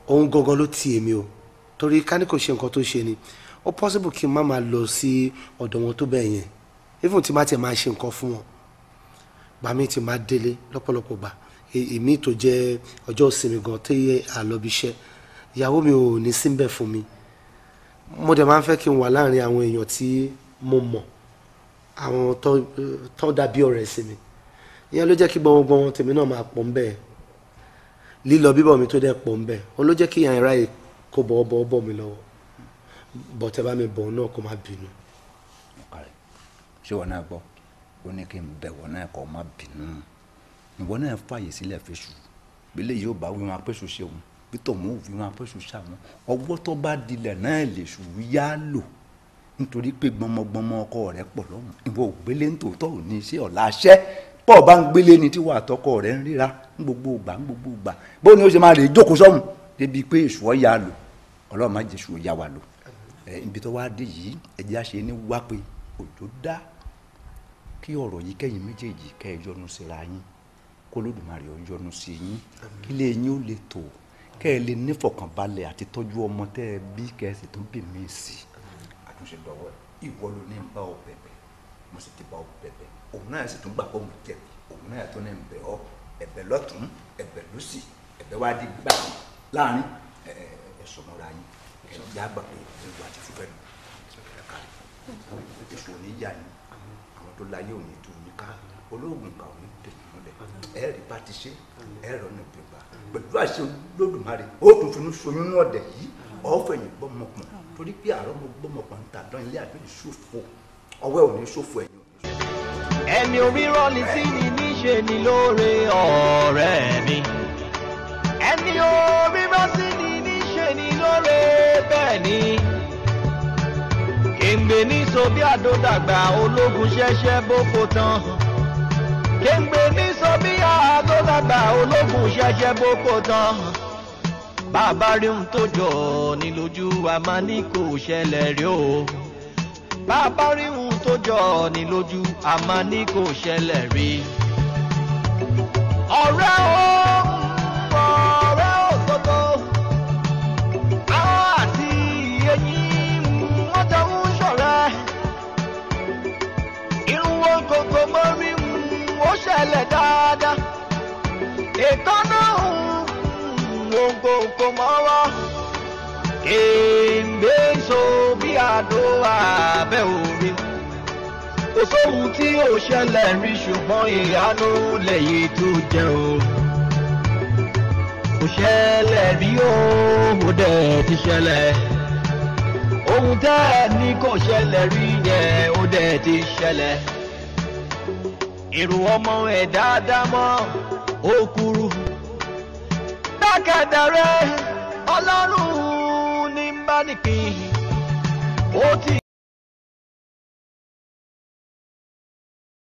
òun gangan ló ti èmi o, torí ká ní kò ṣe nǹkan tó ṣe ni ó possible kí n má máa lọ sí ọ̀dọ̀ wọn tó bẹ́ẹ̀ yẹn. Even tí má tiẹ̀ máa ṣe nǹkan fún wọn, gbà mí ti máa délé lọ́pọ̀lọpọ̀ gbà, èmi tó jẹ́ ọjọ́ ìsinmi gan tó yẹ àlọ́bíṣẹ́, ìyàwó mi ò ní síbẹ̀ fún mi. Mo dẹ̀ máa ń fẹ́ kí n wà láàrin àwọn èèyàn tí mo mọ̀, àwọn tó dàbí ọ̀rẹ́ sí mi. Ìyẹn ló jẹ́ kí gbọmọgbọmọ tèmi náà máa pọ̀ ńbẹ̀, lílọ bíbọ̀ mi tó dẹ̀ pọ̀ ńbẹ̀, òun ló jẹ́ kí ìyàn ráyè kó bọ̀wọ̀ bọ̀ mi lọ́wọ́. Bọ̀ tẹ́ bá mi bọ̀ náà kó má bínú. Ṣé wọn náà gbọ́? Ó ní kí n bẹ̀ wọ́n náà kó má bínú. Ìwọ náà fàyè sílẹ̀ fẹ́ṣù. Bílẹ̀ yóò bá wí wọn apẹ́ṣù ṣe òun, bí tòun ò wí wọn apẹ́ṣù ṣàwọn. Ọwọ́ tó bá dilẹ̀ náà lè ṣù yá lò, nítorí pé gbọmọgbọmọ ọkọ rẹ̀ pọ̀ lọ́hùn. Ìwọ ò gbélé ní tòótọ́, ò ní iṣẹ́ ọ̀la aṣẹ́. Pọ̀ bá ń gbélé ni tí wàá tọkọ rẹ̀ ń ríra ní gbogbo ìgbà ní gbogbo ìgbà. Bó ni ó ṣe máa lè jókòó sọ́hùn débi pé èṣù ọ̀yà lò? Ọlọ́run má jẹ́ èṣù ọ̀yà wà lò. Ibi tó wá dé yìí, ẹ̀jẹ̀ á ṣe ní wá pé òjò dá kí ọ̀rọ̀ yìí kẹ́yìn méjèèjì kẹ́ ẹ yọ́nú síra yín, kó Olódùmarè ó yọ́nú sí yín, kí ilé yín ó lè tò, kẹ́ ẹ lè nífọ̀kànbalẹ̀ àti tọ́jú ọmọ tẹ́ ẹ bí, kẹ́ ẹ sì tún bí mí sí. Àtúnṣe dọ̀wọ́ ìwọ ló ní bá ọ bẹ̀bẹ̀, mo sì ti bá ọ bẹ̀bẹ̀, òun náà sì tún gbà pé mo jẹ̀bi, òun náà tó ní bẹ̀ ọ́, ẹ̀bẹ̀ lọ́tún ẹ̀bẹ̀ lósì, ẹ̀bẹ̀ wá di gbà láàrin ẹ sọmọra yín, ẹ yá gbà pé ewu àti fúfẹ́ nù ẹ kárí. Èso ò ní yà yín, àwọn tó láyé ò ní tú yín ká, olóògùn kà ò ní tẹ̀yìn mọ́lẹ̀, ẹ rí bá ti ṣe, ẹ rọ ní gbígbà pẹ̀lú àṣẹ Olódùmarè. Ó tún fi ṣoyún náà dẹ̀ yìí, ọ̀fẹ̀yìn gbọ́mọpọ̀n, torí pé àárọ̀ mo gbọ́mọpọ̀n ń ta dán ilé àdó ìṣòfò, ọwọ́ ẹ̀ ò ní ṣòfò ẹ̀yìn. Ẹni orírọ́ ni sí ni níṣe ni lóore ọ̀rẹ́ mi. Ẹni orírọ́ sí ni níṣe ni lóore bẹ́ẹ̀ ni. Kéńgbé ní so bí àdó dàgbà ológun ṣẹ̀ṣẹ̀ bóko tán. Kéńgbé ní so bí àdó dàgbà ológun ṣẹ̀ṣẹ̀ bóko tán. Bàbá rí ohun tó jọ ní lójú wa máa ní kò ṣẹlẹ̀ rí o. Bàbá rí ohun tó jọ ní lójú a máa ní kò ṣẹlẹ̀ rí. Ọ̀rẹ́ o, ọ̀rẹ́ òdodo, àwọn àti kókó mọ́wọ́ kéńgbé so bí àdó abẹ́ òrí. Kò sóhun tí ò ṣẹlẹ̀ rí ṣùgbọ́n ìyanu lèyí tó jẹ́ o. Kò ṣẹlẹ̀ rí o, ó dẹ̀ ti ṣẹlẹ̀. Ohun tẹ́ ẹ ní kò ṣẹlẹ̀ rí yẹn, ó dẹ̀ ti ṣẹlẹ̀. Èrò ọmọ ẹ̀ dáadáa mọ́ ó kúrú. Dákẹ́dẹ̀rẹ́ Ọlọ́run ní bá nìpín. Ó ti.